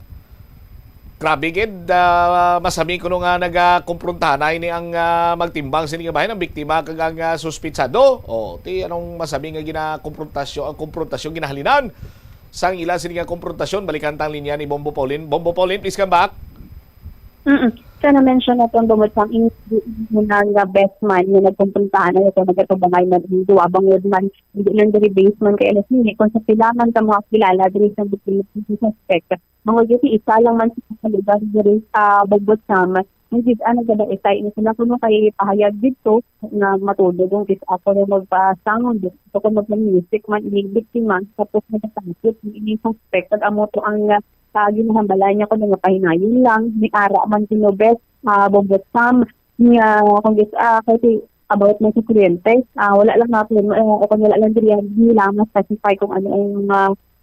grabe gid, ah, masami kuno nga nagakumprontahan ini ang, ah, magtimbang sini nga bahin, ang biktima kag ang, ah, suspitsado. O, ti anong masami nga ginakumprontasyon, ang kumprontasyon ginahalinan sang ila sini nga kumprontasyon. Balikan tang linya ni Bombo Pauline. Bombo Pauline, please come back. Mm. Sa na-mention naton, bumod sa ang muna nga best man nga nagkumprontahan na ito, nagkatubangay man ang duwa, bangod man, hindi lang diri based man kay L S N, kung sa pila man ka mga kilala diri sa suspect. Bangod kasi isa lang man sa lugar diri sa Bugbotsam, hindi, ah, nagkadaisay ini sila kuno kay pahayag dito nga matulog ang kis ako na magpa-sound. So, kung magpa-music man, ini biktima, tapos nagkasakit, ini suspect, pag amo to ang, ah, sa ginahambala niya kuno nga pahinayon lang, may ara man kuno best, ah, Bugbotsam, nga kung gis-, ah, kasi about man sa kuryente, ah, wala lang natin, eh, o kung wala lang diri, hindi lang ma-specify kung ano ang mga,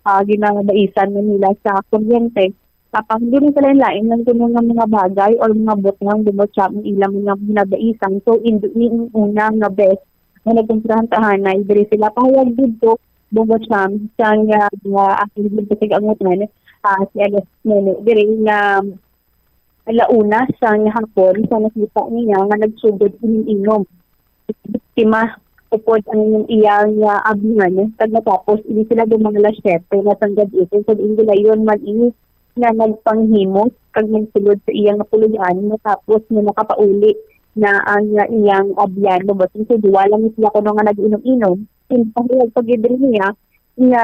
ah, ginabaisan na nila sa kuryente. Tapang diri sa lain-lain lang kuno nga mga bagay or mga butang, di ba, sa ilang mga ginabaisan. So, indi ni ang una nga best nga nagkontrahan tahanay, diri sila pahayag dito, Bugbotsam, sa nga, nga aking dito sa Gaangutan, ah, si Alex Nene, diri nga alauna sang hapon sa nakita niya nga nagsugod inom-inom. Biktima, upod ang iyang, ah, abyan, kag natapos ini sila do mga alas siyete na sang gab-i, kag ang gilayon man ini nga nagpanghimos kag nagsulod sa iya nga puloy-an, natapos nga nakapauli na ang, ah, iyang abyan, Bombo Cham. So, duwa lang sila kuno nga nag-inom-inom. Ang pahayag pa gid diri niya nga,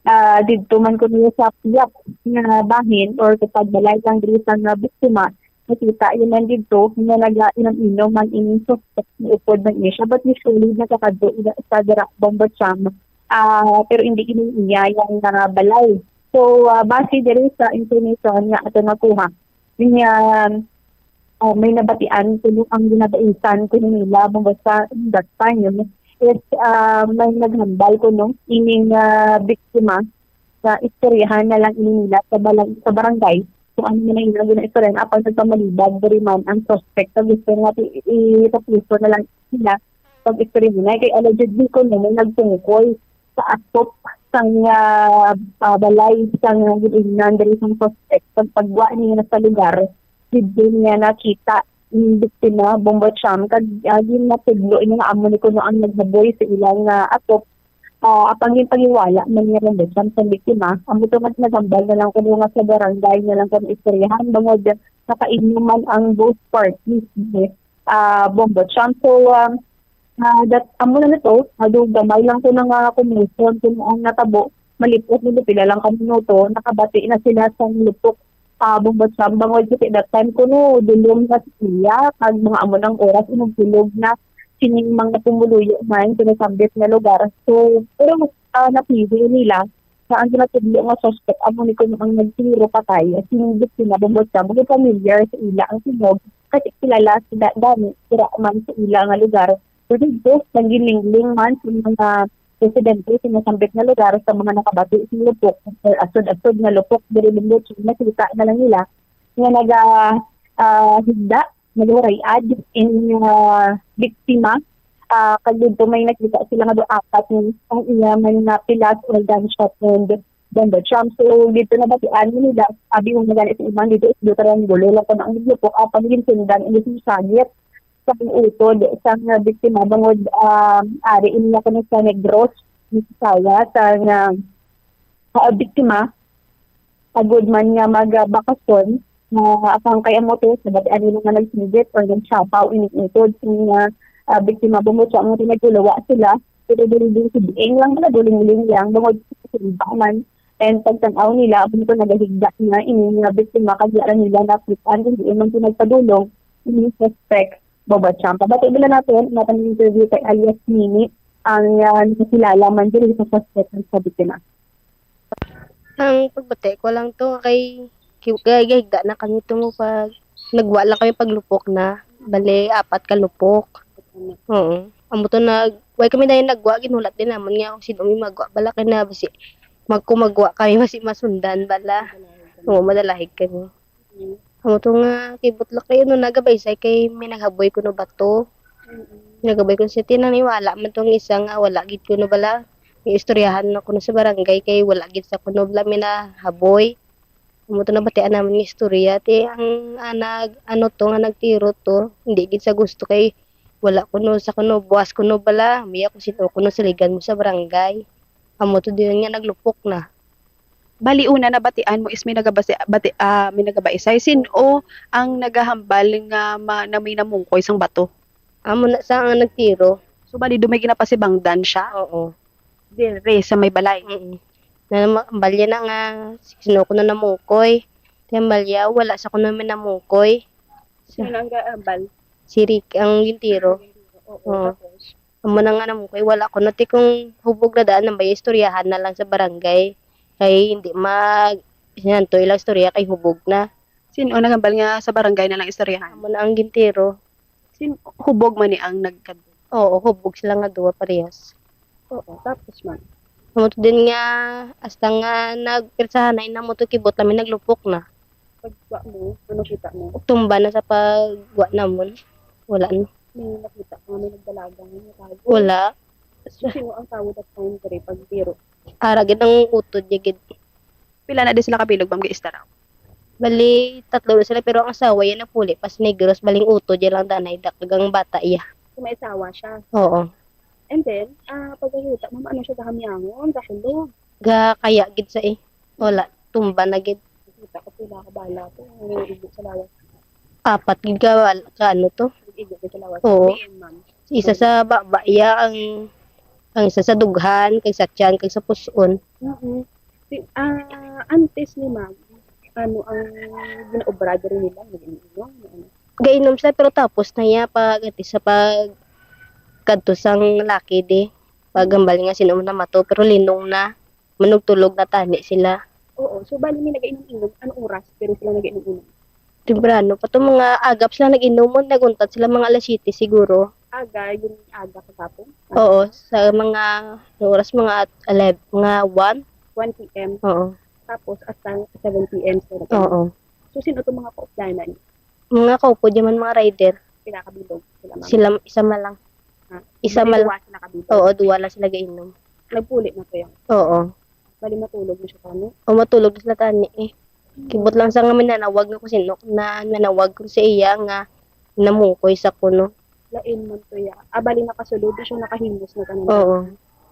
ah, didto man kuno sa piyap nga bahin or sa pagbalay lang diri sa nga biktima, nakita yun man didto nga nagainom-inom man ining suspect, niupod man ini siya. But usually, nakakadto ila sa dira, Bombo Cham. Ah, pero hindi ini iya yang, ah, balay. So, ah, base diri sa information nga ato nakuha, nga, ah, may nabatian kuno ang ginabaisan kuno nila, Bombo Cham, that time is, ah, may naghambal kuno ining, ah, biktima sa istoryahan na lang ini nila sa balang-, sa barangay kung ano man ang ilang ginaistoryahan, apang nagpamalibag diri man ang suspect. So, gusto nga i-, i-, itapuso na lang nila pag-istoryahan na kay allegedly kuno may nagpungkoy sa atop sang, ah, ah, balay sang gin-ingnan diri sang suspect. Pagpagwa niya na sa lugar, didto niya nakita ang biktima, Bombo Cham, kag, ah, ginatudlo ini nga amo ni kuno ang naghaboy sa ilang, ah, atop. Ah, apang ginpahiwala man niya, Bombo Cham, sa biktima. Amo to nga naghambal na lang kuno nga sa barangay na lang kuno istoryahan, bangod nakainom man ang both parties, eh, ah, Bombo Cham. So, um, ah, that, amo na na to, ah, do gamay lang to nga commotion kung ang natabo, malipos na pila lang ka minuto, nakabati na sila sa lupok, ah, Bombo Cham, bangod kasi that time kuno dulom na siya, kag mga amo nang oras, inugtulog na sining mga pumuluyo man sinasambit nga lugar. So, pero, ah, napili nila sa ang ginatudlo nga suspect, amo ni kuno ang nagtiro patay. Sining biktima, Bombo Cham, mga familiar sa ila ang tingog, kasi kilala sila gani dira man sa ila nga lugar. So, dito, nagilingling man sa mga residente sa nasambit nga lugar sa mga nakabati sa lupok or asod-asod nga lupok diri, Bombo Cham, nakita na lang nila nga naga, ah, higda, naghuray-ad in, ah, biktima. Ah, kag dito may nakita sila nga do apat ni ang iya man nga pilas or gunshot wound, Bombo Cham. So, dito nabatian mo nila, abi mo na gani sa iban dito, is do triangulo lang ko na ang lupok, apang ginsundan, ang gisagit sa utod sang biktima, bangod, um, ari ila kuno sa Negros, Mississauga, sang, ah, ah, biktima, agod man nga magbakasyon, nga apang kay amo to, sa batian nila nga nagsinggit or nagsapaw ining utod sang, ah, ah, biktima, Bombo Cham, nga nagulawa sila, pero dili din si Dieng lang, wala, duling-ling lang, bangod sa iba man. And pagtan-aw nila, amo to nagahigda na ini nga biktima, kag wala nila nakit-an, kundi man to nagpadulong, ini suspect. Bombo Cham. Pabati bala naton, natang interview kay alias Mini, ang, ah, nakilala man diri sa suspect sa biktima. Ang pagbati ko lang to kay ki-, kay gahigda na kami to mo pag nagwa lang kami paglupok na. Bali, apat ka lupok. Oo. Amo to nag-, way kami dahil nagwa, ginhulat din naman nga kung sino may magwa. Bala kay na basi, magkumagwa kami, basi masundan bala. Oo, madalahig kami. Amo to nga kibot lang kay ano, nagabaysay kay may naghaboy kuno bato. Mm. Nagaboy kuno siya, tinaniwala man tong isa nga wala gid kuno bala. May istoryahan na kuno sa barangay kay wala gid sa kuno bala may nahaboy. Amo to nabatian naman nga istorya. Ti ang, ah, nag-, ano to nga nagtiro to, hindi gid sa gusto kay wala kuno sa kuno, buwas kuno bala. Maya kung sino kuno saligan mo sa barangay. Amo to din nga naglupok na. Bali, una nabatian mo is may nagabasi-, bati-, ah, may nagabaisay. Sin-o ang nagahambal nga ma-, na may namungkoy sang bato? Amo na sa nga nagtiro. So, bali, do may ginapasibangdan siya? Oo. Dire sa may balay? Mm. Na, ma-, balya na nga, sino ko na namungkoy. Kaya balya, wala sa ko na may namungkoy. Sino ang gaambal? Si Rick ang gintiro. Oo, oo. Tapos? Amo na nga namungkoy, wala ko na ti kung hubog na daan, nang bay istoryahan na lang sa barangay. Kay hindi mag-, sinanto ilang istorya kay hubog na. Sin-o nagambal nga sa barangay na lang istoryahan? Amo na ang gintiro. Sin-, hubog man ni ang nagkad-, Oo, hubog sila nga duwa parehas. Oo, tapos man? Amo to din nga, hasta nga nagpirsahan na, ina mo to kibot namin, naglupok na. Pagwa mo, ano kita mo? Tumba na sa pagwa namon. Wala na. May nakita ka nga may nagdalaga nga tawo? Wala. So, sino ang tawo that time, diri, pag biro? Ara gid ang utod niya gid. Pila na di sila kabilog, ma'am, giistaraw? Bali, tatlo na sila, pero ang asawa iya napuli pa sa Negros, baling utod iya lang danay, da-, kag ang bata iya. So, may asawa siya? Oo. And then, ah, pagkakita, ma'am, ano siya, gahamyangon, gakulog? Ga-, kaya gid sa, eh. Wala, tumba na gid. Kita ko pila ka bala to, ang ibo sa lawas. Apat gid ka, ka ano to? Nag-igo ka sa lawas. Oo. Diin, ma'am? Isa sa baba, iya ang, ang isa sa dughan, kag sa tiyan, kag sa puson. Mm-mm. Si, ah, antes ni ma'am, ano ang ginaobra diri nila? Nag-inom, ano? Gainom sila, pero tapos na iya pag, ati sa pag, kadto sang laki di. Pag hambal nga sino man namato, pero linong na. Manugtulog na tani sila. Oo, so bali may nagainom-inom. Anong oras pero sila nagainom-inom? Temprano pa to, mga agap sila nag-inumon, naguntat sila mga alas siyete siguro. Aga, yung aga kahapon? Oo, sa mga, yung oras mga at eleven, mga one. One P M. Oo. Tapos hasta seven P M sila nag-inom. Oo. So, sino itong mga kaupdanan? Mga kaupod, yung mga rider. Sila kabilog, sila, ma'am? Sila, isa man lang. Ha? Isa man lang. Bali, duwa sila kabilog. Oo, duwa lang sila gainom. Nagpuli na to yan. Oo. Bali, matulog na siya tani. O, matulog na sila tani, eh. Kibot lang sa nga may nanawag nga kung sino, na nanawag ko sa iya nga namungkoy sa kuno. Lain man to ya. Ah, bali, nakasulod siya, nakahimos na tanan. Oo.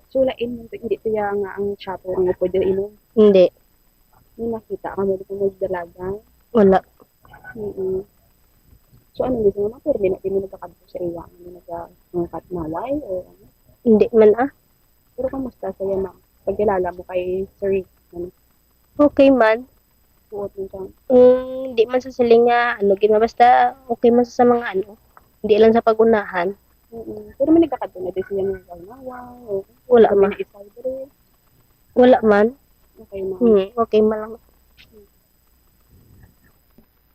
So, lain man to, hindi to ya nga ang siya to ang pwede inom. Hindi. May nakita ka mo dito nagdalaga? Wala. Mm-mm. So, ano, di ba, mga pirmi na din nagkakadto sa iya, ano, nagka-, nagkatnaway o ano? Hindi man, ah. Pero kamusta sa iya, ma'am? Pagkilala mo kay Sir Rick, ano? Okay man. Buot man siya. Mm, di man sa siling nga, ano, gid, basta okay man sa mga, ano, hindi lang sa pag-unahan. Mm-mm. Pero may nagkakadto na din siya ng gawnawa, o Wala, kami ma. na isa diri. Wala man. Okay, ma'am. Hmm, okay man lang.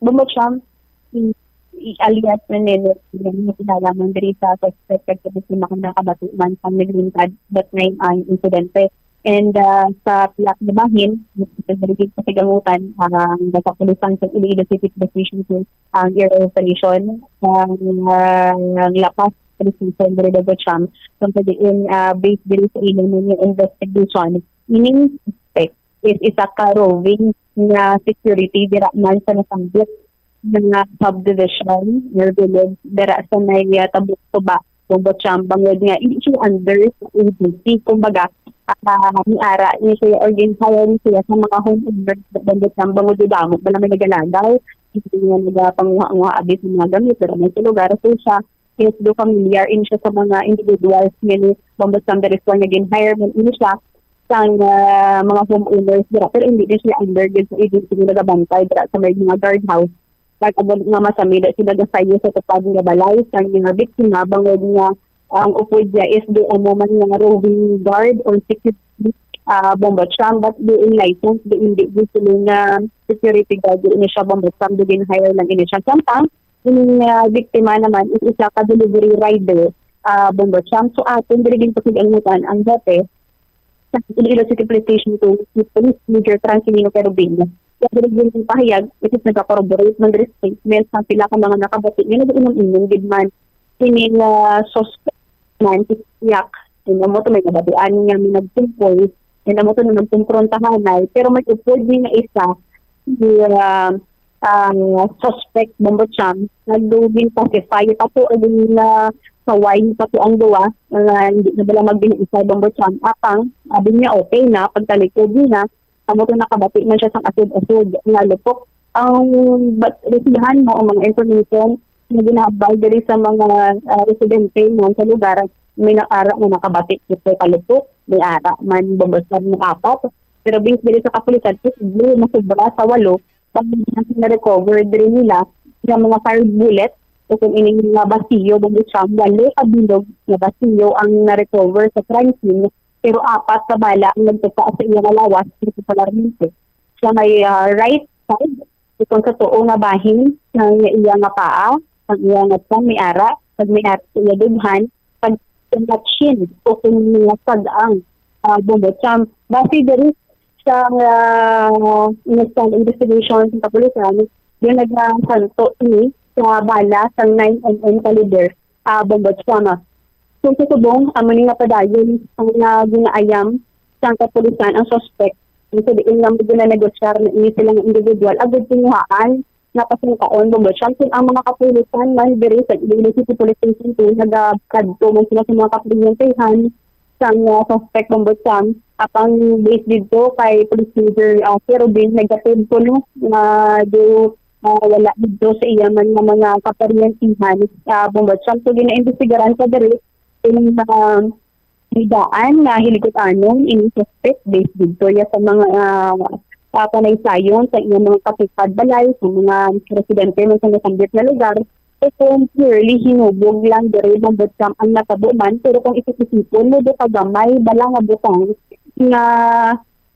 Bumot siya, i-, i-, alias na nila, yung kinalaman diri sa suspect, kasi si mga nakabati man sa naglingkad, that time ang insidente. And, ah, sa pihak ni bahin, diri sa Sigangutan, ang nagkapulisan sa Iloilo City Police Station, ang Air Station, ang, ah, ang La Paz Police Station, diri sa Bochang, kung sa diin, ah, based diri sa ilang mga investigation, ining suspect is isa ka roving nga security dira man sa nasambit nga subdivision or village dira sa may, ah, Tabuk Tuba, Bombo Cham, bangod nga hindi siya under sa agency. Kumbaga, ah, niara ni siya or gin-hire ni siya sa mga homeowners sa Bombo Cham, bangod nga damo bala may nagalagaw, hindi nga nagapanguha-nguha abi sa mga gamit, pero may sa lugar, so siya, yes, do familiar in siya sa mga individuals nga ni Bombo Cham, that is why nga gin-hire man ini siya sang, ah, mga homeowners dira, pero hindi na siya under gyud sa agency nga nagabantay dira sa may mga guardhouse. Nag-abot nga masami da sila gasayo sa tupad nga balay sang mga biktima, bangod nga ang upod niya is di amo man nga roving guard or security, ah, Bombo Cham, but di in license, di, hindi di sila nga security guard, di ini siya Bombo Cham, di gin-hire lang ini siya. Samtang, ining, ah, biktima naman is isa ka delivery rider, ah, Bombo Cham. So, aton diri ginpakig-angutan ang hepe sa Iloilo City Police Station two, si Police Major Francelino Querubin. Kaya diri ginpahayag, which is nagka-corroborate man diri statement sa pila ka mga nakabati nga nag-inom-inom gid man. Kini nga suspect man, si Yak, amo to may nabatian nga may nagpungkoy, amo to nagkumprontahanay, pero may upod ni nga isa, si, ah, ah, suspect, Bombo Cham, nagdugin pacify pa po ang, ah, saway pa po ang duwa, nga hindi na bala magbinisa, Bombo Cham. Apang, abi niya, okay na, pagtalikod niya, amo to nakabati man siya sang asod-asod nga lupok. Ang bat-, resibihan mo ang mga information nga ginahambal diri sa mga, ah, residente man sa lugar, may naara nga nakabati dito ka lupok, may ara man, Bombo Cham, nga apat. Pero based diri sa kapulisan, posible masubra sa walo, pag na-recover diri nila nga mga fired bullet, o kung ining mga basiyo, Bombo Cham, walo ka bilog nga basiyo ang na-recover sa crime scene, pero apat ka bala ang nagtupa sa iya nga lawas partikularmente sa may, ah, right side, itong sa tuo nga bahin sa iya nga paa, ang iya nga tiyan may ara, pag may ara sa iya dughan, pag chin o kung mga sag-ang, ah, Bombo Cham. Base diri sa, ah, initial investigation sa kapulisan, yung nagsanto ini sa bala sa nine M M caliber, ah, Bombo Cham. Kung sa subong, amo ni nga padayon ang, ah, ginaayam sa kapulisan ang suspect. Kung sa diin nga mo ginanegosyar na ini sila nga individual, agud tinguhaan nga pasangkaon, Bombo Cham. Ang mga kapulisan man diri sa Iloilo City Police Station two, nagakadto man sila sa mga kakliyentahan sang, ah, suspect, Bombo Cham. Apang based didto kay Police Major, ah, Kerubin, negative kuno nga do ah, wala dito sa iya man nga mga kaparyentihan sa Bomba Champ. So, ginaimbestigaran pa diri kung, ah, may daan nga hilikuanon ini suspect based dito ya sa mga, ah, ah, panaysayon sa iyang mga kapitad balay, sa mga residente man sa nasambit nga lugar, o kung purely hinubog lang diri Bomba Champ ang natabo man, pero kung isip-isipon mo, do kagamay bala nga butang nga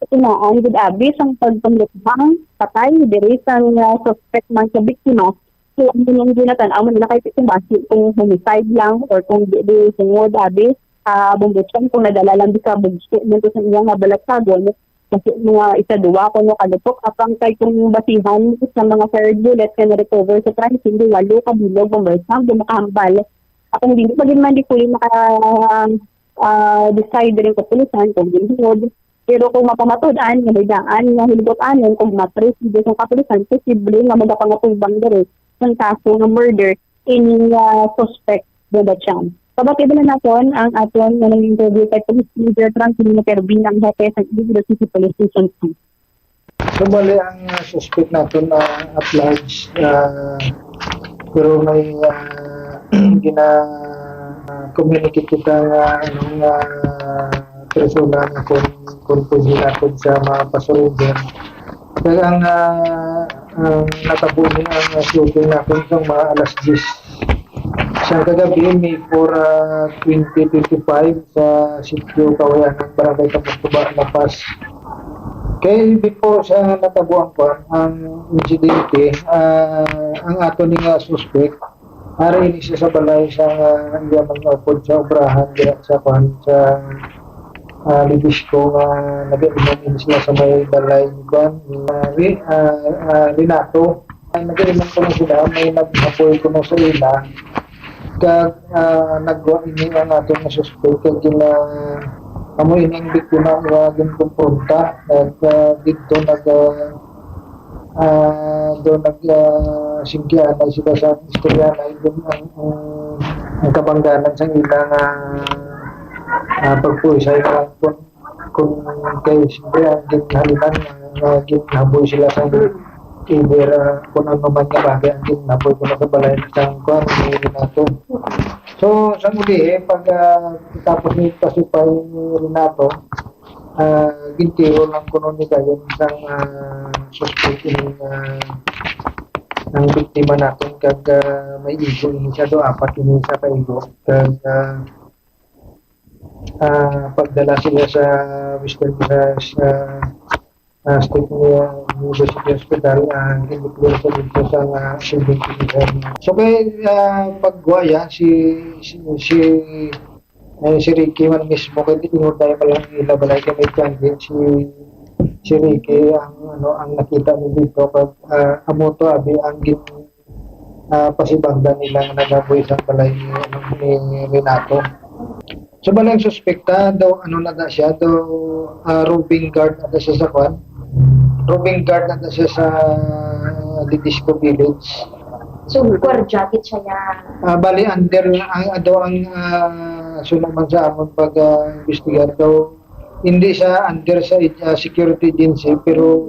tunaan gid abi sang pagpanglutbang patay diri sang, ah, suspect man sa biktima. So, ang inyong ginatan-aw man nila kay kung basi kung homicide lang or kung di, di sungod abi, ah, Bomba Champ, kung nadala lang di sa bugso man to sa iya nga balatagon, kasi mga isa duwa kuno ka lupok, apang kay kung basihan sa mga fired bullets nga na-recover sa crime scene, di walo ka bilog Bomba Champ, di makahambal. Apang dili pa gid man di fully maka, ah, decide rin kapulisan kung ginhod. Pero kung mapamatud-an nga may daan nga hilgot-anon kung matrace dito sa kapulisan, posible nga magapangatubang diri ang kaso nga murder ini nga suspect, Bomba Champ. Pabati bala naton ang aton nga nag-interview kay Police Major Franklin Pervin, ang hepe sa Iloilo City Police Station two. So, bali ang, ah, suspect naton, ah, at large, ah, pero may, ah, gina, ah, communicate kita nga, ano, nga persona nga kung, kung pwede natin siya mapasurrender. Kaya ang, ah, ang natabo ni ang, ah, shooting natin sa mga alas diyes sa kagabi, May four, ah, twenty twenty-five, sa Sitio Kawayanan, Barangay Kamustuba, La Paz. Kay before sa natabo ang kwan, ang insidente, ah, ang ato ni nga suspect, ari ini siya sa balay sa, ah, iya man nga upod sa obrahan diha sa kwan, sa, ah, Libisco, nga nagainom ini sila sa may balay ni kwan, ni, ah, Re-, ah, ah, Renato. Ang nagainom kuno sila, may naghapoy kuno sa ila. Kag, ah, nagwa ini ang aton nga suspect, kag gina-, amo ini ang biktima nga ginkumpronta. Kag, ah, didto nag, ah, ah, do nag, ah, singgianay sila sa istorya na yun ang, ang, ang kabangganan sa ilang, ah, ah, pagpuisay nga kung, kung kay siyempre ang ginhalinan nga, nga ginhaboy sila sa either, ah, kung ano man nga bagay ang ginhaboy ko na sa balay sa kuan ni Renato. So, sa muli, eh, pag, ah, tapos ni pasipay ni Renato, ah, gintiro lang kuno ni dayon sang, ah, suspect ini, ah, ang biktima naton kag, ah, may igo ini siya do, apat ini sa kaigo. Kag, ah, ah, pagdala sila sa Western Visayas, ah, ah, State University Hospital, ah, gibutlo sa dito sa, ah, Sibling Citizen. So, kay, ah, pagwaya, si, si, si, eh, si Ricky man mismo, kay di ingon tayo pa lang ila balay kay may candid, si, si Ricky ang, ano, ang nakita ni dito, kag, ah, amo to, abi, ang gin-, ah, pasibangdan nila nga nagaboy sang balay ni, ano, ni Renato. So, bali ang suspekta daw, ano na da siya, daw, ah, roving guard na da siya sa kwan. Roving guard na da siya sa Libisco Village. So, gwardiya gid siya niya. Ah, bali, under, ang, daw ang, ah, suno man sa amon pag, ah, investigar daw, hindi siya under sa, ah, security agency, pero,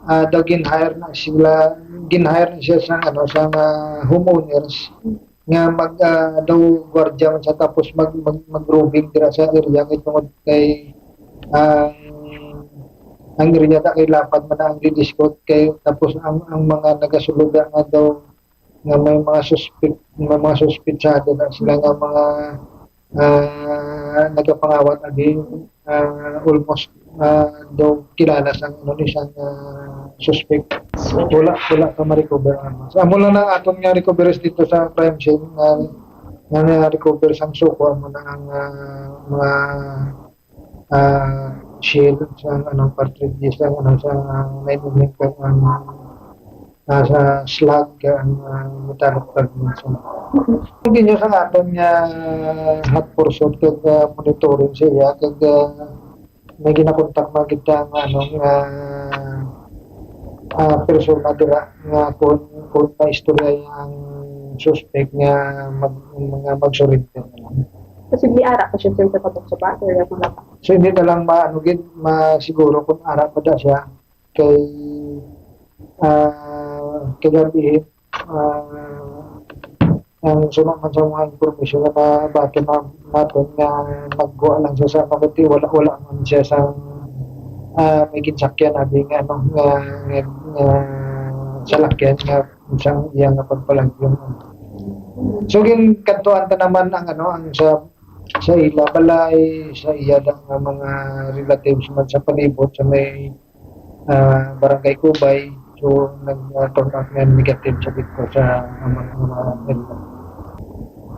ah, daw gin-hire na sila, gin-hire na siya sa, ano, sa, ah, homeowners nga mag, ah, daw gwardiya man siya, tapos mag, mag, mag-roving dira sa area kay tungod kay ang, ang area ta kay lapad man ang Libisco kay, tapos ang, ang mga nagasulod nga daw nga may mga suspek, may mga suspetsado na sila nga mga, ah, nagapangawat abi, ah, almost, ah, daw kilala sang, ano, ni sang, ah, suspek. Wala, wala pa ma-recover ang, so, amo lang ang aton nga recoveries dito sa crime scene nga, nga na-recover sang suko, amo na ang, ah, mga, ah, shell, sa, ano, cartridges, sa, ano, sa nine millimeter ang, ah, sa slug, ang, ah, metallic fragments. Hindi nyo sa aton nga hot pursuit kag, ah, monitoring sa iya, kag, ah, may ginakontak na kita nga, ano, nga, ah, persona dira nga kung, kung maistorya ang suspect nga mag-, nga mag-surrender na lang. Posible ara pa siya, sir, sa patok sa bato, wala pa. So, hindi na lang ma-, ano, gid, masiguro kung ara pa da siya. Kay, ah, kagabi, ah, ang suma man sa mga information nga nabati na naton nga nagkuha lang siya sa ano, kundi wala, wala man siya sa, ah, may ginsakyan, abi nga, ano, nga, nga, nga salakyan nga isang iya nga pagpalagyo. So, ginkadtuan ta naman ang, ano, ang sa, sa ila balay, sa iya lang nga mga relatives man sa palibot sa may, ah, Barangay Kubay. So, nag, ah, turn out nga negative sa dito sa mga, mga area.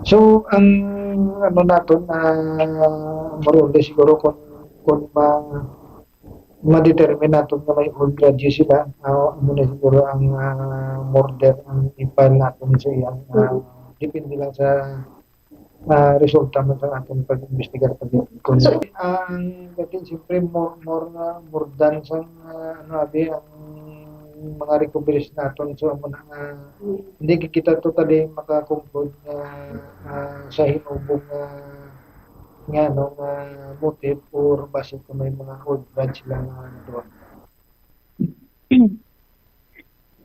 So, ang ano naton, ah, more or less siguro kung, kung ma-, ma-determine naton nga may old grudges sila, ah, amo na siguro ang, ah, murder ang i-file naton sa iyang, ah, depende lang sa, ah, resulta man sa atong pag-imbestigar pa din. Kung So, ang dati, siyempre, more, more, ah, more than sa, ah, ano, abi, ang mga recoveries naton. So, amo na nga, hindi kita totally makakonclude nga, ah, sa hinubong nga, nga, ano, nga motive or basin kung may mga old grudge sila nga duha.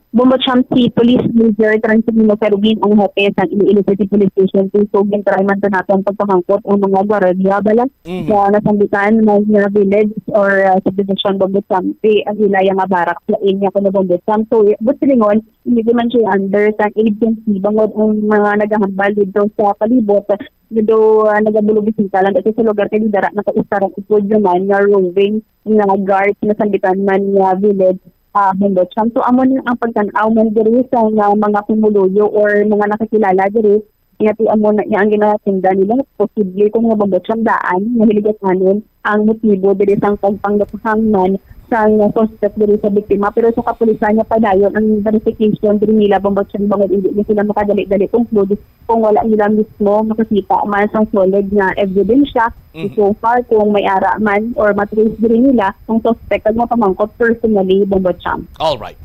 Bombo Champ, si Police Major Transilino Ferubin ang hepe sang Iloilo City Police Station. So, gintry man to naton pagpamangkot ang mga gwardiya bala Mhm. sa nasambitan nga, nga village or, ah, subdivision, Bombo Champ, ang ilaya nga barracks lain niya kuno, Bombo Champ. So, but silingon, hindi man siya under sang agency, bangod ang mga nagahambal dito sa palibot, do, ah, nagabulog bisita lang dito sa lugar, kay di dara nakaistarang upod naman nga roving nga guards nga sambitan man nga village, ah, Bombo Champ. So, amo ni ang pagtan-aw man diri sa nga mga pumuluyo or mga nakakilala diri, nga ti amo na niya ang ginatinda nila. Posible ko nga, Bombo Champ, daan nga hiligatanon ang motibo diri sang pagpangluthang man sang suspect diri sa biktima. Pero sa kapulisan nga padayon ang verification diri nila, Bombo Champ, bangod hindi na sila makadali-dali conclude kung wala nila mismo makakita man sang solid nga ebidensya. Mhm. So far, kung may ara man or matrace diri nila ang suspect, kag mapamangkot personally, Bombo Champ. All right.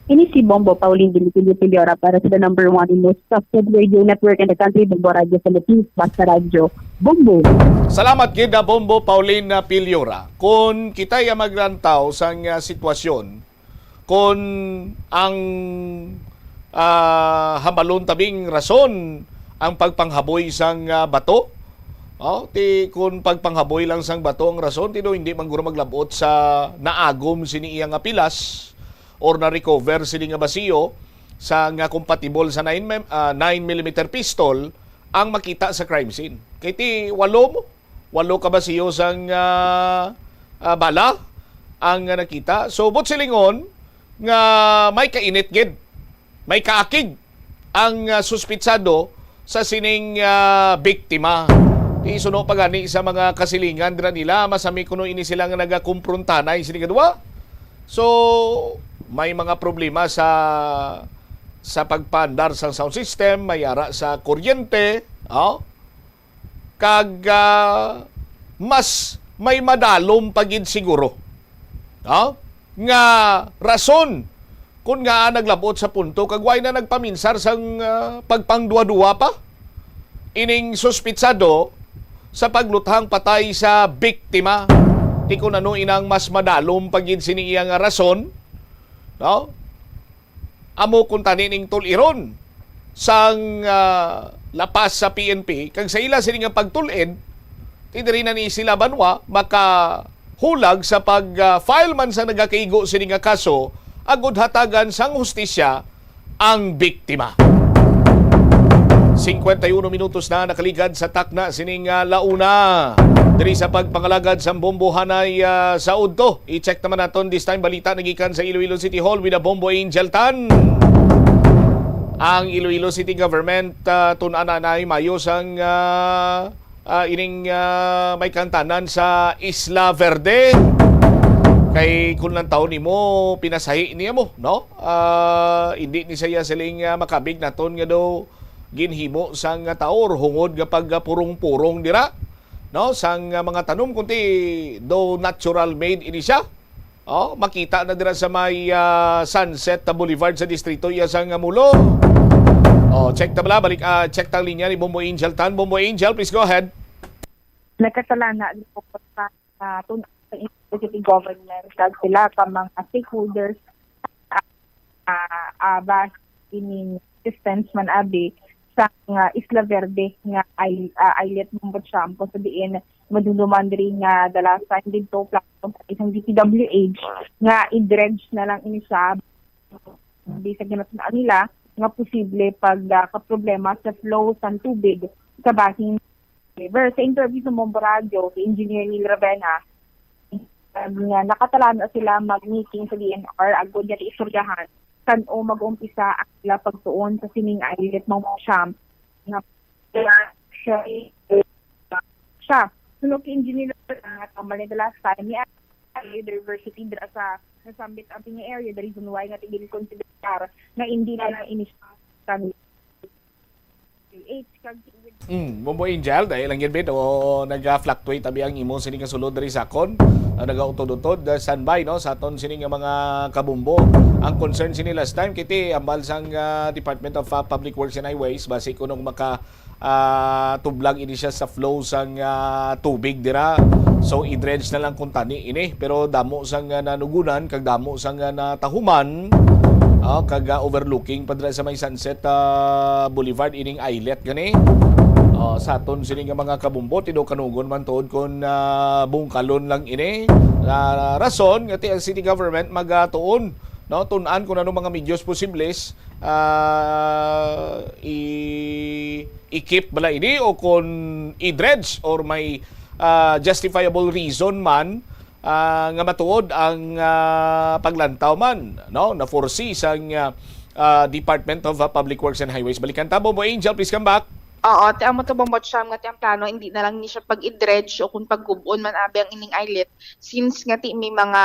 Ini si Bombo Pauline Dilipilia Piliora para sa the number one and most trusted radio network in the country, Bombo Radio Philippines, Basta Radyo, Bombo. Salamat gid na Bombo Pauline Piliora. Kung kita ya maglantaw sang, ah, sitwasyon, kung ang, ah, hambalon tabing rason ang pagpanghaboy sang, ah, bato, oh, ti kung pagpanghaboy lang sang bato ang rason, ti do hindi man guro maglabot sa naagom sini iya nga pilas or na-recover sini nga basiyo sa nga compatible sa nine mem-, ah, nine millimeter pistol ang makita sa crime scene. Kay ti walo mo, walo ka basiyo sang, ah, ah, bala ang, ah, nakita. So, but silingon nga may kainit gid, may kaakig ang, ah, suspitsado sa sining, ah, biktima. Ti suno pa gani sa mga kasilingan dira nila, masami kuno ini sila nga nagakumprontanay sini kadua. So, may mga problema sa, sa pagpaandar sang sound system, may ara sa kuryente, oh, kag, ah, mas may madalom pa gid siguro, no, nga rason kon ngaa naglabot sa punto kag wala na nagpaminsar sang, ah, pagpangduwa-duwa pa ining suspitsado sa pagluthang patay sa biktima. Ti kun ano inang mas madalom pa gid sini iya nga rason, no? Amo kuntani ning tul-iron sang, ah, lapas sa P N P, kag sa ila sini nga pagtul-id, ti diri na ni sila banwa makahulag sa pag, ah, file man sa nagakaigo sini nga kaso agud hatagan sang hustisya ang biktima. Cincuenta y uno minutos na nakaligad sa takna sining, ah, launa. Diri sa pagpangalagad sa bombohanay, ah, sa udto, i-check naman naton this time balita nagikan sa Iloilo City Hall with a Bombo Angel Tan. Ang Iloilo City Government, ah, tun-an na anay mayo sang, ah, ah, ining, ah, may kantanan sa Isla Verde. Kay kung lang taon nimo, pinasahi niya mo, no? Ah, hindi ni siya siling, ah, makabig naton nga daw ginhimo sang, ah, tawo or hungod nga pagpurong-purong dira, no? Sang, ah, mga tanom, kundi daw natural made ini siya. Oh, makita na dira sa may, ah, Sunset Boulevard sa distrito iya sang Mulo. Oh, check ta bala, balik, ah, check ta ang linya ni Bombo Angel Tan. Bombo Angel, please go ahead. Nagkatalana report sa, sa tun-, sa City Government kag sila ka mga stakeholders ah, ah, bas ining distance man abi sa nga Isla Verde nga ay, ah, islet Mambucham, kung sa diin madumduman diri nga the last time didto, plano sa isang D P W H nga i-dredge na lang ini siya. Bisag ginatun-an nila nga posible pag, ah, kaproblema sa flow sang tubig sa bahin River. Sa interview sa Bombo Radio, si Engineer Neil Ravenna, sabi nga nakatalana sila mag-meeting sa D N R agod nga istoryahan kan-o mag-umpisa ang ila pagtuon sa sining islet Mambucham nga siya, siya. Suno kay Engineer Ravenna, nga tambal ni the last time ni Biodiversity dira sa nasambit ang nga area, the reason why nga tigin-consider nga hindi na lang ini siya kan H kag Mm, Bombo Angel, dahil lang yun, bit, o nag-fluctuate abi ang imo sini nga sulod diri sa akon. Ah, nagautod-utod, ah, standby, no, sa aton sini nga mga kabumbo. Ang concern sini last time, kiti, ambal sang, ah, Department of, ah, Public Works and Highways, basi kuno maka, ah, tublag ini siya sa flow sang, ah, tubig dira. So, i-dredge na lang kung tani ini. Pero damo sang, ah, nanugunan, kag damo sang, ah, natahuman, ah, kag, ah, overlooking pa dira sa may Sunset, ah, Boulevard, ining islet gani. Ah, sa aton sini nga mga kabumbo, tido kanugon man tuod kon, ah, bungkalon lang ini. Ah, rason nga ti ang city government magatuon, no? Tun-an kung ano mga medios posibles, ah, i-, i-keep bala ini o kung i-dredge or may, ah, justifiable reason man, ah, nga matuod ang, ah, paglantaw man, no? Na-foresee sang, ah, ah, Department of, ah, Public Works and Highways. Balikan ta, Bombo Angel, please come back. Oo, ti amo to, Bombo Cham, nga ti ang plano, hindi na lang ni siya pag-i-dredge o kung pagkubon man abi ang ining islet, since nga ti may mga,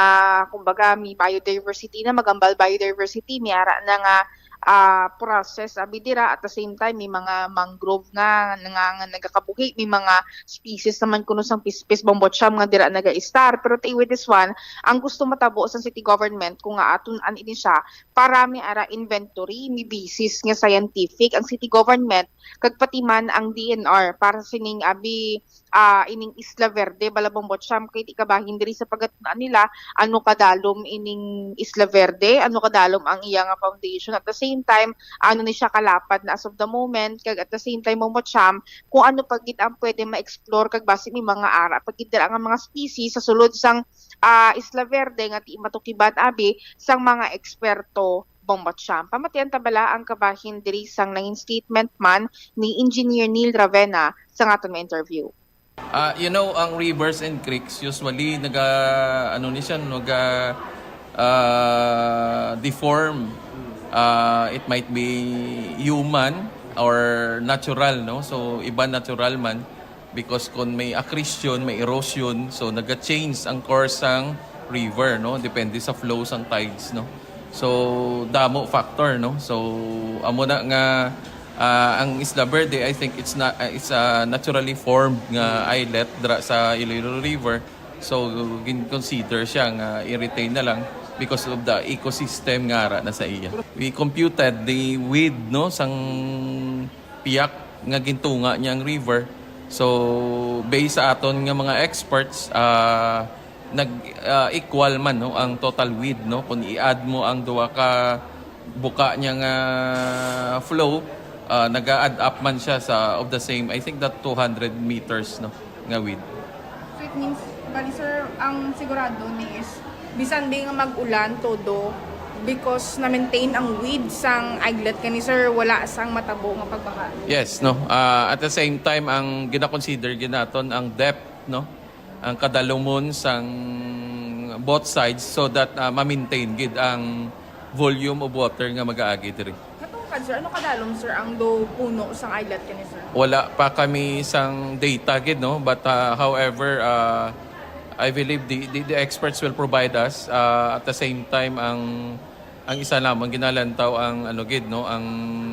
kumbaga, may biodiversity na, magambal biodiversity, may ara na nga, ah, process abi dira. At the same time, may mga mangrove nga, nga, nga nagakabuhi, may mga species naman kuno sang pispis, Bombo Cham, nga dira nagaistar. Pero ti with this one, ang gusto matabo sa city government, kung nga atun-an ini siya, para may ara inventory, may basis nga scientific ang city government, kag pati man ang D N R para sining abi, ah, ining Isla Verde, bala, Bombo Cham, kay ti kabahin diri sa pagatun-an nila ano kadalom ining Isla Verde, ano kadalom ang iya nga foundation. At the same time, ano ni siya kalapad na as of the moment, kag at the same time, Bombo Cham, kung ano pa gid ang pwede ma-explore, kag basi may mga ara pa gid dira nga mga species sa sulod sang, ah, Isla Verde nga ti matukiban abi sang mga eksperto, Bombo Cham. Pamatian ta bala ang kabahin diri sang nangin statement man ni Engineer Neil Ravenna sa aton nga interview. Ah, you know, ang rivers and creeks, usually, naga, ano ni siya, naga, ah, deform. Ah, it might be human or natural, no? So, iba natural man, because kung may accretion, may erosion, so naga-change ang course sang river, no? Depende sa flow sang tides, no? So, damo factor, no? So, amo na nga, ah, ang Isla Verde, I think it's not, ah, it's a naturally formed nga islet dra sa Iloilo River. So, gin-consider siya nga i-retain na lang because of the ecosystem nga ara na sa iya. We computed the width, no, sang piyak nga gintunga niya ang river. So, based sa aton nga mga experts, ah, nag, ah, equal man, no, ang total width, no, kung i-add mo ang duha ka buka niya nga flow, ah, naga-add up man siya sa of the same, I think that two hundred meters, no, nga width. So it means, bali, sir, ang sigurado ni is bisan di nga mag-ulan todo, because na-maintain ang width sang islet kani, sir, wala sang matabo nga pagbaha. Yes, no. Ah, at the same time, ang gina-consider gid naton ang depth, no, ang kadalumon sang both sides, so that, ah, ma-maintain gid ang volume of water nga mag-aagi diri. Katong kan, sir, ano kadalom, sir, ang do puno sang islet kani, sir? Wala pa kami sang data gid, no, but, ah, however, ah, I believe the, the, the experts will provide us, ah, at the same time, ang, ang isa lamang ginalantaw ang, ano gid, no, ang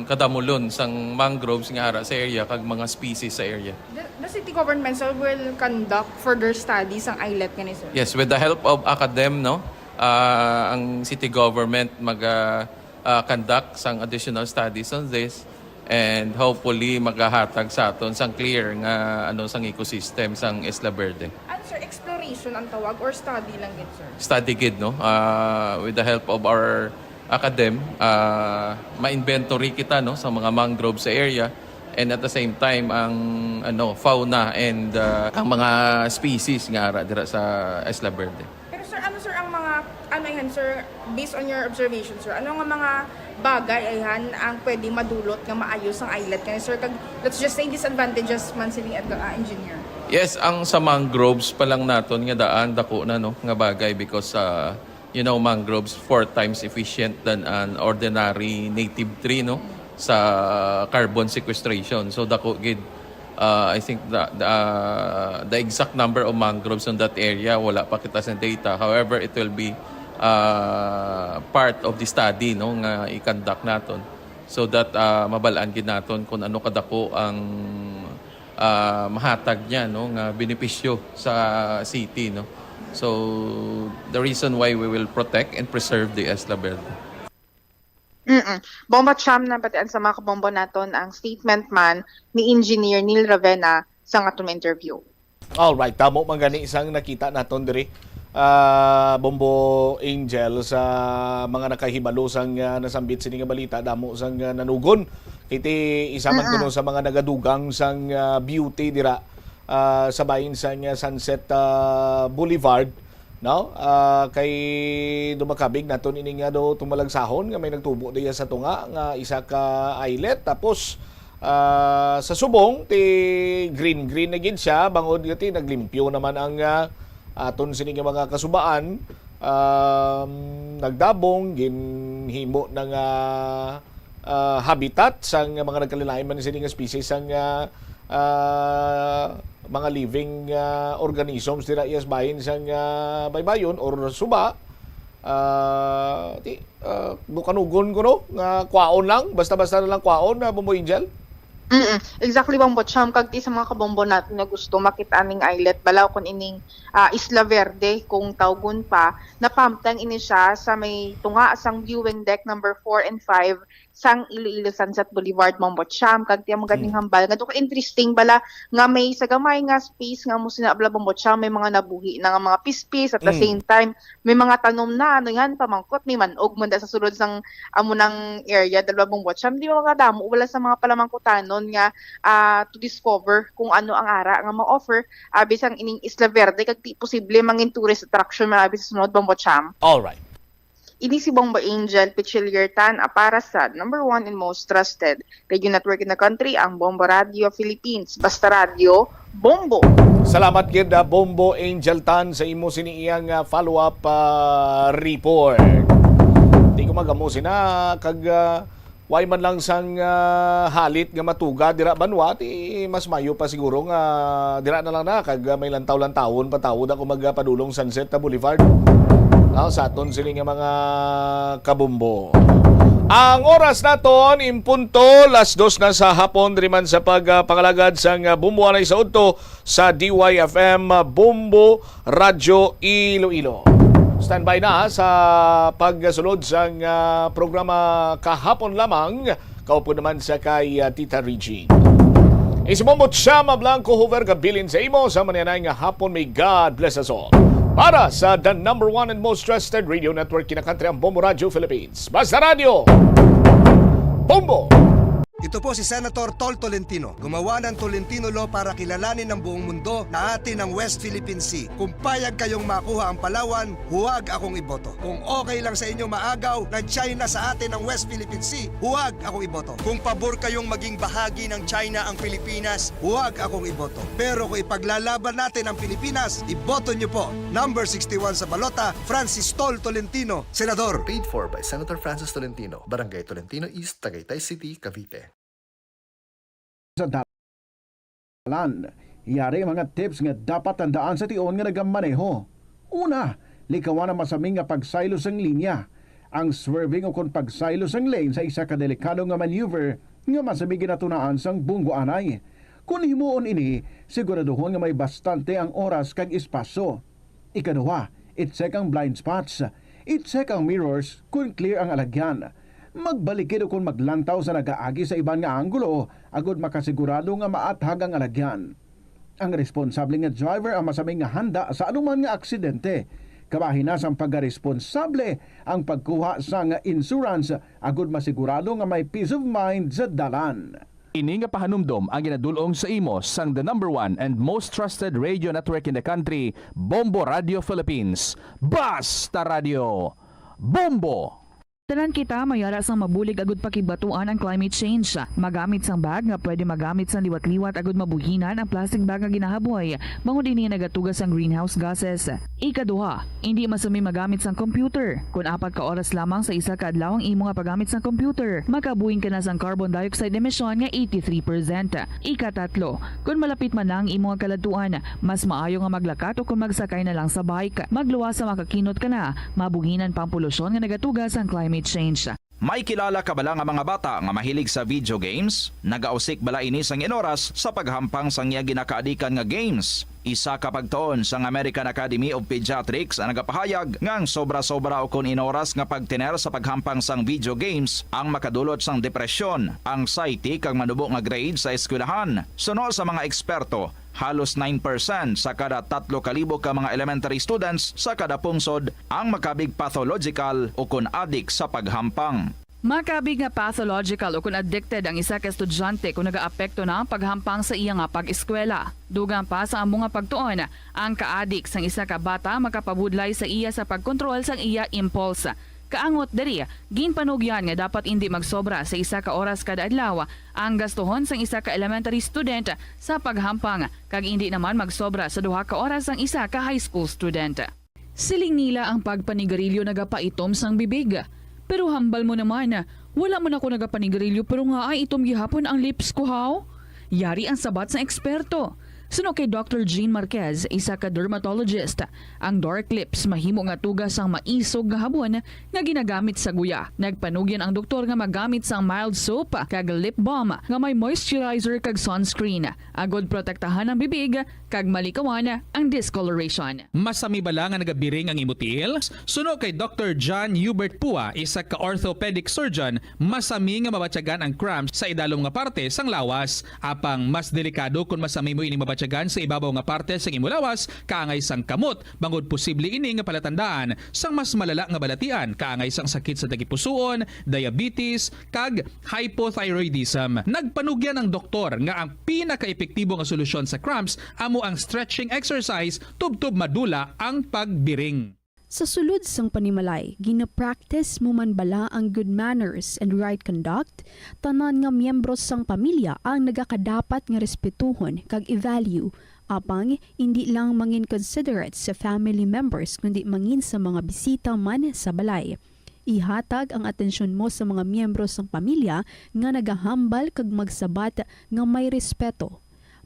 kadamulon sang mangroves nga ara sa area kag mga species sa area. The, the city government, sir, will conduct further studies sang islet kani, sir? Yes, with the help of academ, no, ah, ang city government mag, ah, ah, conduct sang additional studies on this, and hopefully magahatag sa aton sang clear nga, ano, sang ecosystem sang Isla Verde. Ano, sir, exploration ang tawag or study lang gid, sir? Study gid, no? Ah, with the help of our, Academ, ah, ma-inventory kita, no, sa mga mangrove sa area, and at the same time ang, ano, fauna and, ah, ang mga species nga ara dira sa Isla Verde. Pero sir, ano sir ang mga, ano yan sir, based on your observation sir, ano nga mga bagay ayhan ang pwede madulot nga maayos ang islet kani sir? Kag let's just say disadvantages man sini, ah, engineer. Yes, ang sa mangroves pa lang naton nga daan, dako na, no, nga bagay because, ah, you know, mangroves four times efficient than an ordinary native tree, no, sa carbon sequestration. So dako gid. Uh, I think the, the, uh, the exact number of mangroves on that area, wala pa kita sa data. However, it will be, uh, part of the study, no, nga i-conduct naton so that, uh, mabal-an gid naton kung ano kadako ang, uh, mahatag niya, no, nga benepisyo sa city, no. So the reason why we will protect and preserve the Isla Verde. Mm-mm. Bombo Cham, nabatian sa mga kabombo naton ang statement man ni Engineer Neil Ravenna sa aton interview. Alright, tamo man gani sang nakita naton diri, ah, Bombo Angel, sa mga nakahibalo sang, ah, nasambit sini nga balita, damo sang, ah, nanugon. Kay ti isa man kuno sa mga nagadugang sang, ah, beauty dira, ah, sa bahin sang, ah, Sunset, ah, Boulevard, no? Ah, kay dumakabig naton ini nga do tumalagsahon nga may nagtubo diya sa tunga nga isa ka islet, tapos, ah, sa subong ti green green na gid siya bangod nga ti naglimpyo naman ang, ah, aton sini nga mga kasubaan, um, nagdabong, ginhimo na nga, ah, habitat sang mga nagkalain-lain man sini nga species sang, ah, ah, mga living, ah, organisms dira iyas bahin sang, ah, baybayon or suba. Ah, ti, ah, bukanugon ko, no, nga kwaon lang, basta-basta na lang kwaon, ah, Bombo Angel. Mm, exactly, Bombo Cham. Kag ti sa mga kabombo natin nga gusto makita ning islet, balaw kon ining, ah, Isla Verde, kung tawgon pa, napamtang ini siya sa may tunga sang viewing deck number four and five sang Iloilo Sunset Boulevard, Bombo Cham. Kag ti ang maganing hambal nga do ka interesting bala nga may sa gamay nga space nga mo sina bala, Bombo Cham, may mga nabuhi na nga mga pispis, at the Mm. same time may mga tanom na, ano yan, pamangkot, may manog man da sa sulod sang amo nang area, dalawa, Bombo Cham, di ba, mga damo wala sa mga palamangkutanon nga, ah, to discover kung ano ang ara nga ma-offer, ah, bisang ining Isla Verde, kag di posible mangin tourist attraction man abi sa sunod, Bombo Cham. Alright. Ini si Bombo Angel Pichiliertan, ah, para sa number one and most trusted radio network in the country, ang Bombo Radio Philippines. Basta Radio, Bombo! Salamat gid, ah, Bombo Angel Tan, sa imo sini iyang, ah, follow-up, ah, report. Di ko magamo sina kag, ah, way man lang sang, ah, halit nga matuga dira banwa, ti mas mayo pa siguro nga dira na lang na kag, ah, may lantaw-lantawon pa tawon ako magpadulong Sunset, ah, Boulevard. Ah, sa aton sini nga mga kabombo. Ang oras naton in punto las dos na sa hapon diri man sa pag, ah, pangalagad sang, ah, Bombo Anay sa Udto sa D Y F M, ah, Bombo Radyo Iloilo. Standby na sa pagsulod sang, ah, programa kahapon lamang. Kaupod naman sa kay, ah, Tita Regine. Isi Bombo Chama Blanco Hover gabilin sa imo sa manyanay nga hapon. May God bless us all. Para sa the number one and most trusted radio network kinakantri ang Bombo Radio Philippines. Basta Radio! Bombo! Ito po si Senator Tol Tolentino. Gumawa ng Tolentino Law para kilalanin ng buong mundo na atin ang West Philippine Sea. Kung payag kayong makuha ang Palawan, huwag akong iboto. Kung okay lang sa inyo maagaw ng China sa atin ang West Philippine Sea, huwag akong iboto. Kung pabor kayong maging bahagi ng China ang Pilipinas, huwag akong iboto. Pero kung ipaglalaban natin ang Pilipinas, iboto nyo po. Number sixty-one sa balota, Francis Tol Tolentino, Senador. Paid for by Senator Francis Tolentino, Barangay Tolentino East, Tagaytay City, Cavite. Sa dalan, yari ang mga tips nga dapat tandaan sa tion nga nagamaneho. Una, likawan ang masaming nga pagsaylo sang linya. Ang swerving ukon pagsaylo sang lane sa isa ka delikado nga maneuver nga masamig ginatunaan sang bunggo anay. Kon himuon ini, siguraduhon nga may bastante ang oras kag espasyo. Ikaduha, i-check ang blind spots. I-check ang mirrors kon clear ang alagyan. Magbalikid ukon maglantaw sa nagaagi sa iban nga anggulo agod makasigurado nga maathag ang alagyan. Ang responsable nga driver ang masaming nga handa sa anuman nga aksidente. Kabahin na sang pagkaresponsable ang pagkuha sang insurance agud masigurado nga may peace of mind sa dalan. Ini nga pahanumdom ang ginadul-ong sa imo sang the number one and most trusted radio network in the country, Bombo Radio Philippines. Basta Radio, Bombo! Tanan kita may ara sang mabulig agud pakigbatuan ang climate change. Magamit sang bag nga pwede magamit sang liwat-liwat agud mabuhinan ang plastic bag nga ginahaboy, bangod ini nagatuga sang greenhouse gases. Ikaduha, indi masami magamit sang computer. Kon apat ka oras lamang sa isa ka adlaw ang imo nga paggamit sang computer, makabuhin ka na sang carbon dioxide emission nga eighty-three percent. Ikatatlo, kon malapit man na ang imo nga kaladtuan, mas maayo nga maglakat o kon magsakay na lang sa bike. Magluwas sa makakinot ka na, mabuhinan pa ang polusyon nga nagatuga sang climate change. May kilala ka bala nga mga bata nga mahilig sa video games? Nagausik bala ini sang inoras sa paghampang sang iya ginakaadikan nga games? Isa ka pagtuon sang American Academy of Pediatrics ang nagapahayag nga ang sobra-sobra ukon inoras nga pagtener sa paghampang sang video games ang makadulot sang depresyon, anxiety, kag manubo nga grade sa eskwelahan. Suno sa mga eksperto, halos nine percent sa kada tatlo ka libo ka mga elementary students sa kada pungsod ang makabig pathological ukon adik sa paghampang. Makabig nga pathological ukon addicted ang isa ka estudyante kon nagaapekto na ang paghampang sa iya nga pag-eskwela. Dugang pa sa amo nga pagtuon, ang kaadik sang isa ka bata makapabudlay sa iya sa pagkontrol sang iya impulse. Kaangot diri, ginpanugyan nga dapat indi magsobra sa isa ka oras kada adlaw ang gastuhon sang isa ka elementary student sa paghampang, kag indi naman magsobra sa duha ka oras ang isa ka high school student. Siling nila ang pagpanigarilyo nagapaitom sang bibig. Pero hambal mo naman, wala man ako nagapanigarilyo pero nga ay itom gihapon ang lips ko, haw? Yari ang sabat sang eksperto. Suno kay Doctor Jean Marquez, isa ka dermatologist, ang dark lips mahimo nga tuga sang maisog nga habon nga ginagamit sa guya. Nagpanugyan ang doktor nga magamit sang mild soap kag lip balm nga may moisturizer kag sunscreen, agod protektahan ang bibig kag malikawan ang discoloration. Masami bala nga nagabiring ang imo tiil? Suno kay Doctor John Hubert Pua, isa ka orthopedic surgeon, masami nga mabatyagan ang cramps sa idalom nga parte sang lawas. Apang mas delikado kon masami mo ini mabatyagan sa ibabaw nga parte sang imo lawas, kaangay sang kamot, bangod posible ini nga palatandaan sang mas malala nga balatian, kaangay sang sakit sa tagipusoon, diabetes, kag hypothyroidism. Nagpanugyan ang doktor nga ang pinakaepektibo nga solusyon sa cramps amo ang stretching exercise tubtob madula ang pagbiring. Sa sulod sang panimalay, gina-practice mo man bala ang good manners and right conduct? Tanan nga miyembro sang pamilya ang nagakadapat nga respetuhon kag i-value. Apang indi lang mangin considerate sa family members, kundi mangin sa mga bisita man sa balay. Ihatag ang atensyon mo sa mga miyembro sang pamilya nga nagahambal kag magsabat nga may respeto.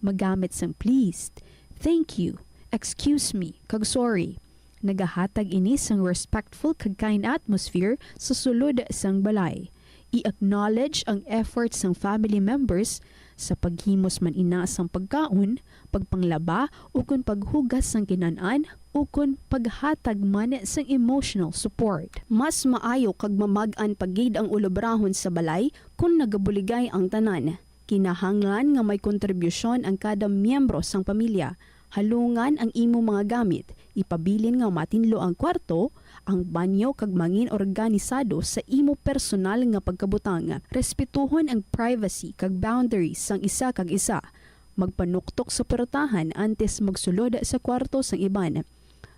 Magamit sang please, thank you, excuse me, kag sorry. Nagahatag ini sang respectful kag kind atmosphere sa sulod sang balay. I-acknowledge ang effort sang family members sa paghimos man ina sang pagkaon, pagpanglaba, ukon paghugas sang kinan-an, ukon paghatag man sang emotional support. Mas maayo kag mamag-an pa gid ang ulobrahon sa balay kon nagabuligay ang tanan. Kinahanglan nga may kontribusyon ang kada miyembro sang pamilya. Halungan ang imo mga gamit, ipabilin nga matinlo ang kwarto, ang banyo, kag mangin organisado sa imo personal nga pagkabutang. Respetuhon ang privacy kag boundaries sang isa kag isa. Magpanuktok sa portahan antes magsulod sa kwarto sang iban.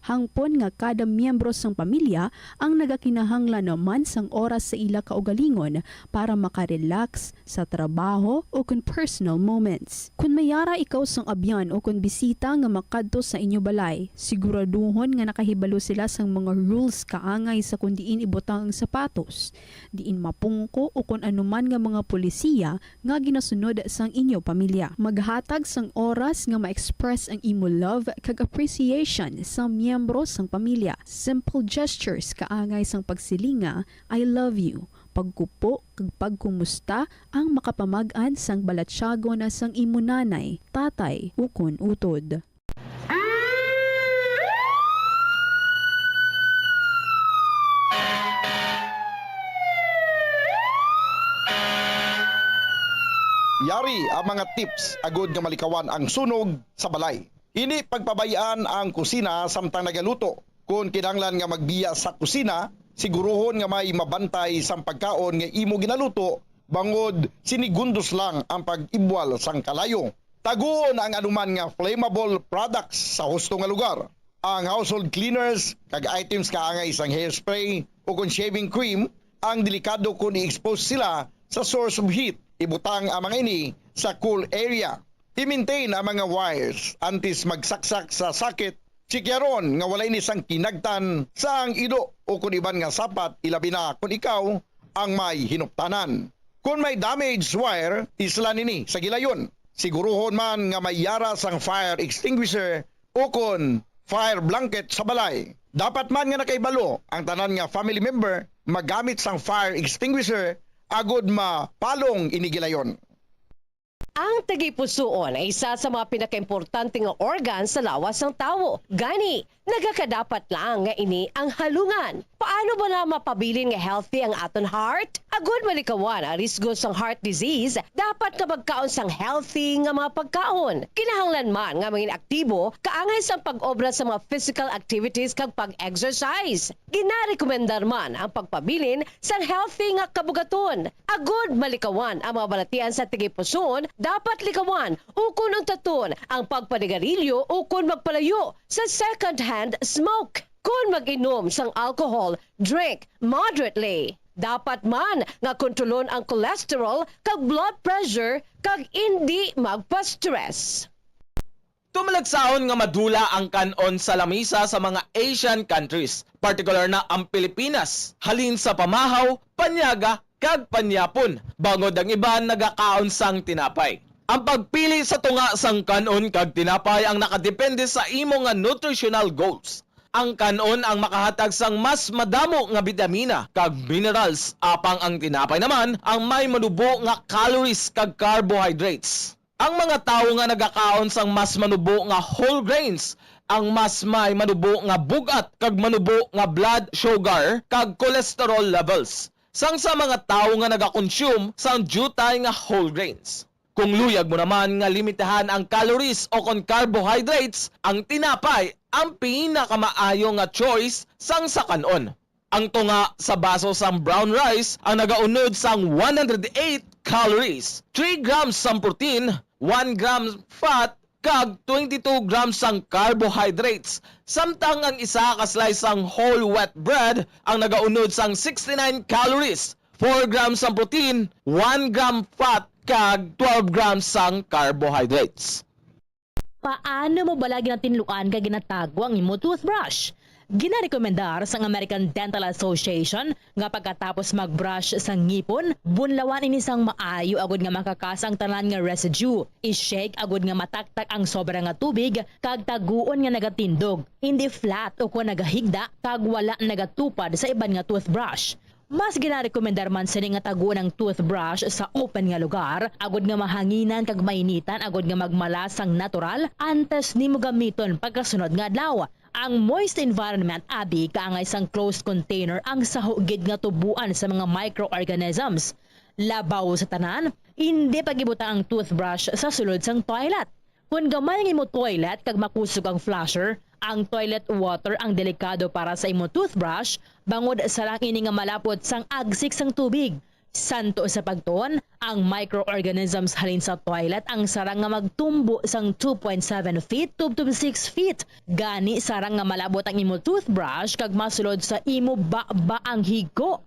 Hangpon nga kada miyembro sang pamilya ang nagakinahanglan naman sang oras sa ila kaugalingon para makarelax sa trabaho o kon personal moments. Kon may ara ikaw sang abyan o kon bisita nga makadto sa inyo balay, siguraduhon nga nakahibalo sila sang mga rules kaangay sa kon diin ibutang ang sapatos, diin mapungko o kon anuman nga mga polisiya nga ginasunod sang inyo pamilya. Maghatag sang oras nga ma-express ang imo love kag appreciation sa miyembro sang pamilya. Simple gestures kaangay sang pagsiling nga, "I love you," pagkupo kag pagkumusta ang makapamag-an sang balatyagon sang imo nanay, tatay, ukon utod. Yari ang mga tips agud nga malikawan ang sunog sa balay. Indi pagpabay-an ang kusina samtang nagaluto. Kon kinahanglan nga magbiya sa kusina, siguruhon nga may mabantay sang pagkaon nga imo ginaluto, bangod sinigundos lang ang pag-ibwal sang kalayo. Taguon ang anuman nga flammable products sa husto nga lugar. Ang household cleaners kag items kaangay sang hairspray o kon shaving cream ang delikado kon i-expose sila sa source of heat. Ibutang ang mga ini sa cool area. I-maintain ang mga wires antes magsaksak sa socket. Tsikyaron nga wala ini sang kinagtan sa ang ilo o kon iban nga sapat, ilabi na kon ikaw ang may hinuptanan. Kon may damaged wire, islan ini sa gilayon. Siguruhon man nga may yara sang fire extinguisher o kon fire blanket sa balay. Dapat man nga nakahibalo ang tanan nga family member magamit sang fire extinguisher agod mapalong ini gilayon. Ang tagipusoon ay isa sa mga pinakaimportante nga organ sa lawas sang tawo. Gani, nagakadapat lang nga ini ang halungan. Paano bala mapabilin nga healthy ang aton heart? Agud malikawan ang risgo sang heart disease, dapat nga magkaon sang healthy nga mga pagkaon. Kinahanglan man nga mangin aktibo kaangay sang pag-obra sa mga physical activities kag pag-exercise. Ginarekomendar man ang pagpabilin sang healthy nga kabugaton. Agud malikawan ang mga balatian sa tagipusoon, dapat likawan ukon untaton ang pagpanigarilyo ukon magpalayo sa second-hand smoke. Kon mag-inom sang alcohol, drink moderately. Dapat man nga kontrolon ang cholesterol kag blood pressure kag indi magpa-stress. Tumalagsahon nga madula ang kan-on sa lamisa sa mga Asian countries, partikular na ang Pilipinas, halin sa pamahaw, panyaga, kag panyapon, bangod ang iban nagakaon sang tinapay. Ang pagpili sa tunga sang kan-on kag tinapay ang nakadepende sa imo nga nutritional goals. Ang kan-on ang makahatag sang mas madamo nga bitamina kag minerals, apang ang tinapay naman ang may manubo nga calories kag carbohydrates. Ang mga tawo nga nagakaon sang mas manubo nga whole grains ang mas may manubo nga bug-at kag manubo nga blood sugar kag cholesterol levels sang sa mga tawo nga nagakonsume sang diutay nga whole grains. Kung luyag mo naman nga limitahan ang calories o kon carbohydrates, ang tinapay ang pinakamaayo nga choice sang sa kan-on. Ang tunga sa baso sang brown rice ang nagaunod sang one hundred eight calories, three grams sang protein, one gram fat, kag twenty-two grams sang carbohydrates, samtang ang isa ka slice sang whole wheat bread ang nagaunod sang sixty-nine calories, four grams sang protein, one gram fat, kag twelve grams sang carbohydrates. Paano mo bala ginatinluan kag ginatago ang imo toothbrush? Ginarekomendar sang American Dental Association nga pagkatapos mag-brush sa ngipon, bunlawan ini sang maayo agud nga makakas ang tanan nga residue. I-shake agud nga mataktak ang sobra nga tubig kag taguon nga nagatindog, hindi flat o kon nagahigda kag wala nagatupad sa iban nga toothbrush. Mas ginarekomendar man sini nga taguon ang toothbrush sa open nga lugar, agud nga mahanginan kag mainitan agud nga magmala sang natural antes nimo gamiton pagkasunod nga adlaw. Ang moist environment abi kaangay sang closed container ang saho gid nga tuboan sa mga microorganisms. Labaw sa tanan, indi pag-ibutang ang toothbrush sa sulod sang toilet. Kon gamay ang imo toilet kag makusog ang flusher, ang toilet water ang delikado para sa imo toothbrush, bangod sarang ini nga malapot sang agsik sang tubig. Santo sa pagtuon, ang microorganisms halin sa toilet ang sarang nga magtumbo sang two point seven feet tubtob six feet. Gani, sarang nga malabot ang imo toothbrush kag masulod sa imo baba ang higko.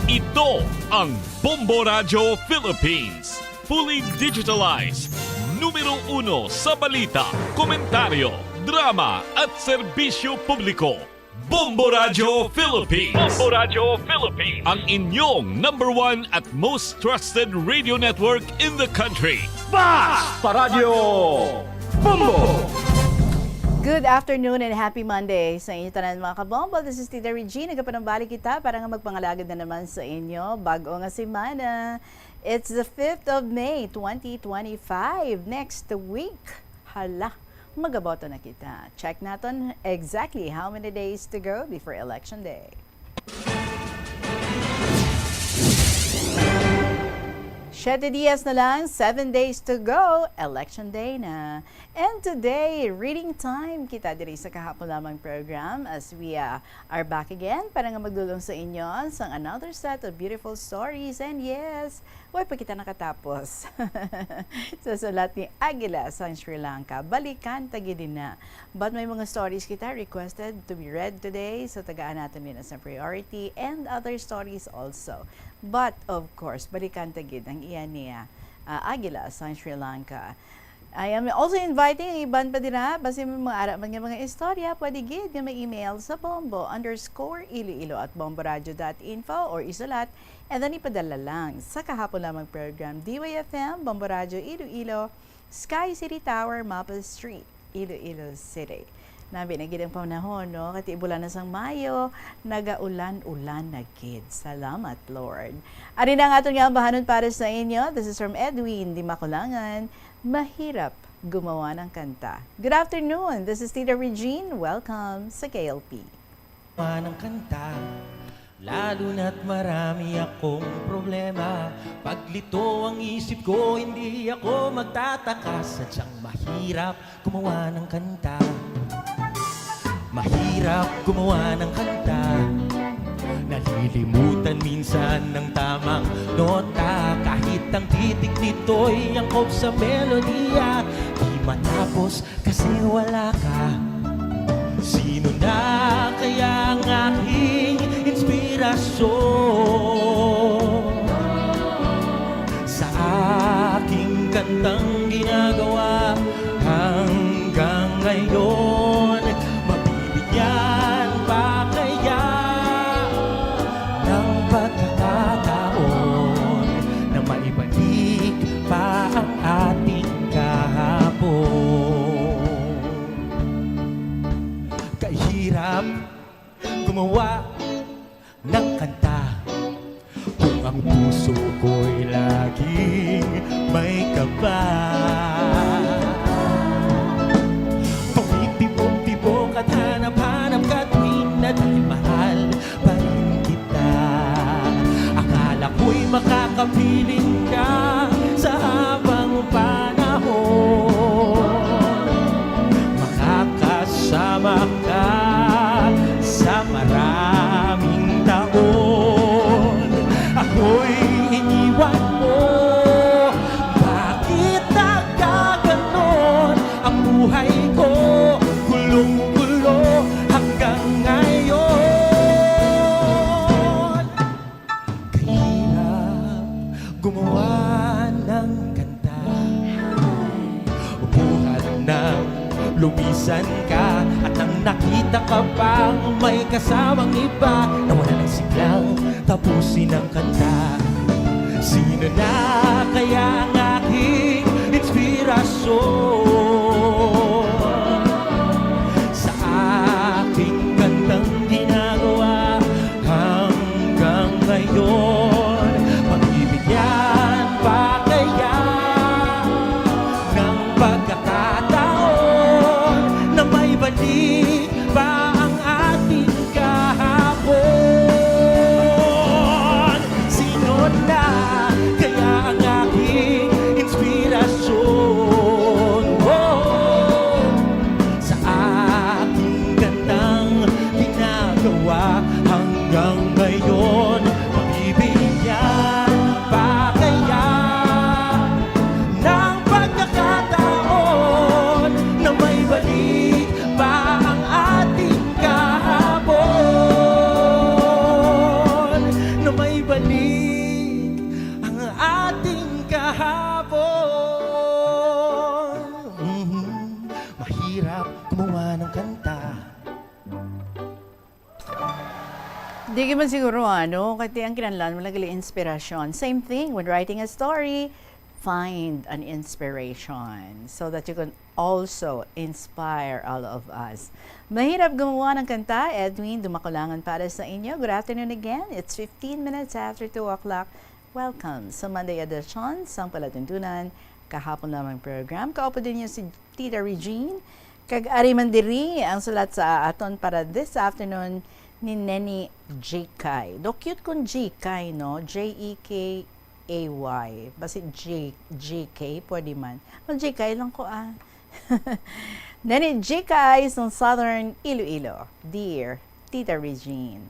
Ito ang Bombo Radyo Philippines, fully digitalized, numero uno sa balita, komentaryo, drama at serbisyo publiko. Bombo Radyo Philippines. Bombo Radyo Philippines. Ang inyong number one at most trusted radio network in the country. Basta Radyo Bombo! Good afternoon and happy Monday sa inyo tanan, mga kabombo. This is Tita Regine. Nagapanumbalik kita para nga magpangalagad na naman sa inyo. Bag-o nga semana. It's the fifth of May, twenty twenty-five. Next week, hala, magaboto na kita. Check naton exactly how many days to go before Election Day. Siete dias na lang, seven days to go, election day na. And today, reading time kita diri sa Kahapon Lamang program as we, ah, are back again para nga magdulong sa inyo sang another set of beautiful stories. And yes, way pa kita nakatapos sa sulat ni Aguila sang Sri Lanka. Balikan ta gid na. But may mga stories kita requested to be read today, so tagaan naton nila sa priority and other stories also. But of course, balikan ta gid ang iya niya, ah, Aguila sang Sri Lanka. I am also inviting ang iban pa dira, basi may mga ara man nga mga istorya, pwede gid nga ma-email sa bombo underscore iloilo at bomboradio dot info or isulat, and then ipadala lang sa Kahapon Lamang program, D Y F M, Bombo Radio Iloilo, Sky City Tower, Maples Street, Iloilo City. Nabi na gid ang panahon, no? Kati bulan na sang Mayo, nagaulan-ulan na gid. Salamat, Lord. Ari na ang aton nga ambahanon para sa inyo. This is from Edwin Dimakulangan. Mahirap gumawa ng kanta. Good afternoon. This is Tita Regine. Welcome sa K L P. Ng kanta, lalo na't marami akong problema. Paglito ang isip ko, hindi ako magtataka. Sadyang mahirap gumawa ng kanta. Mahirap gumawa ng kanta. Nalilimutan minsan ng tamang nota. Kahit ang titik nito'y angkop sa melodiya, di matapos kasi wala ka. Sino na kaya ang aking inspirasyon? Sa aking kantang ginagawa hanggang ngayon, mabibigyan pa kaya ng pagkakataon na maibalik pa ang ating kahapon? Kahirap gumawa ng kanta kung ang puso ko'y laging may kaba. Tumitibok-tibok at hanap-hanap ka tuwing na dahil mahal pa rin kita. Akala ko'y makakapiling ka sa habang panahon. Makakasama ka sa maraming taon. Ako'y iniwan mo. Bakit nagkaganon ang buhay ko? Gulong-gulo hanggang ngayon. Kahirap gumawa ng kanta. Buhat nang lumisan ka at nang nakita ka pang may kasamang iba, nawala ng siglang tapusin ang kanta. Sino na kaya ang aking inspirasyon? Sa aking kantang ginagawa hanggang ngayon, mabibigyan pa kaya ng pagkakataon na maibalik pa ang ating kahapon? Sino na kaya ang aking inspirasyon? Oh, sa aking gandang ginagawa hanggang ngayon, mabibigyan pa kaya ng pagkakataon na maibalik pa ang ating kahapon, na maibalik ang ating kahapon. Mhm. Mahirap gumawa ng kanta. Di gyud man siguro, ano, kay ang kinahanglan mo lang gali inspirasyon. Same thing when writing a story, find an inspiration so that you can also inspire all of us. Mahirap gumawa ng kanta, Edwin Dumakulangan para sa inyo. Good afternoon again. It's fifteen minutes after two o'clock. Welcome sa Monday edition sang Palatuntunan Kahapon Lamang program. Kaupo din niyo si Tita Regine. Kag ari man diri ang sulat sa aton para this afternoon ni Neni Jekay. Do cute kun Jekay, no? J E K A Y. Basi J-, J K, pwede man. Mag-J K lang ko, ah. Nani J K sang Southern Iloilo. Dear Tita Regine.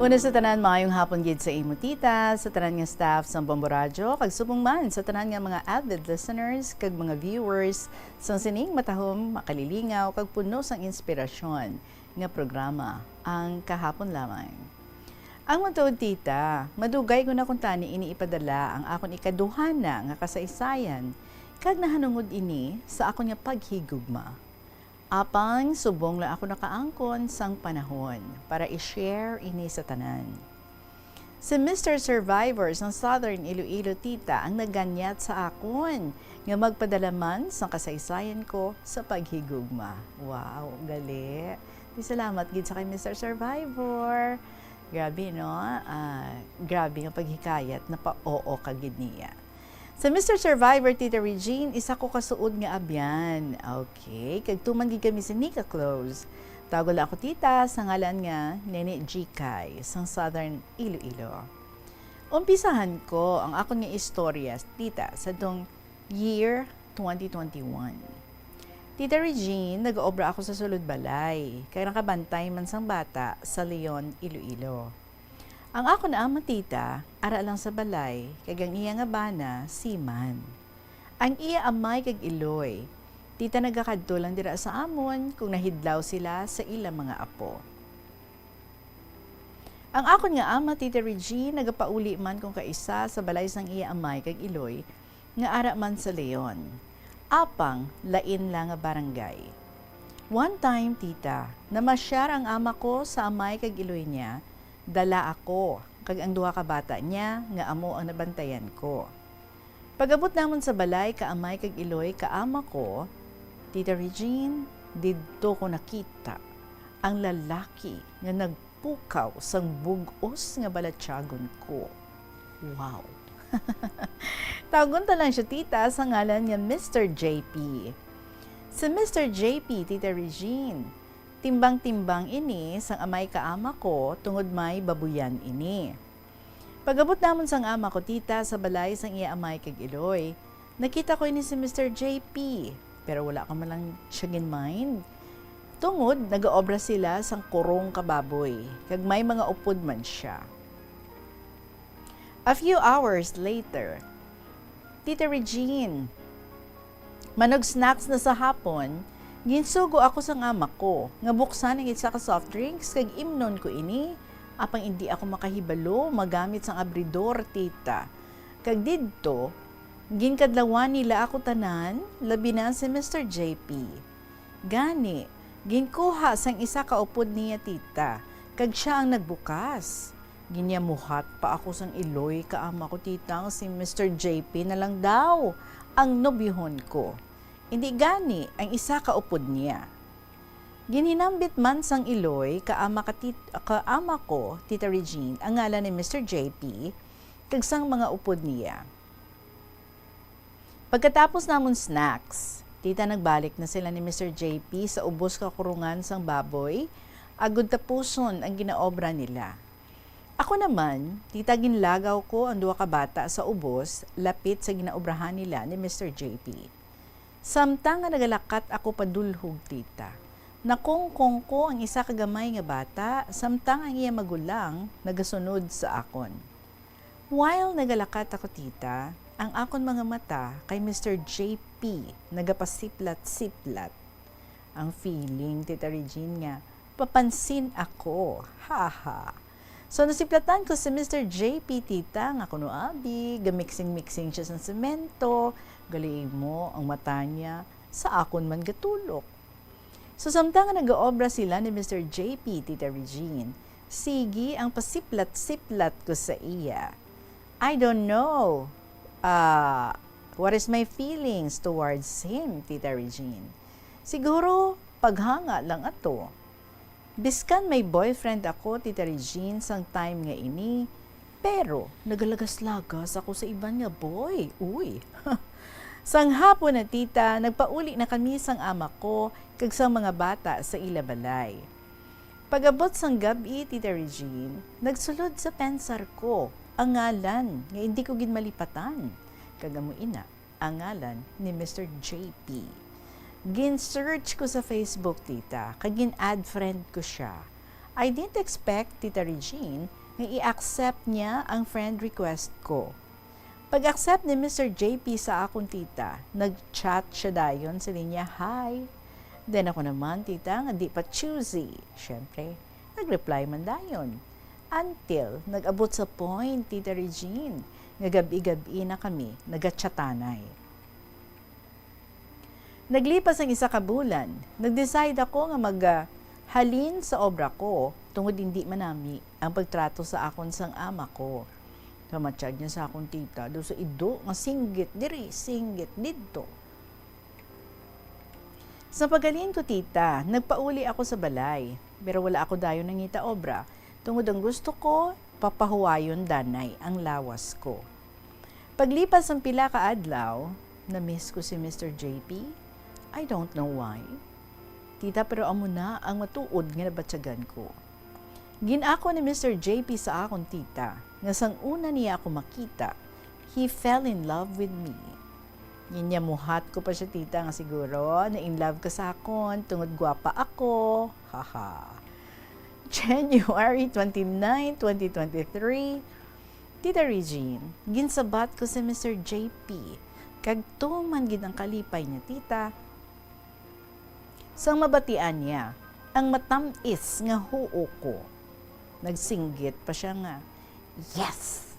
Una sa tanan, maayong hapon gid sa imo, tita, sa tanan nga staff sang Bombo Radyo, kag subong man sa tanan nga mga avid listeners kag mga viewers sang sining matahom, makalilingaw, kag puno sang inspirasyon nga programa, Ang Kahapon Lamang. Ang matuod, tita, madugay ko na kuntani ini ipadala ang akon ikaduhana nga kasaysayan, kag nahanungod ini sa akon nga paghigugma. Apang subong lang ako nakaangkon sang panahon para i-share ini sa tanan. Si Mister Survivor sang Southern Iloilo, tita, ang naganyat sa akon nga magpadala man sang kasaysayan ko sa paghigugma. Wow, gali. Di, salamat gid sa kay Mister Survivor. Grabe, no? Ah, grabe nga paghikayat, napa-oo ka gid niya. Sa Mister Survivor, Tita Regine, isa ko ka suod nga abyan. Okay, kag tuman gid kami sini ka close. Tawagon lang ako tita sa ngalan nga Nene Jikay, sang Southern Iloilo. Umpisahan ko ang akon nga istorya, tita, sa tong year twenty twenty-one. Tita Regine, nag-obra ako sa sulod balay, kag nakabantay man sang bata sa Leon, Iloilo. Ang akon ama, tita, ara lang sa balay, kag ang iya nga bana, seaman. Ang iya amay kag iloy, tita, nagakadto lang dira sa amon kung nahidlaw sila sa ila mga apo. Ang akon nga ama, Tita Regine, nagapauli man kung kaisa sa balay sang iya amay kag iloy, nga ara man sa Leon. Apang lain lang nga barangay. One time, tita, namasyar ang ama ko sa amay kag iloy niya, dala ako, kag ang duha ka bata niya nga amo ang nabantayan ko. Pag-abot namon sa balay ka amay kag iloy ka ama ko, Tita Regine, didto ko nakita ang lalaki nga nagpukaw sang bug-os nga balatyagon ko. Wow! Tawgon ta lang siya, tita, sa ngalan nga Mister J P. Si Mister J P, Tita Regine, timbang-timbang ini sang amay ka ama ko tungod may babuyan ini. Pag-abot namon sang ama ko, tita, sa balay sang iya amay kag iloy, nakita ko ini si Mister J P, pero wala ko man lang siya gin-mind. Tungod nagaobra sila sang kurong ka baboy, kag may mga upod man sia. A few hours later, Tita Regine, manog snacks na sa hapon, ginsugo ako sang ama ko nga buksan ang isa ka soft drinks kag imnon ko ini, apang indi ako makahibalo magamit sang abridor, tita. Kag didto, ginkadlawan nila ako tanan, labi na si Mister J P. Gani, ginkuha sang isa ka upod niya, tita, kag sia ang nagbukas. Ginyamuhat pa ako sang iloy ka ama ko, tita, nga si Mister J P na lang daw ang nobyohon ko. Indi gani ang isa ka upod niya. Ginhinambit man sang iloy ka ama ka tit-, ka ama ko, Tita Regine, ang ngalan ni Mister J P, kag sang mga upod niya. Pagkatapos namon snacks, tita, nagbalik na sila ni Mister J P sa ubos ka kurungan sang baboy, agud tapuson ang ginaobra nila. Ako naman, tita, ginlagaw ko ang duha ka bata sa ubos lapit sa ginaobrahan nila ni Mister J P. Samtang nga nagalakat ako padulhog, tita, nakungkong ko ang isa ka gamay nga bata, samtang ang iya magulang nagasunod sa akon. While nagalakat ako, tita, ang akon mga mata kay Mister J P nagapasiplat-siplat. Ang feeling, Tita Regine, nga papansin ako. Haha. So, nasiplatan ko si Mister J P, tita, nga kuno abi, gamixing-mixing siya sa semento, gali mo ang mata niya, sa akon man gatulok. So, samtang nga nagaobra sila ni Mister J P, Tita Regine, sige ang pasiplat-siplat ko sa iya. I don't know, ah, what is my feelings towards him, Tita Regine. Siguro, paghanga lang ato. Biskan may boyfriend ako, Tita Regine, sang time nga ini, pero nagalagas-lagas ako sa iban nga boy. Uy! Sang hapon na, tita, nagpauli na kami sang ama ko kag sang mga bata sa ila balay. Pag-abot sang gab-i, Tita Regine, nagsulod sa pensar ko ang ngalan nga indi ko gid malipatan, kag amo ina ang ngalan ni Mister J P. Gin-search ko sa Facebook, tita, kag gin-add friend ko sia. I didn't expect, Tita Regine, nga i-accept niya ang friend request ko. Pag-accept ni Mister J P sa akon, tita, nag-chat siya dayon sa linya, "Hi." Then ako naman, tita, nga di pa choosy, syempre, nag-reply man dayon. Until nag-abot sa point, Tita Regine, nga gab-i-gab-i na kami nagachatanay. Naglipas ang isa ka bulan, nag-decide ako nga mag, ah, halin sa obra ko tungod indi manami ang pagtrato sa akon sang ama ko. Sa matiyag niya sa akon, tita, daw sa ido nga singgit diri, singgit didto. Sa paghalin ko, tita, nagpauli ako sa balay, pero wala ako dayon nangita obra tungod ang gusto ko, papahuwayon danay ang lawas ko. Paglipas ang pila ka adlaw, na-miss ko si Mister J P. I don't know why. Tita, pero amo na ang matuod nga nabatyagan ko. Gin-ako ni Mister J P sa akon, tita, nga sang una niya ako makita, he fell in love with me. Ginyamuhat ko pa siya, tita, nga siguro na-in love ka sa akon tungod gwapa ako. Haha. January twenty-nine, twenty twenty-three, Tita Regine, ginsabat ko si Mister J P, kag tuman gid ang kalipay niya, tita. Sang mabatian niya ang matam-is nga huo ko, nagsinggit pa siya nga, "Yes!"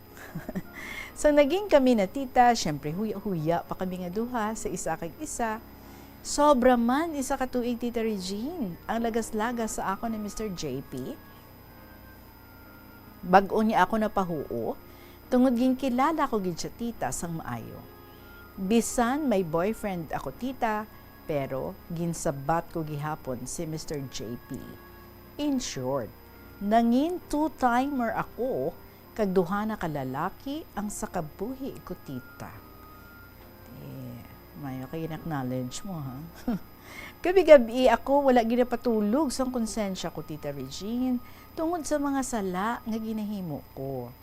Sang naging kami na, tita, syempre huya-huya pa kami nga duha sa isa kag isa. Sobra man isa ka tuig, Tita Regine, ang lagas-lagas sa akon ni Mister J P. Bag-o niya ako napahuo, tungod ginkilala ko gid siya, tita, sang maayo. Bisan may boyfriend ako, tita, pero ginsabat ko gihapon si Mister J P. In short, nangin two-timer ako, kag duha na ka lalaki ang sa kabuhi ko, tita. Eh, mayo kay in-acknowledge mo, ha? Gabi-gabi ako wala ginapatulog sang konsensya ko, Tita Regine, tungod sa mga sala nga ginahimo ko.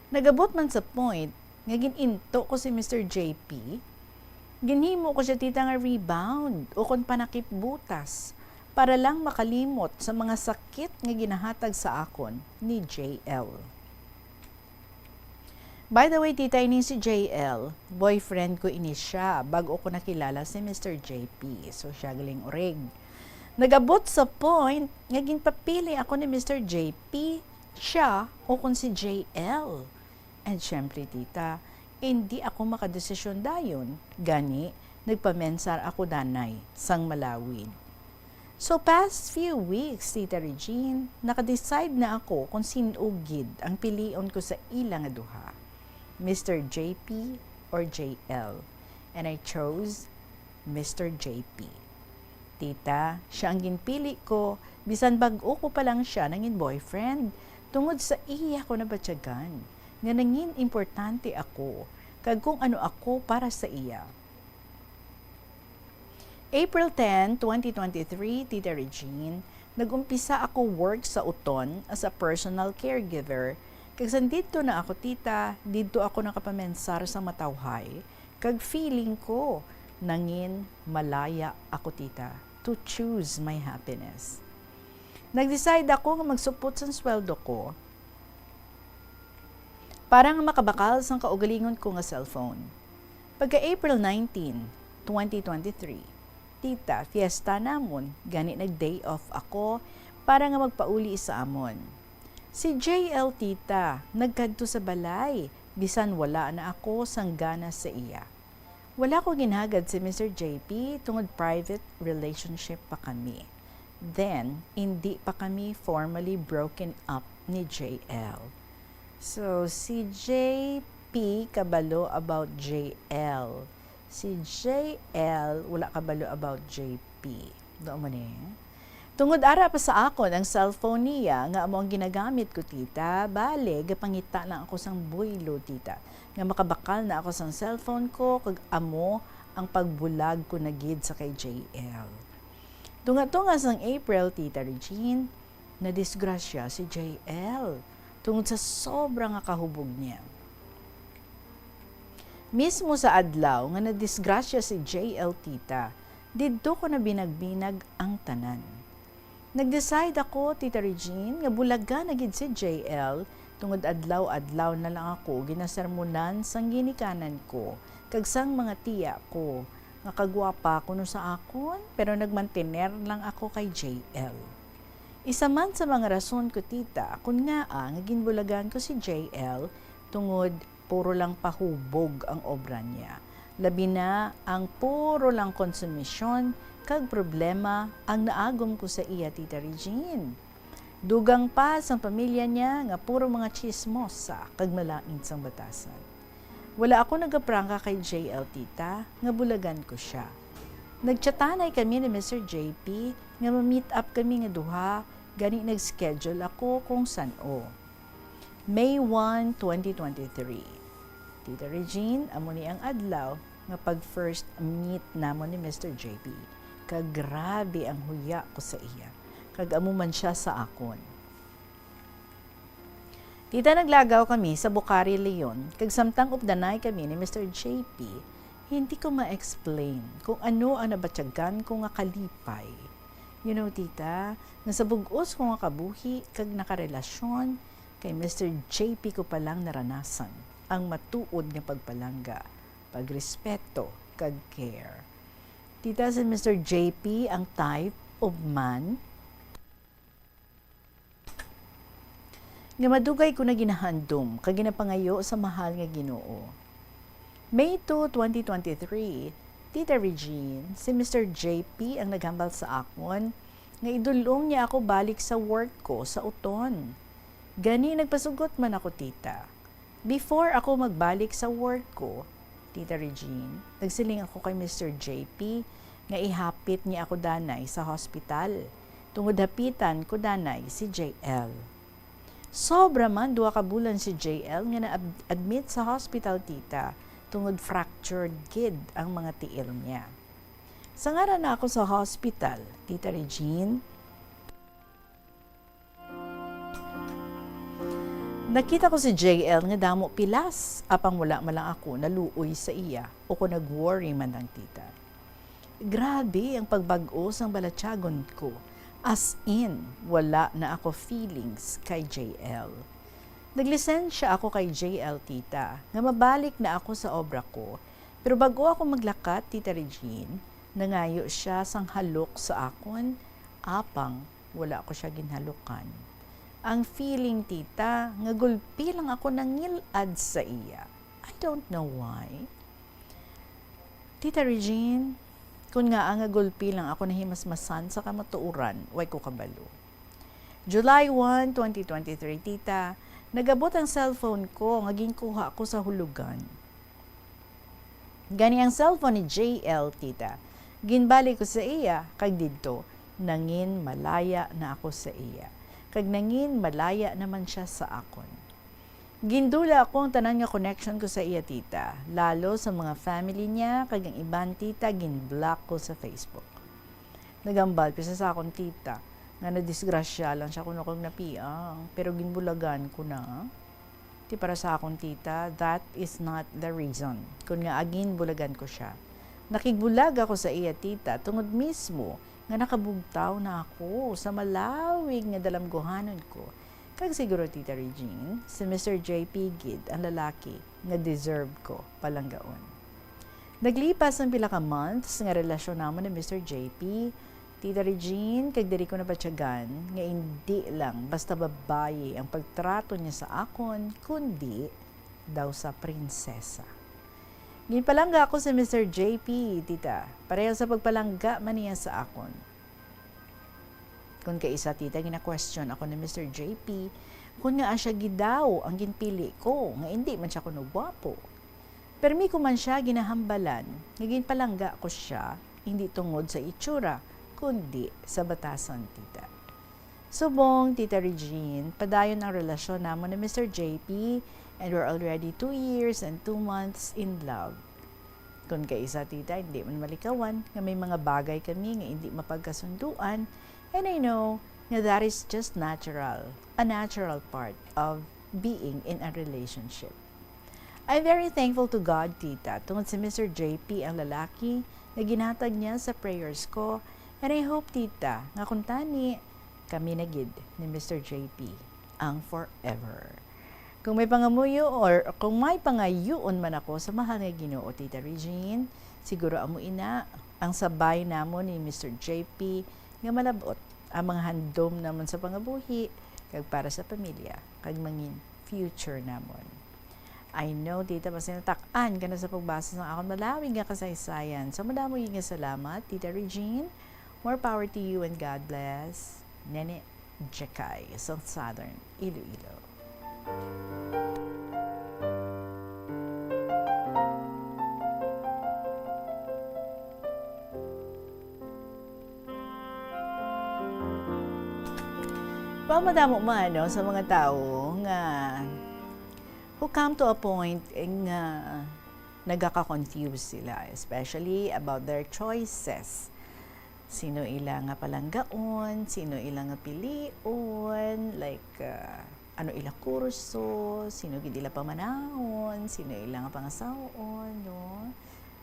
Nagabot man sa point nga gin-into ko si Mister J P, ginhimo ko siya, tita, nga rebound o kon panakip butas para lang makalimot sa mga sakit nga ginahatag sa akon ni J L. By the way, tita, ini si J L, boyfriend ko ini siya bag-o ko nakilala si Mister J P. So, siya galing urig. Nagabot sa point nga ginpapili ako ni Mister J P, siya o kon si J L. And syempre, tita, hindi ako makadesisyon dayon, gani nagpamensar ako danay sang malawig. So, past few weeks, Tita Regine, naka-decide na ako kung sin-o gid ang pilion ko sa ila nga duha, Mister J P or J L. And I chose Mister J P. Tita, siya ang ginpili ko, bisan bag-o ko pa lang siya nangin boyfriend, tungod sa iya ko nabatyagan nga nangin importante ako, kag kung ano ako para sa iya. April ten, twenty twenty-three, Tita Regine, nag-umpisa ako work sa uton as a personal caregiver, kag sandidto na ako, tita, didto ako nakapamensar sa matawhay, kag feeling ko, nangin malaya ako, tita, to choose my happiness. Nag-decide ako nga magsupot sang sweldo ko para nga makabakal sang kaugalingon ko nga cellphone. Pagka April nineteen, twenty twenty-three, tita, fiesta namon, gani nag-day off ako para nga magpauli sa amon. Si J L, tita, nagkadto sa balay, bisan wala na ako sang gana sa iya. Wala ko ginhagad si Mister J P tungod private relationship pa kami. Then, indi pa kami formally broken up ni J L. So, si J P kabalo about J L. Si J L wala kabalo about J P. Doon mo ni. Tungod ara pa sa akon ang cellphone niya nga amo ang ginagamit ko, tita, bale, gapangita lang ako sang buylo, tita, nga makabakal na ako sang cellphone ko, kag amo ang pagbulag ko na gid sa kay J L. Tunga-tunga sang April, Tita Regine, nadisgrasya si J L tungod sa sobra nga kahubog niya. Mismo sa adlaw nga nadisgrasya si J L, tita, didto ko na binagbinag ang tanan. Nag-decide ako, Tita Regine, nga bulagan na gid si J L, tungod adlaw-adlaw na lang ako ginasermonan sang ginikanan ko kag sang mga tiya ko, nga kagwapa kuno sa akon, pero nagmantener lang ako kay J L. Isa man sa mga rason ko, tita, kun ngaa nga ginbulagan ko si J L, tungod puro lang pahubog ang obra niya. Labi na ang puro lang konsumisyon kag problema ang naagom ko sa iya, Tita Regine. Dugang pa sang pamilya niya nga puro mga tsismosa kag malain sang batasan. Wala ako nagaprangka kay J L, tita, nga bulagan ko sia. Nagchatanay kami ni Mister J P nga ma-meet up kami nga duha, gani nag-schedule ako kung san-o. May one, twenty twenty-three. Tita Regine, amo ni ang adlaw nga pag-first meet namon ni Mister J P. Kag grabe ang huya ko sa iya. Kag amo man sia sa akon. Tita, naglagaw kami sa Bucari, Leon, kag samtang updanay kami ni Mister J P, hindi ko ma-explain kung ano ang nabatyagan ko nga kalipay. You know, tita, nga sa bug-os ko nga kabuhi kag nakarelasyon, kay Mister J P ko pa lang naranasan ang matuod nga pagpalangga, pagrespeto, kag care. Tita, si Mister J P ang type of man nga madugay ko na ginahandom kag ginapangayo sa mahal nga Ginoo. May two, twenty twenty-three, Tita Regine, si Mister J P ang naghambal sa akon nga idul-ong niya ako balik sa work ko sa uton. Gani, nagpasugot man ako, tita. Before ako magbalik sa work ko, Tita Regine, nagsiling ako kay Mister J P nga ihapit niya ako danay sa hospital, tungod hapitan ko danay si J L. Sobra man duha ka bulan si J L nga na-admit sa hospital, tita, tungod fractured gid ang mga tiil niya. Sangara na ako sa hospital, Tita Regine, nakita ko si J L nga damo pilas, apang wala man lang ako naluoy sa iya o kon nag-worry man lang, tita. Grabe ang pagbag-o sang balatyagon ko. As in, wala na ako feelings kay J L. Naglisensya ako kay J L, tita, nga mabalik na ako sa obra ko, pero bag-o ako maglakat, Tita Regine, nangayo sia sang halok sa akon, apang wala ko sia ginhalukan. Ang feeling, tita, nga gulpi lang ako nangil-ad sa iya. I don't know why. Tita Regine, kun ngaa nga gulpi lang ako nahimasmasan sa kamatuoran, way ko kabalo. July one, twenty twenty-three, tita, nag-abot ang cellphone ko nga ginkuha ko sa hulugan. Gani ang cellphone ni J L, tita, ginbalik ko sa iya, kag didto, nangin malaya na ako sa iya. Kag nangin malaya naman sia sa akon. Gindula ako ang tanan nga connection ko sa iya, tita, lalo sa mga family niya, kag ang iban, tita, gin-block ko sa Facebook. Nagambal ko siya sa akon, tita, nga nadisgrasya lang siya kuno kag napiang, pero ginbulagan ko na. Ti para sa akon, tita, that is not the reason kun ngaa ginbulagan ko siya. Nakigbulag ako sa iya, tita, tungod mismo nga nakabugtaw na ako sa malawig nga dalamguhanon ko. Kag siguro, Tita Regine, si Mister J P gid ang lalaki nga deserve ko palanggaon. Naglipas ang pila ka months nga relasyon namon ni Mister J P, Tita Regine, kag diri ko nabatyagan nga indi lang basta babayi ang pagtrato niya sa akon, kundi daw sa prinsesa. Ginpalangga ako sa Mister J P, tita, pareho sa pagpalangga man niya sa akon. Kun kaisa, tita, gina-question ako ni Mister J P kun ngaa siya gid daw ang ginpili ko, nga indi man siya kuno gwapo. Permi ko man siya ginahambalan nga ginpalangga ko siya, indi tungod sa itsura, kundi sa batasan, tita. Subong, Tita Regine, padayon ang relasyon namon ni Mister J P, and we're already two years and two months in love. Kung kaisa, tita, hindi man malikawan nga may mga bagay kami nga hindi mapagkasunduan, and I know nga that is just natural, a natural part of being in a relationship. I'm very thankful to God, tita, tungod si Mister J P ang lalaki nga ginhatag niya sa prayers ko, and I hope, tita, nga kuntani kami na gid ni Mister J P ang forever. Kung may pangamuyo or kung may pangayuon man ako sa mahal nga Ginoo, Tita Regine, siguro amo ina ang sabay namon ni Mister J P nga malab-ot ang mga handom namon sa pangabuhi kag para sa pamilya kag mangin future namon. I know, tita, basta natak-an ka na sa pagbasa sang akon malawig nga kasaysayan. So, madamo gid nga salamat, Tita Regine. More power to you and God bless. Nene Jekay, sa Southern Iloilo. Well, madamo man, no, sa mga tawo nga who come to a point nga nagaka-confuse sila, especially about their choices. Sino ila nga palanggaon, sino ila nga pilion, like, uh, ano ila kurso, sino gid ila pamanahon, sino ila nga pangasaw-on, no?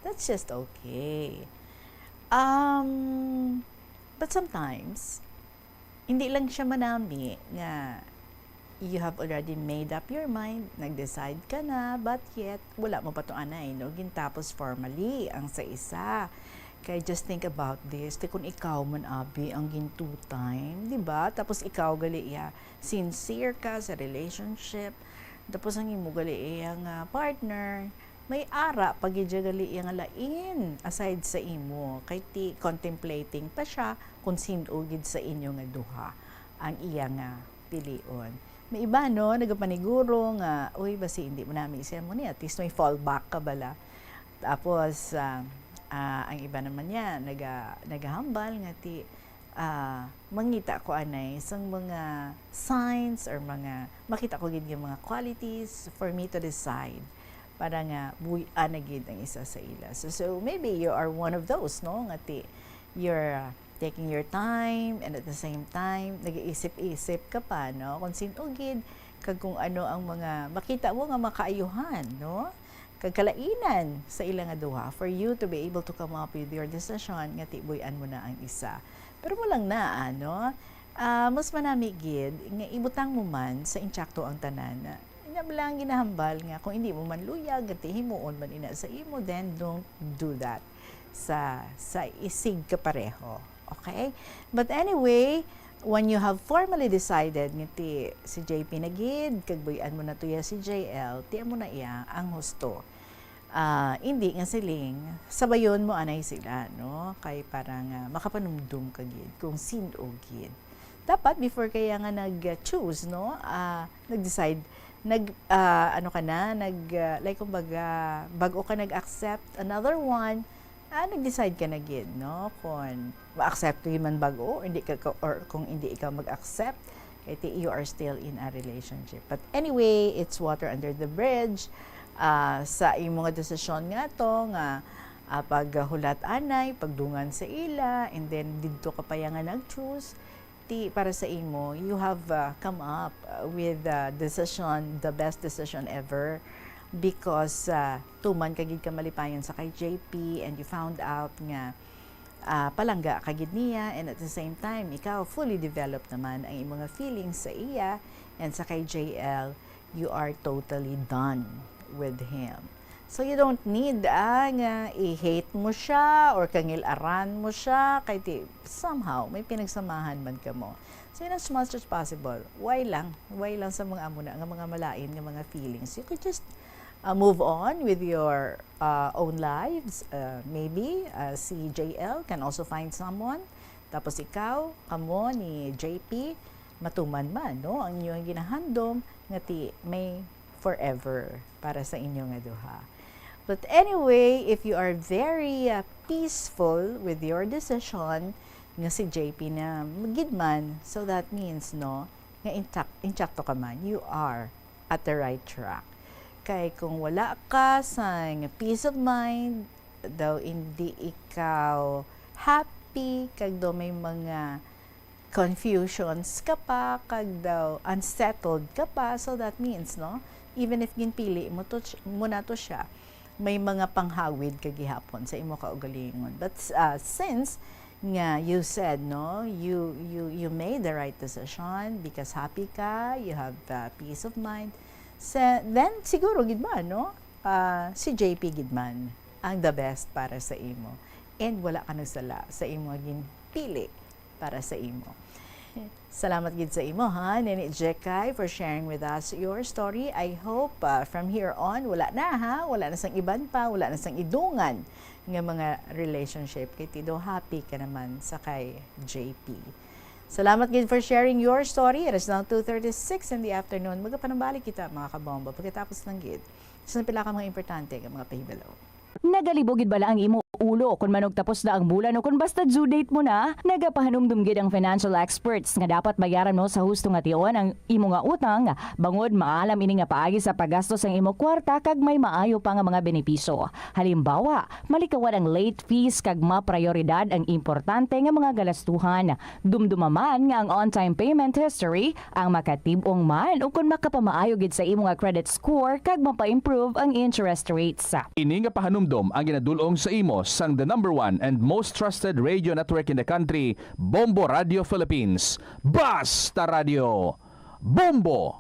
That's just okay. Um, but sometimes, hindi lang siya manami nga you have already made up your mind, nag-decide ka na, but yet, wala mo pa to anay, no? Gintapos formally ang sa isa. Kay just think about this, ti kung ikaw man, abi, ang gin two time, di ba? Tapos ikaw gali iya, sincere ka sa relationship, tapos ang imo gali iya nga partner, may ara pa gid siya gali iya nga lain aside sa imo, kay ti contemplating pa siya kung sin-o gid sa inyo nga duha ang iya nga pilion. May iba, no, nagapaniguro nga, "Uy, basi hindi mo nami siya mo ni, at least may fallback ka bala." Tapos, ah, ah, ang iba naman niya, naga-, nagahambal nga ti, ah, mangita ko anay sang mga signs or mga, makita ko gid nga mga qualities for me to decide para nga buy-an na gid ang isa sa ila. So, so maybe you are one of those, no, nga ti, you're, uh, taking your time, and at the same time, nag-iisip-isip ka pa, no, kung sin-o gid kag kung ano ang mga makita mo nga makaayuhan, no, kag kalainan sa ila nga duha for you to be able to come up with your decision nga ti buy-an mo na ang isa. Pero mo lang na, ano, ah, mas manami gid nga ibutang mo man sa intsakto ang tanan. Ina bala ang ginahambal nga kung hindi mo man luyag, nga ti himuon man ina sa imo, then don't do that sa, sa isig kapareho. Okay? But anyway, when you have formally decided nga ti si J P na gid, kag buy-an mo na tuya si J L, ti amo na iya ang husto. Ah, hindi nga siling, sabayon mo anay sila, no? Kay para nga makapanumdum ka gid kung sin-o gid. Dapat before kaya nga nag-choose, no? Ah, nag-decide, nag, ah, ano ka na, nag, ah, like, kumbaga, bago ka nag-accept another one, ah, nag-decide ka na gid, no? Kung ma-accept ko man bago, hindi ka, ka, or kung hindi ikaw mag-accept, kay ti you are still in a relationship. But anyway, it's water under the bridge. Ah, sa imo nga desisyon nga to, nga, ah, paghulat anay, pagdungan sa ila, and then didto ka pa ya nga nag-choose, ti para sa imo, you have, uh, come up, uh, with, uh, decision, the best decision ever, because, uh, tuman ka gid ka malipayon sa kay J P, and you found out nga, uh, palangga ka gid niya, and at the same time, ikaw fully developed naman ang imong feelings sa iya and sa kay J L. You are totally done with him. So you don't need, ah, nga i-hate mo siya or kangil-aran mo siya, kay ti, somehow, may pinagsamahan man kamo. So in as much as possible, why lang? Why lang sa mga amo na nga mga malain nga mga feelings? You could just, ah, move on with your, ah, own lives. Ah, maybe, ah, si J L can also find someone. Tapos ikaw, kamo ni J P, matuman man, no, ang inyong ginahandom nga ti may forever para sa inyo nga duha. But anyway, if you are very, uh, peaceful with your decision, nga si J P na gid man. So that means, no, nga intak-, intakto ka man. You are at the right track. Kay kung wala ka sang peace of mind, daw hindi ikaw happy, kag daw may mga confusions ka pa, kag daw unsettled ka pa, so that means, no, even if ginpili mo to, mo na to siya, may mga panghawid ka gihapon sa imo kaugalingon. But, uh, since nga you said, no, you, you, you made the right decision because happy ka, you have, uh, peace of mind, sa, then siguro gid man, no, uh, si J P gid man ang the best para sa imo. And wala ka nagsala sa imo ginpili para sa imo. Salamat gid sa imo, ha, Nini Jekay, for sharing with us your story. I hope, uh, from here on, wala na, ha? Wala na sang iban pa, wala na sang idungan nga mga relationship. Kay tido happy ka naman sa kay J P. Salamat gid for sharing your story. It is now two thirty-six in the afternoon. Magapanumbalik kita, mga kabombo, pagkatapos lang gid sa pila ka mga importante nga mga pahibalo. Nagalibog gid bala ang imo ulo kon manugtapos na ang bulan o kon basta due date mo na? Nagapahanumdom gid ang financial experts nga dapat bayaran mo sa husto nga tion ang imo nga utang, bangod maalam ini nga paagi sa paggasto sang imo kwarta kag may maayo pa nga mga benepisyo. Halimbawa, malikawan ang late fees kag maprayoridad ang importante nga mga galastuhan. Dumduma man nga ang on-time payment history ang makatib-ong man ukon makapamaayo gid sa imo nga credit score kag mapa-improve ang interest rates. Ini nga pahanumdom ang ginadul-ong sa imo sang the number one and most trusted radio network in the country, Bombo Radio Philippines. Basta Radio Bombo!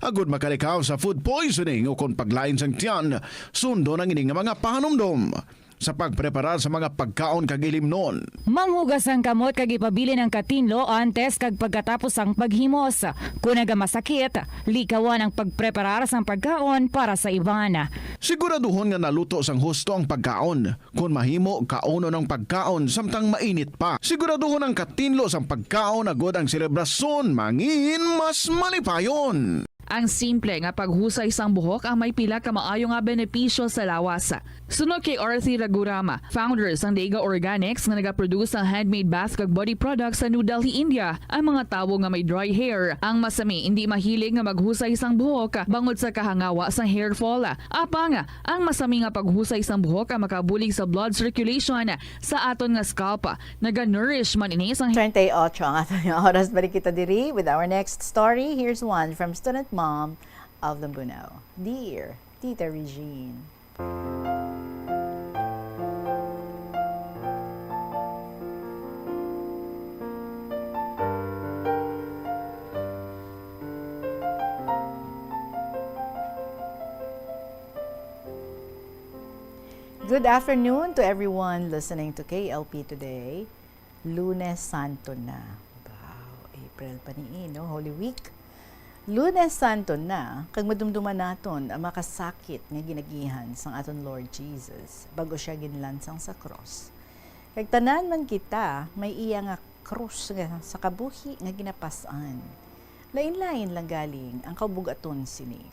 Agud makalikaw sa food poisoning ukon paglain sang tiyan, sundon ang ini nga mga pahanumdom sa pagpreparar sa mga pagkaon kag ilimnon. Manghugas ang kamot kag ipabilin ang katinlo antes kag pagkatapos sang paghimos. Kon nagamasakit, likawan ang pagpreparar sang pagkaon para sa iban. Siguraduhon nga naluto sang husto ang pagkaon. Kon mahimo, kaunon ang pagkaon samtang mainit pa. Siguraduhon ang katinlo sang pagkaon agud ang selebrasyon mangin mas malipayon. Ang simple nga paghusay sang buhok ang may pila ka maayo nga benepisyo sa lawas. Suno kay Arthi Ragurama, founder sang Dega Organics nga nagaproduce sang handmade bath kag body products sa New Delhi, India, ang mga tawo nga may dry hair, ang masami indi mahilig nga maghusay sang buhok bangod sa kahangawa sang hair fall. Apang ang masami nga paghusay sang buhok ang makabulig sa blood circulation sa aton nga scalp. Naga-nourish man ini sang Treinta y ocho ang aton nga oras. Balik kita diri with our next story. Here's one from student mom of Lambunao. Dear Tita Regine. Good afternoon to everyone listening to K L P Today. Lunes Santo na. Wow, April pa ni, no? Holy Week. Lunes Santo na, kag madumduman naton ang makasakit nga ginagihan sang aton Lord Jesus, bag-o siya ginlansang sa krus. Kag tanan man kita may iya nga krus nga sa kabuhi nga ginapas-an. Lain-lain lang galing ang kabugaton sini.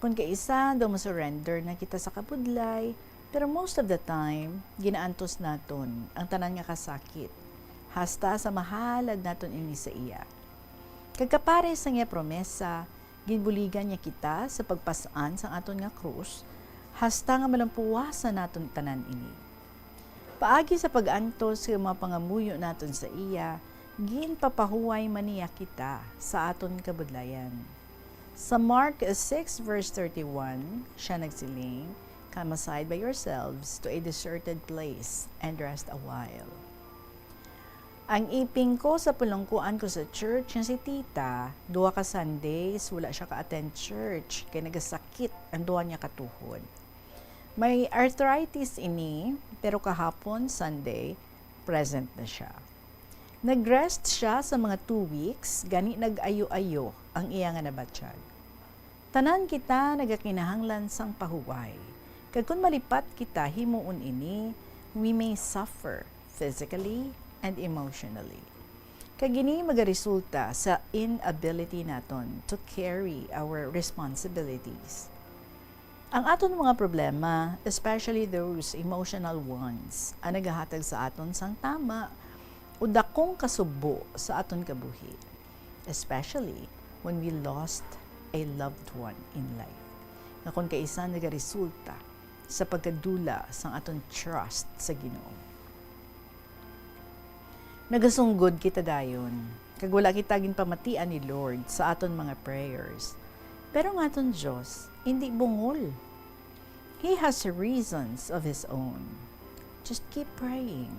Kon kaisa daw, mo-surrender na kita sa kabudlay, pero most of the time, ginaantos naton ang tanan nga kasakit, hasta sa mahalad naton ini sa iya. Kag kapares sang iya promesa, ginbuligan niya kita sa pagpas-an sang aton nga krus, hasta nga malampuwasan naton tanan ini. Paagi sa pag-antos sa mga pangamuyo naton sa iya, ginpapahuway man niya kita sa aton kabudlayan. Sa Mark six verse thirty-one, siya nagsiling, "Come aside by yourselves to a deserted place and rest a while." Ang iping ko sa pulongkuan ko sa church nga si Tita, duha ka Sundays, wala siya ka-attend church kay nagasakit ang duha niya ka tuhod. May arthritis ini, pero kahapon, Sunday, present na siya. Nag-rest siya sa mga two weeks, gani nag-ayo-ayo ang iya nga nabatyag. Tanan kita nagakinahanglan sang pahuway, kag kon malipat kita himuon ini, we may suffer physically and emotionally. Kag ini magaresulta sa inability naton to carry our responsibilities. Ang aton mga problema, especially those emotional ones, ang nagahatag sa aton sang tama o dakong kasubo sa aton kabuhi, especially when we lost a loved one in life, nga kon kaisa nagaresulta sa pagkadula sang aton trust sa Ginoo. Nagasunggod kita dayon, kag wala kita ginpamatian ni Lord sa aton mga prayers. Pero ang aton Dios indi bungol. He has reasons of His own. Just keep praying.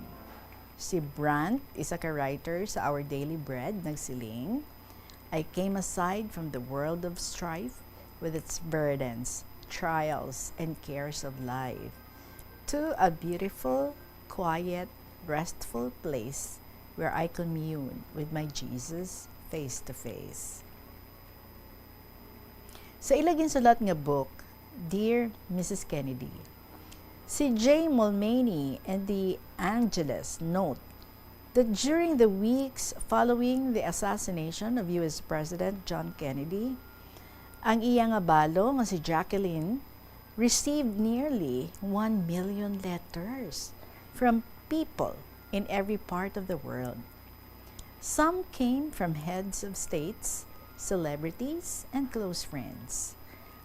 Si Brant, isa ka writer sa Our Daily Bread, nagsiling, "I came aside from the world of strife with its burdens, trials, and cares of life, to a beautiful, quiet, restful place where I commune with my Jesus face to face." Sa ila ginsulat nga book, Dear Missus Kennedy, si Jay Mulvaney and the Angeles note that during the weeks following the assassination of U S President John Kennedy, ang iya nga balo nga si Jacqueline received nearly one million letters from people in every part of the world. Some came from heads of states, celebrities, and close friends.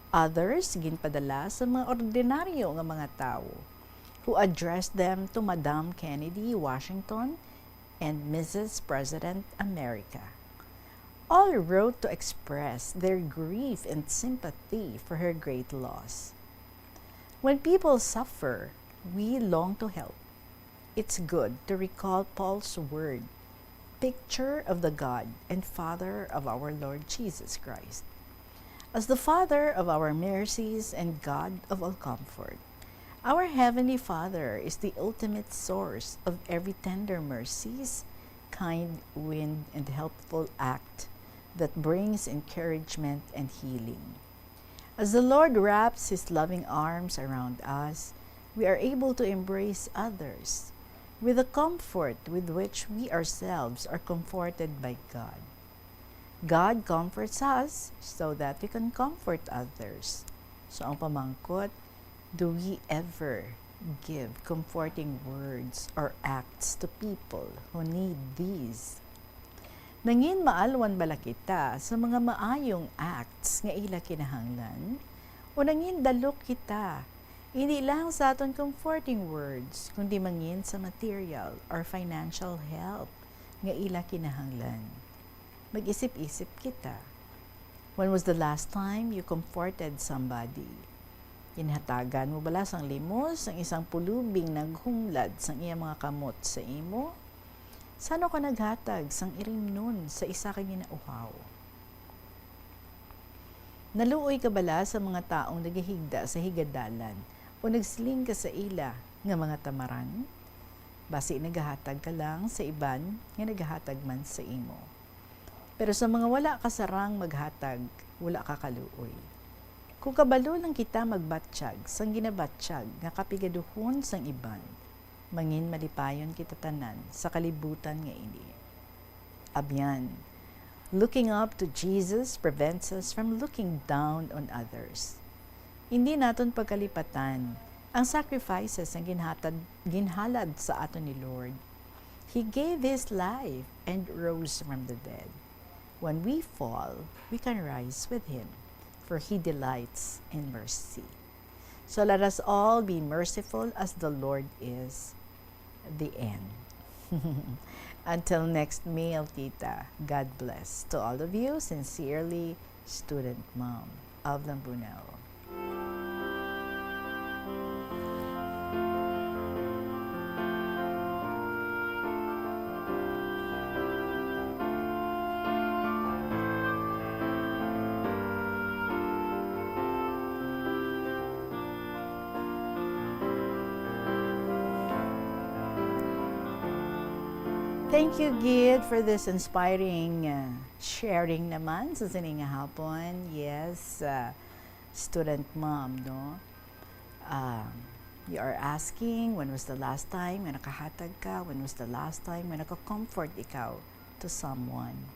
Others ginpadala sa mga ordinaryo nga mga tawo, who addressed them to Madam Kennedy, Washington, and Missus President, America. All wrote to express their grief and sympathy for her great loss. When people suffer, we long to help. It's good to recall Paul's word, "Picture of the God and Father of our Lord Jesus Christ, as the Father of our mercies and God of all comfort." Our Heavenly Father is the ultimate source of every tender mercies, kind wind, and helpful act that brings encouragement and healing. As the Lord wraps His loving arms around us, we are able to embrace others with the comfort with which we ourselves are comforted by God. God comforts us so that we can comfort others. So, ang pamangkot, do we ever give comforting words or acts to people who need these? Nangin maalwan bala kita sa mga maayong acts nga ila kinahanglan? O nangin dalok kita, hindi lang sa aton comforting words, kundi mangin sa material or financial help nga ila kinahanglan? Mag-isip-isip kita. When was the last time you comforted somebody? Ginhatagan mo bala sang limos ang isang pulubing naghumlad sang iya mga kamot sa imo? Sano ka naghatag sang irimnon sa isa ka ginauhaw? Naluoy ka bala sa mga taong nagahigda sa higadalan o nagsiling ka sa ila nga mga tamarang? Basi nagahatag ka lang sa iban nga nagahatag man sa imo. Pero sa mga wala ka sarang maghatag, wala ka kaluoy. Kung kabalo lang kita magbatyag sang ginabatyag nga kapigaduhon sang iban, mangin malipayon kita tanan sa kalibutan nga ini. Abyan, looking up to Jesus prevents us from looking down on others. Hindi naton pagkalipatan ang sacrifices nga ginhatag, ginhalad sa aton ni Lord. He gave His life and rose from the dead. When we fall, we can rise with Him, for He delights in mercy. So let us all be merciful as the Lord is. The end. Until next mail kita, God bless. To all of you, sincerely, Student Mom of Lambunao. Thank you, Gid, for this inspiring, uh, sharing naman sa sini nga hapon. Yes, uh, student mom, no? Um, you are asking, when was the last time nga nakahatag ka? When was the last time nga naka-comfort ikaw to someone?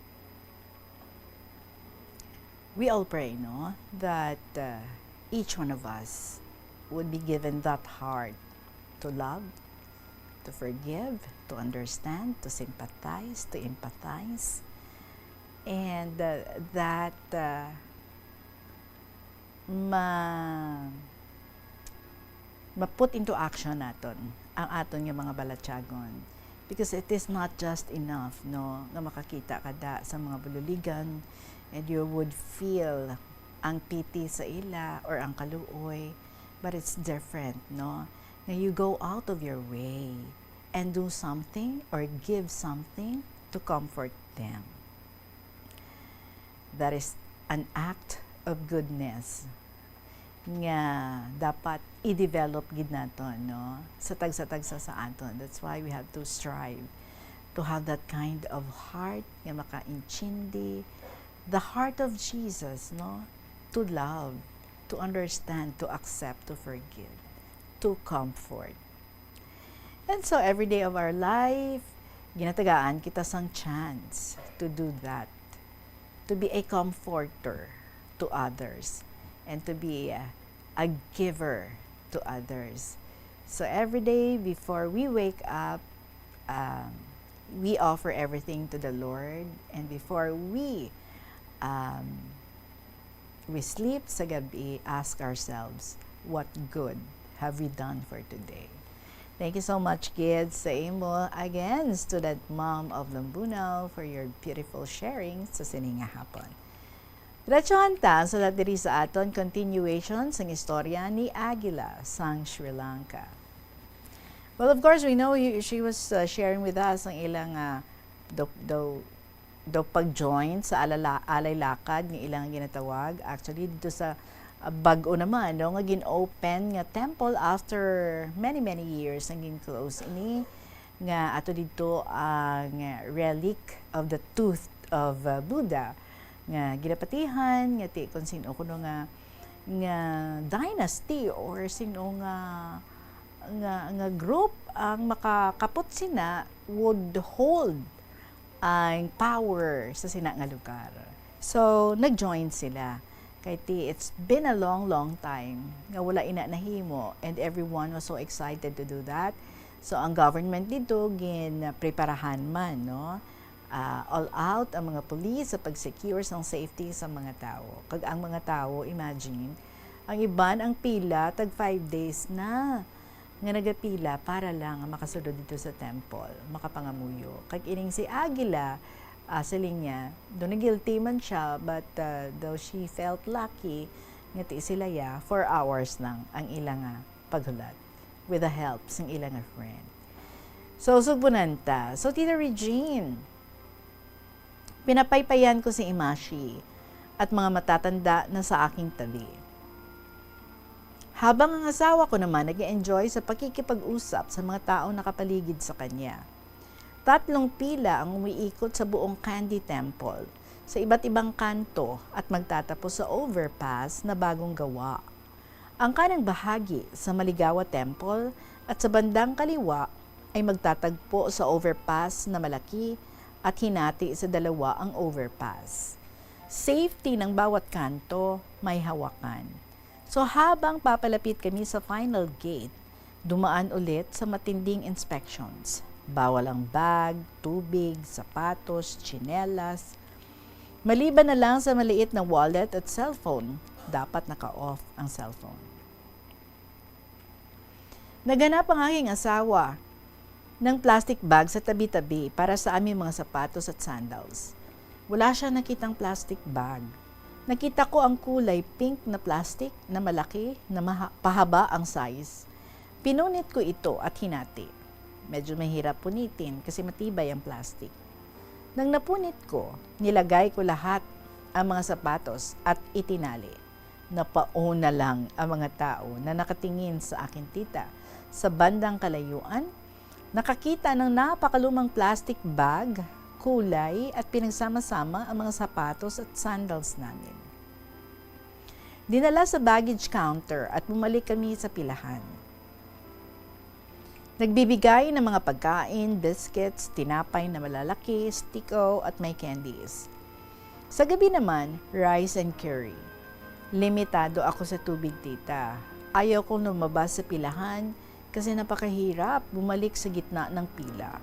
We all pray, no, that, uh, each one of us would be given that heart to love, to forgive, to understand, to sympathize, to empathize. And uh, that uh, ma ma-put into action naton ang aton nga mga balatyagon. Because it is not just enough, no, nga makakita ka da sa mga bululigan and you would feel ang pity sa ila or ang kaluoy, but it's different, no? Nga you go out of your way and do something or give something to comfort them. That is an act of goodness nga dapat i-develop gid naton, no? Sa tagsa-tagsa sa aton. That's why we have to strive to have that kind of heart nga makaintindi, the heart of Jesus, no? To love, to understand, to accept, to forgive, to comfort. And so, every day of our life, ginatagaan kita sang chance to do that, to be a comforter to others, and to be a, a giver to others. So, every day before we wake up, um, we offer everything to the Lord, and before we um, we sleep sa gabi, ask ourselves, "What good have we done for today?" Thank you so much, kids, sa imo. Again, student mom of Lambunao, for your beautiful sharing sa sini nga hapon. Diretsohan ta ang sulat diri sa aton continuation sang istorya ni Aguila sang Sri Lanka. Well, of course, we know he, she was uh, sharing with us ang ilang uh, daw, daw, daw pag-join sa alala, alay lakad nga ilang ginatawag. Actually, dito sa uh, bag-o naman, no, nga gin-open nga temple after many, many years ang gin-close ini, nga ato dito ang relic of the tooth of uh, Buddha nga ginapatihan nga ti kung sino kuno nga nga dynasty or sino nga nga nga group ang makakapot sina would hold ang power sa sina nga lugar. So, nag-join sila. Kay ti, it's been a long, long time nga wala ina nahimo, and everyone was so excited to do that. So, ang government dito, ginpreparahan man, no? Ah, all out ang mga pulis sa pag-secure sang safety sa mga tawo. Kag ang mga tawo, imagine, ang iban ang pila, tag five days na nga nagapila para lang makasulod dito sa temple, makapangamuyo. Kag ining si Aguila, ah, siling niya, do na guilty man siya, but, ah, though she felt lucky, nga ti sila ya, four hours lang ang ila nga paghulat with the help sang ila nga friend. So, sugbunan ta. So, Tita Regine, pinapaypayan ko si Imashi at mga matatanda na sa aking tabi. Habang ang asawa ko naman nag-enjoy sa pakikipag-usap sa mga taong nakapaligid sa kanya. Tatlong pila ang umiikot sa buong Kandy Temple sa iba't ibang kanto at magtatapos sa overpass na bagong gawa. Ang kanang bahagi sa Maligawa Temple at sa bandang kaliwa ay magtatagpo sa overpass na malaki at hinati sa dalawa ang overpass. Safety ng bawat kanto may hawakan. So habang papalapit kami sa final gate, dumaan ulit sa matinding inspections. Bawal ang bag, tubig, sapatos, tsinelas. Maliban na lang sa maliit na wallet at cellphone, dapat naka-off ang cellphone. Naghanap ang aking asawa ng plastic bag sa tabi-tabi para sa aming mga sapatos at sandals. Wala siya nakitang plastic bag. Nakita ko ang kulay pink na plastic na malaki na maha- pahaba ang size. Pinunit ko ito at hinati. Medyo mahirap punitin kasi matibay ang plastic. Nang napunit ko, nilagay ko lahat ang mga sapatos at itinali. Napauna lang ang mga tao na nakatingin sa aking tita. Sa bandang kalayuan, nakakita ng napakalumang plastic bag, kulay at pinagsama-sama ang mga sapatos at sandals namin. Dinala sa baggage counter at bumalik kami sa pilahan. Nagbibigay ng mga pagkain, biscuits, tinapay na malalaki, stiko at may candies. Sa gabi naman, rice and curry. Limitado ako sa tubig, tita. Ayaw kong lumabas sa pilahan kasi napakahirap bumalik sa gitna ng pila.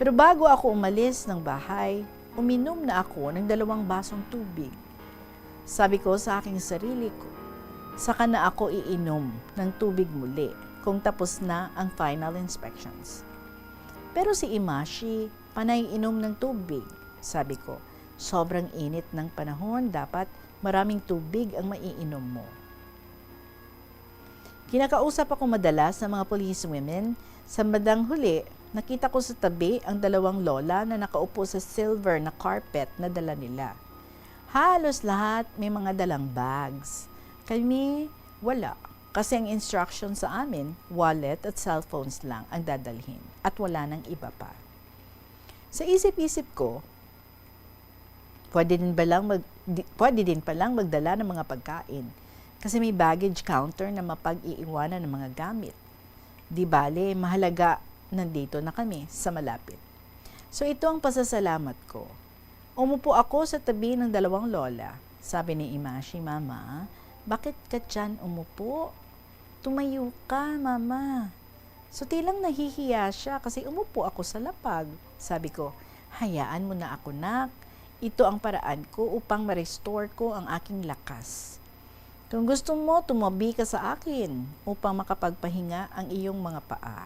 Pero bago ako umalis ng bahay, uminom na ako ng dalawang basong tubig. Sabi ko sa aking sarili ko, "Saka na ako iinom ng tubig muli kung tapos na ang final inspections." Pero si Imashi, panay inom ng tubig. Sabi ko, "Sobrang init ng panahon, dapat maraming tubig ang maiinom mo." Kinakausap ako madalas ng mga police women. Sa bandang huli, nakita ko sa tabi ang dalawang lola na nakaupo sa silver na carpet na dala nila. Halos lahat may mga dalang bags. Kami, wala. Kasi ang instruction sa amin, wallet at cellphones lang ang dadalhin at wala nang iba pa. Sa isip-isip ko, pwede din ba lang mag-, di, pwede din palang magdala ng mga pagkain kasi may baggage counter na mapag-iiwanan ng mga gamit. Di bale, mahalaga, nandito na kami sa malapit. So ito ang pasasalamat ko. Umupo ako sa tabi ng dalawang lola. Sabi ni Imashi, "Mama, bakit ka dyan umupo? Tumayo ka, Mama." So tilang nahihiya siya kasi umupo ako sa lapag. Sabi ko, "Hayaan mo na ako, nak. Ito ang paraan ko upang ma-restore ko ang aking lakas. Kung gusto mo, tumabi ka sa akin upang makapagpahinga ang iyong mga paa."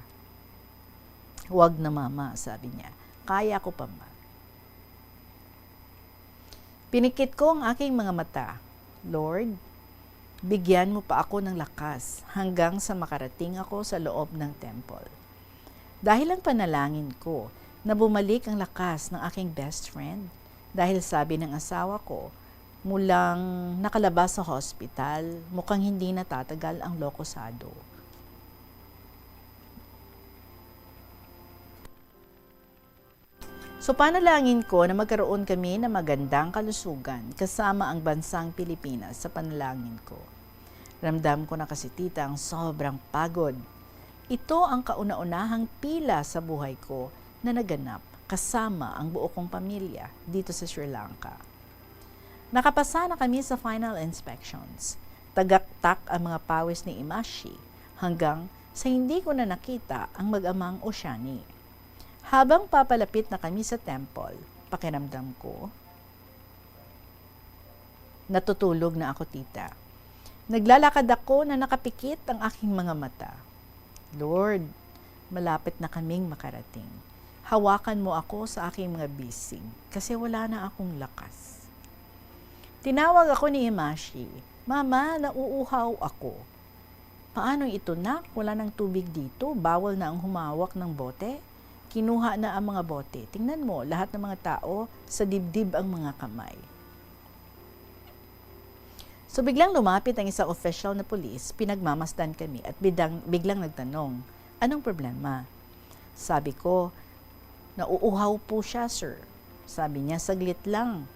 "Huwag na, Mama," sabi niya. "Kaya ko pa man." Pinikit ko ang aking mga mata. "Lord, bigyan mo pa ako ng lakas hanggang sa makarating ako sa loob ng temple." Dahil ang panalangin ko na bumalik ang lakas ng aking best friend, dahil sabi ng asawa ko, mulang nakalabas sa hospital, mukhang hindi natatagal ang lokosado. So, panalangin ko na magkaroon kami ng magandang kalusugan kasama ang bansang Pilipinas sa panalangin ko. Ramdam ko na kasi, tita, ang sobrang pagod. Ito ang kauna-unahang pila sa buhay ko na naganap kasama ang buo kong pamilya dito sa Sri Lanka. Nakapasa na kami sa final inspections. Tagaktak ang mga pawis ni Imashi hanggang sa hindi ko na nakita ang mag-amang Oshani. Habang papalapit na kami sa temple, pakiramdam ko, natutulog na ako, tita. Naglalakad ako na nakapikit ang aking mga mata. "Lord, malapit na kaming makarating. Hawakan mo ako sa aking mga bisig kasi wala na akong lakas." Tinawag ako ni Imashi, "Mama, nauuhaw ako." "Paano ito, nak? Wala nang tubig dito. Bawal na ang humawak ng bote." Kinuha na ang mga bote. Tingnan mo, lahat ng mga tao, sa dibdib ang mga kamay. So, biglang lumapit ang isang official na pulis, pinagmamasdan kami at bidang, biglang nagtanong, "Anong problema?" Sabi ko, "Nauuhaw po siya, sir." Sabi niya, "Saglit lang."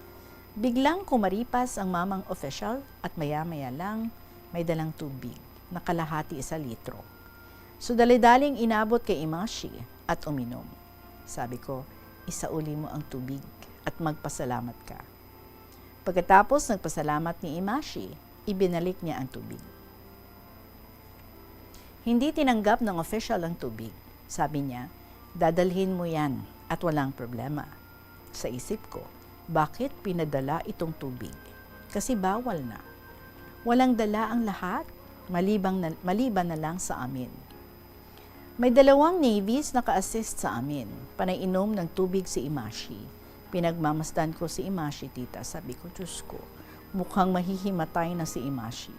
Biglang kumaripas ang mamang official at maya-maya lang may dalang tubig na kalahati isa litro. So, dali-daling inabot kay Imashi at uminom. Sabi ko, "Isauli mo ang tubig at magpasalamat ka." Pagkatapos nagpasalamat ni Imashi, ibinalik niya ang tubig. Hindi tinanggap ng official ang tubig. Sabi niya, "Dadalhin mo yan at walang problema." Sa isip ko, bakit pinadala itong tubig? Kasi bawal na. Walang dala ang lahat, malibang na, maliban na lang sa amin. May dalawang navies naka-assist sa amin. Panay inom ng tubig si Imashi. Pinagmamasdan ko si Imashi, tita. Sabi ko, "Diyos ko, mukhang mahihimatay na si Imashi."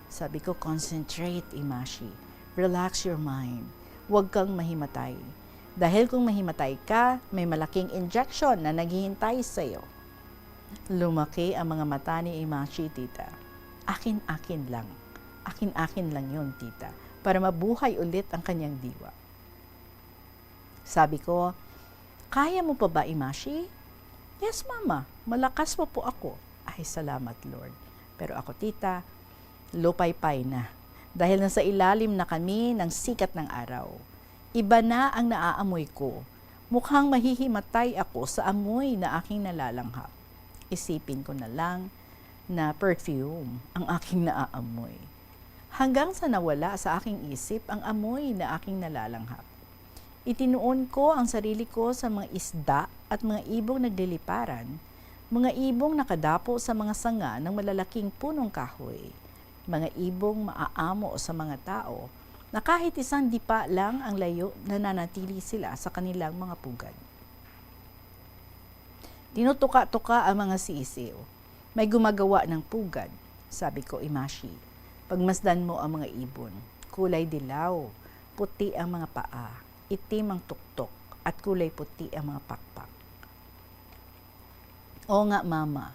Sabi ko, "Concentrate, Imashi. Relax your mind. Huwag kang mahimatay. Dahil kung mahimatay ka, may malaking injection na naghihintay sa'yo." Lumaki ang mga mata ni Imashi, tita. "Akin-akin lang. Akin-akin lang yun, tita, para mabuhay ulit ang kanyang diwa." Sabi ko, "Kaya mo pa ba, Imashi?" "Yes, mama. Malakas pa po ako." "Ay, salamat, Lord. Pero ako, tita, lupaypay na. Dahil nasa ilalim na kami ng sikat ng araw. Iba na ang naaamoy ko. Mukhang mahihimatay ako sa amoy na aking nalalanghap." Isipin ko na lang na perfume ang aking naaamoy. Hanggang sa nawala sa aking isip ang amoy na aking nalalanghap. Itinuon ko ang sarili ko sa mga isda at mga ibong nagliliparan, mga ibong nakadapo sa mga sanga ng malalaking punong kahoy, mga ibong maaamo sa mga tao, na kahit isang dipa lang ang layo, nananatili sila sa kanilang mga pugad. Tinutuka-tuka ang mga sisiw. "May gumagawa ng pugad," sabi ko, "Imashi. Pagmasdan mo ang mga ibon. Kulay dilaw, puti ang mga paa, itim ang tuktok, at kulay puti ang mga pakpak." "Oo nga, Mama.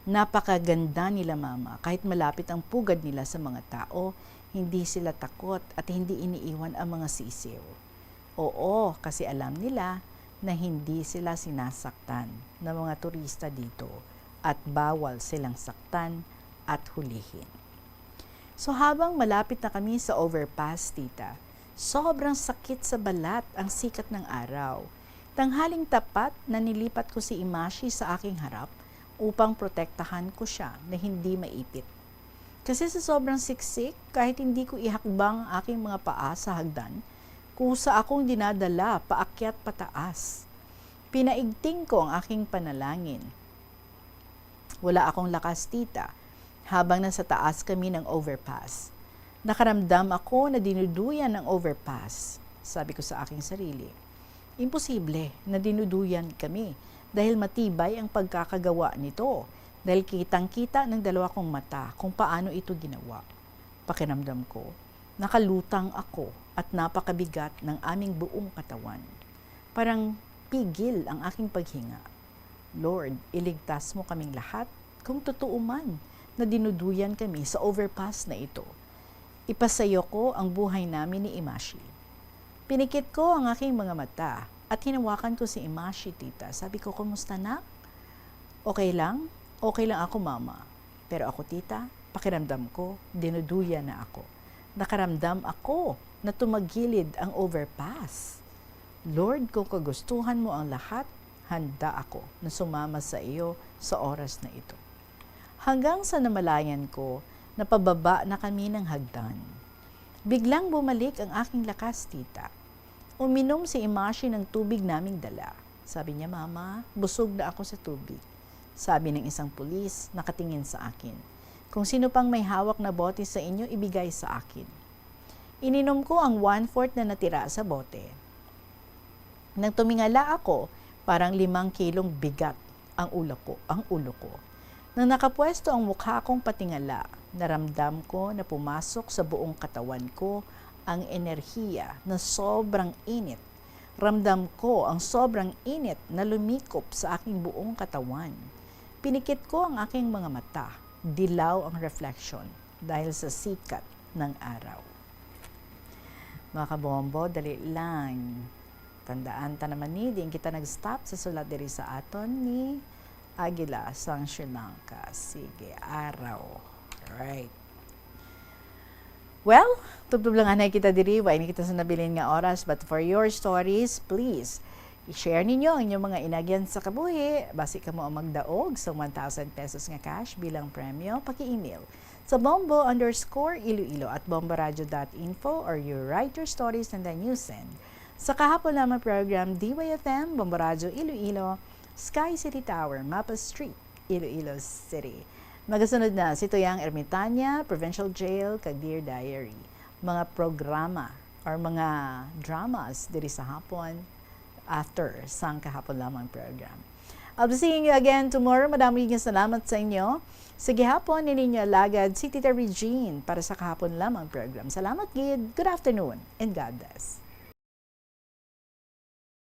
Napakaganda nila, Mama. Kahit malapit ang pugad nila sa mga tao, hindi sila takot at hindi iniiwan ang mga sisiw." Oo, kasi alam nila na hindi sila sinasaktan ng mga turista dito at bawal silang saktan at hulihin. So, habang malapit na kami sa overpass, tita, sobrang sakit sa balat ang sikat ng araw. Tanghaling tapat na nilipat ko si Imashi sa aking harap upang protektahan ko siya na hindi maipit. Kasi sa sobrang siksik, kahit hindi ko ihakbang ang aking mga paa sa hagdan, kusa akong dinadala paakyat pataas. Pinaigting ko ang aking panalangin. Wala akong lakas, tita, habang nasa taas kami ng overpass. Nakaramdam ako na dinuduyan ang overpass. Sabi ko sa aking sarili, "Imposible na dinuduyan kami dahil matibay ang pagkakagawa nito, dahil kitang-kita ng dalawa kong mata kung paano ito ginawa." Pakiramdam ko, nakalutang ako at napakabigat ng aming buong katawan. Parang pigil ang aking paghinga. "Lord, iligtas mo kaming lahat kung totoo man na dinuduyan kami sa overpass na ito. Ipasayo ko ang buhay namin ni Imashi." Pinikit ko ang aking mga mata at hinawakan ko si Imashi, tita. Sabi ko, "Kumusta, nak?" "Okay lang? Okay lang ako, Mama. Pero ako, tita, pakiramdam ko, dinuduyan na ako. Nakaramdam ako na tumagilid ang overpass. Lord, kung kagustuhan mo ang lahat, handa ako na sumama sa iyo sa oras na ito." Hanggang sa namalayan ko na pababa na kami ng hagdan. Biglang bumalik ang aking lakas, tita. Uminom si Imashi ng tubig naming dala. Sabi niya, "Mama, busog na ako sa tubig." Sabi ng isang pulis, nakatingin sa akin, "Kung sino pang may hawak na bote sa inyo, ibigay sa akin." Ininom ko ang one-fourth na natira sa bote. Nang tumingala ako, parang limang kilong bigat ang ulo ko, ang ulo ko. Nang nakapwesto ang mukha kong patingala, naramdam ko na pumasok sa buong katawan ko ang enerhiya na sobrang init. Ramdam ko ang sobrang init na lumikop sa aking buong katawan. Pinikit ko ang aking mga mata. Dilaw ang reflection dahil sa sikat ng araw. Mga kabombo, dali lang. Tandaan ta naman ni, diin kita nag-stop sa sulat diri sa aton ni Aguila sang Sri Lanka. Sige, araw. Right. Well, tubtob lang anay kita diri, wa ini kita sa nabilin nga oras, but for your stories, please, i-share ninyo ang inyong mga inagyan sa kabuhi. Basi kamo ang magdaog sa one thousand pesos nga cash bilang premyo. Paki-email sa bombo underscore iloilo at bomboradio dot info, or you write your stories and then you send sa Kahapon Lamang Program, D Y F M, Bombo Radyo Iloilo, Sky City Tower, Mapa Street, Iloilo City. Magasunod na si Tuyang Ermitania, Provincial Jail, kag Dear Diary. Mga programa or mga dramas diri sa hapon after sang Kahapon Lamang Program. I'll be seeing you again tomorrow. Madamo nga salamat sa inyo. Sa gihapon, ini inyo alagad si Tita Regine para sa Kahapon Lamang Program. Salamat gid. Good afternoon and God bless.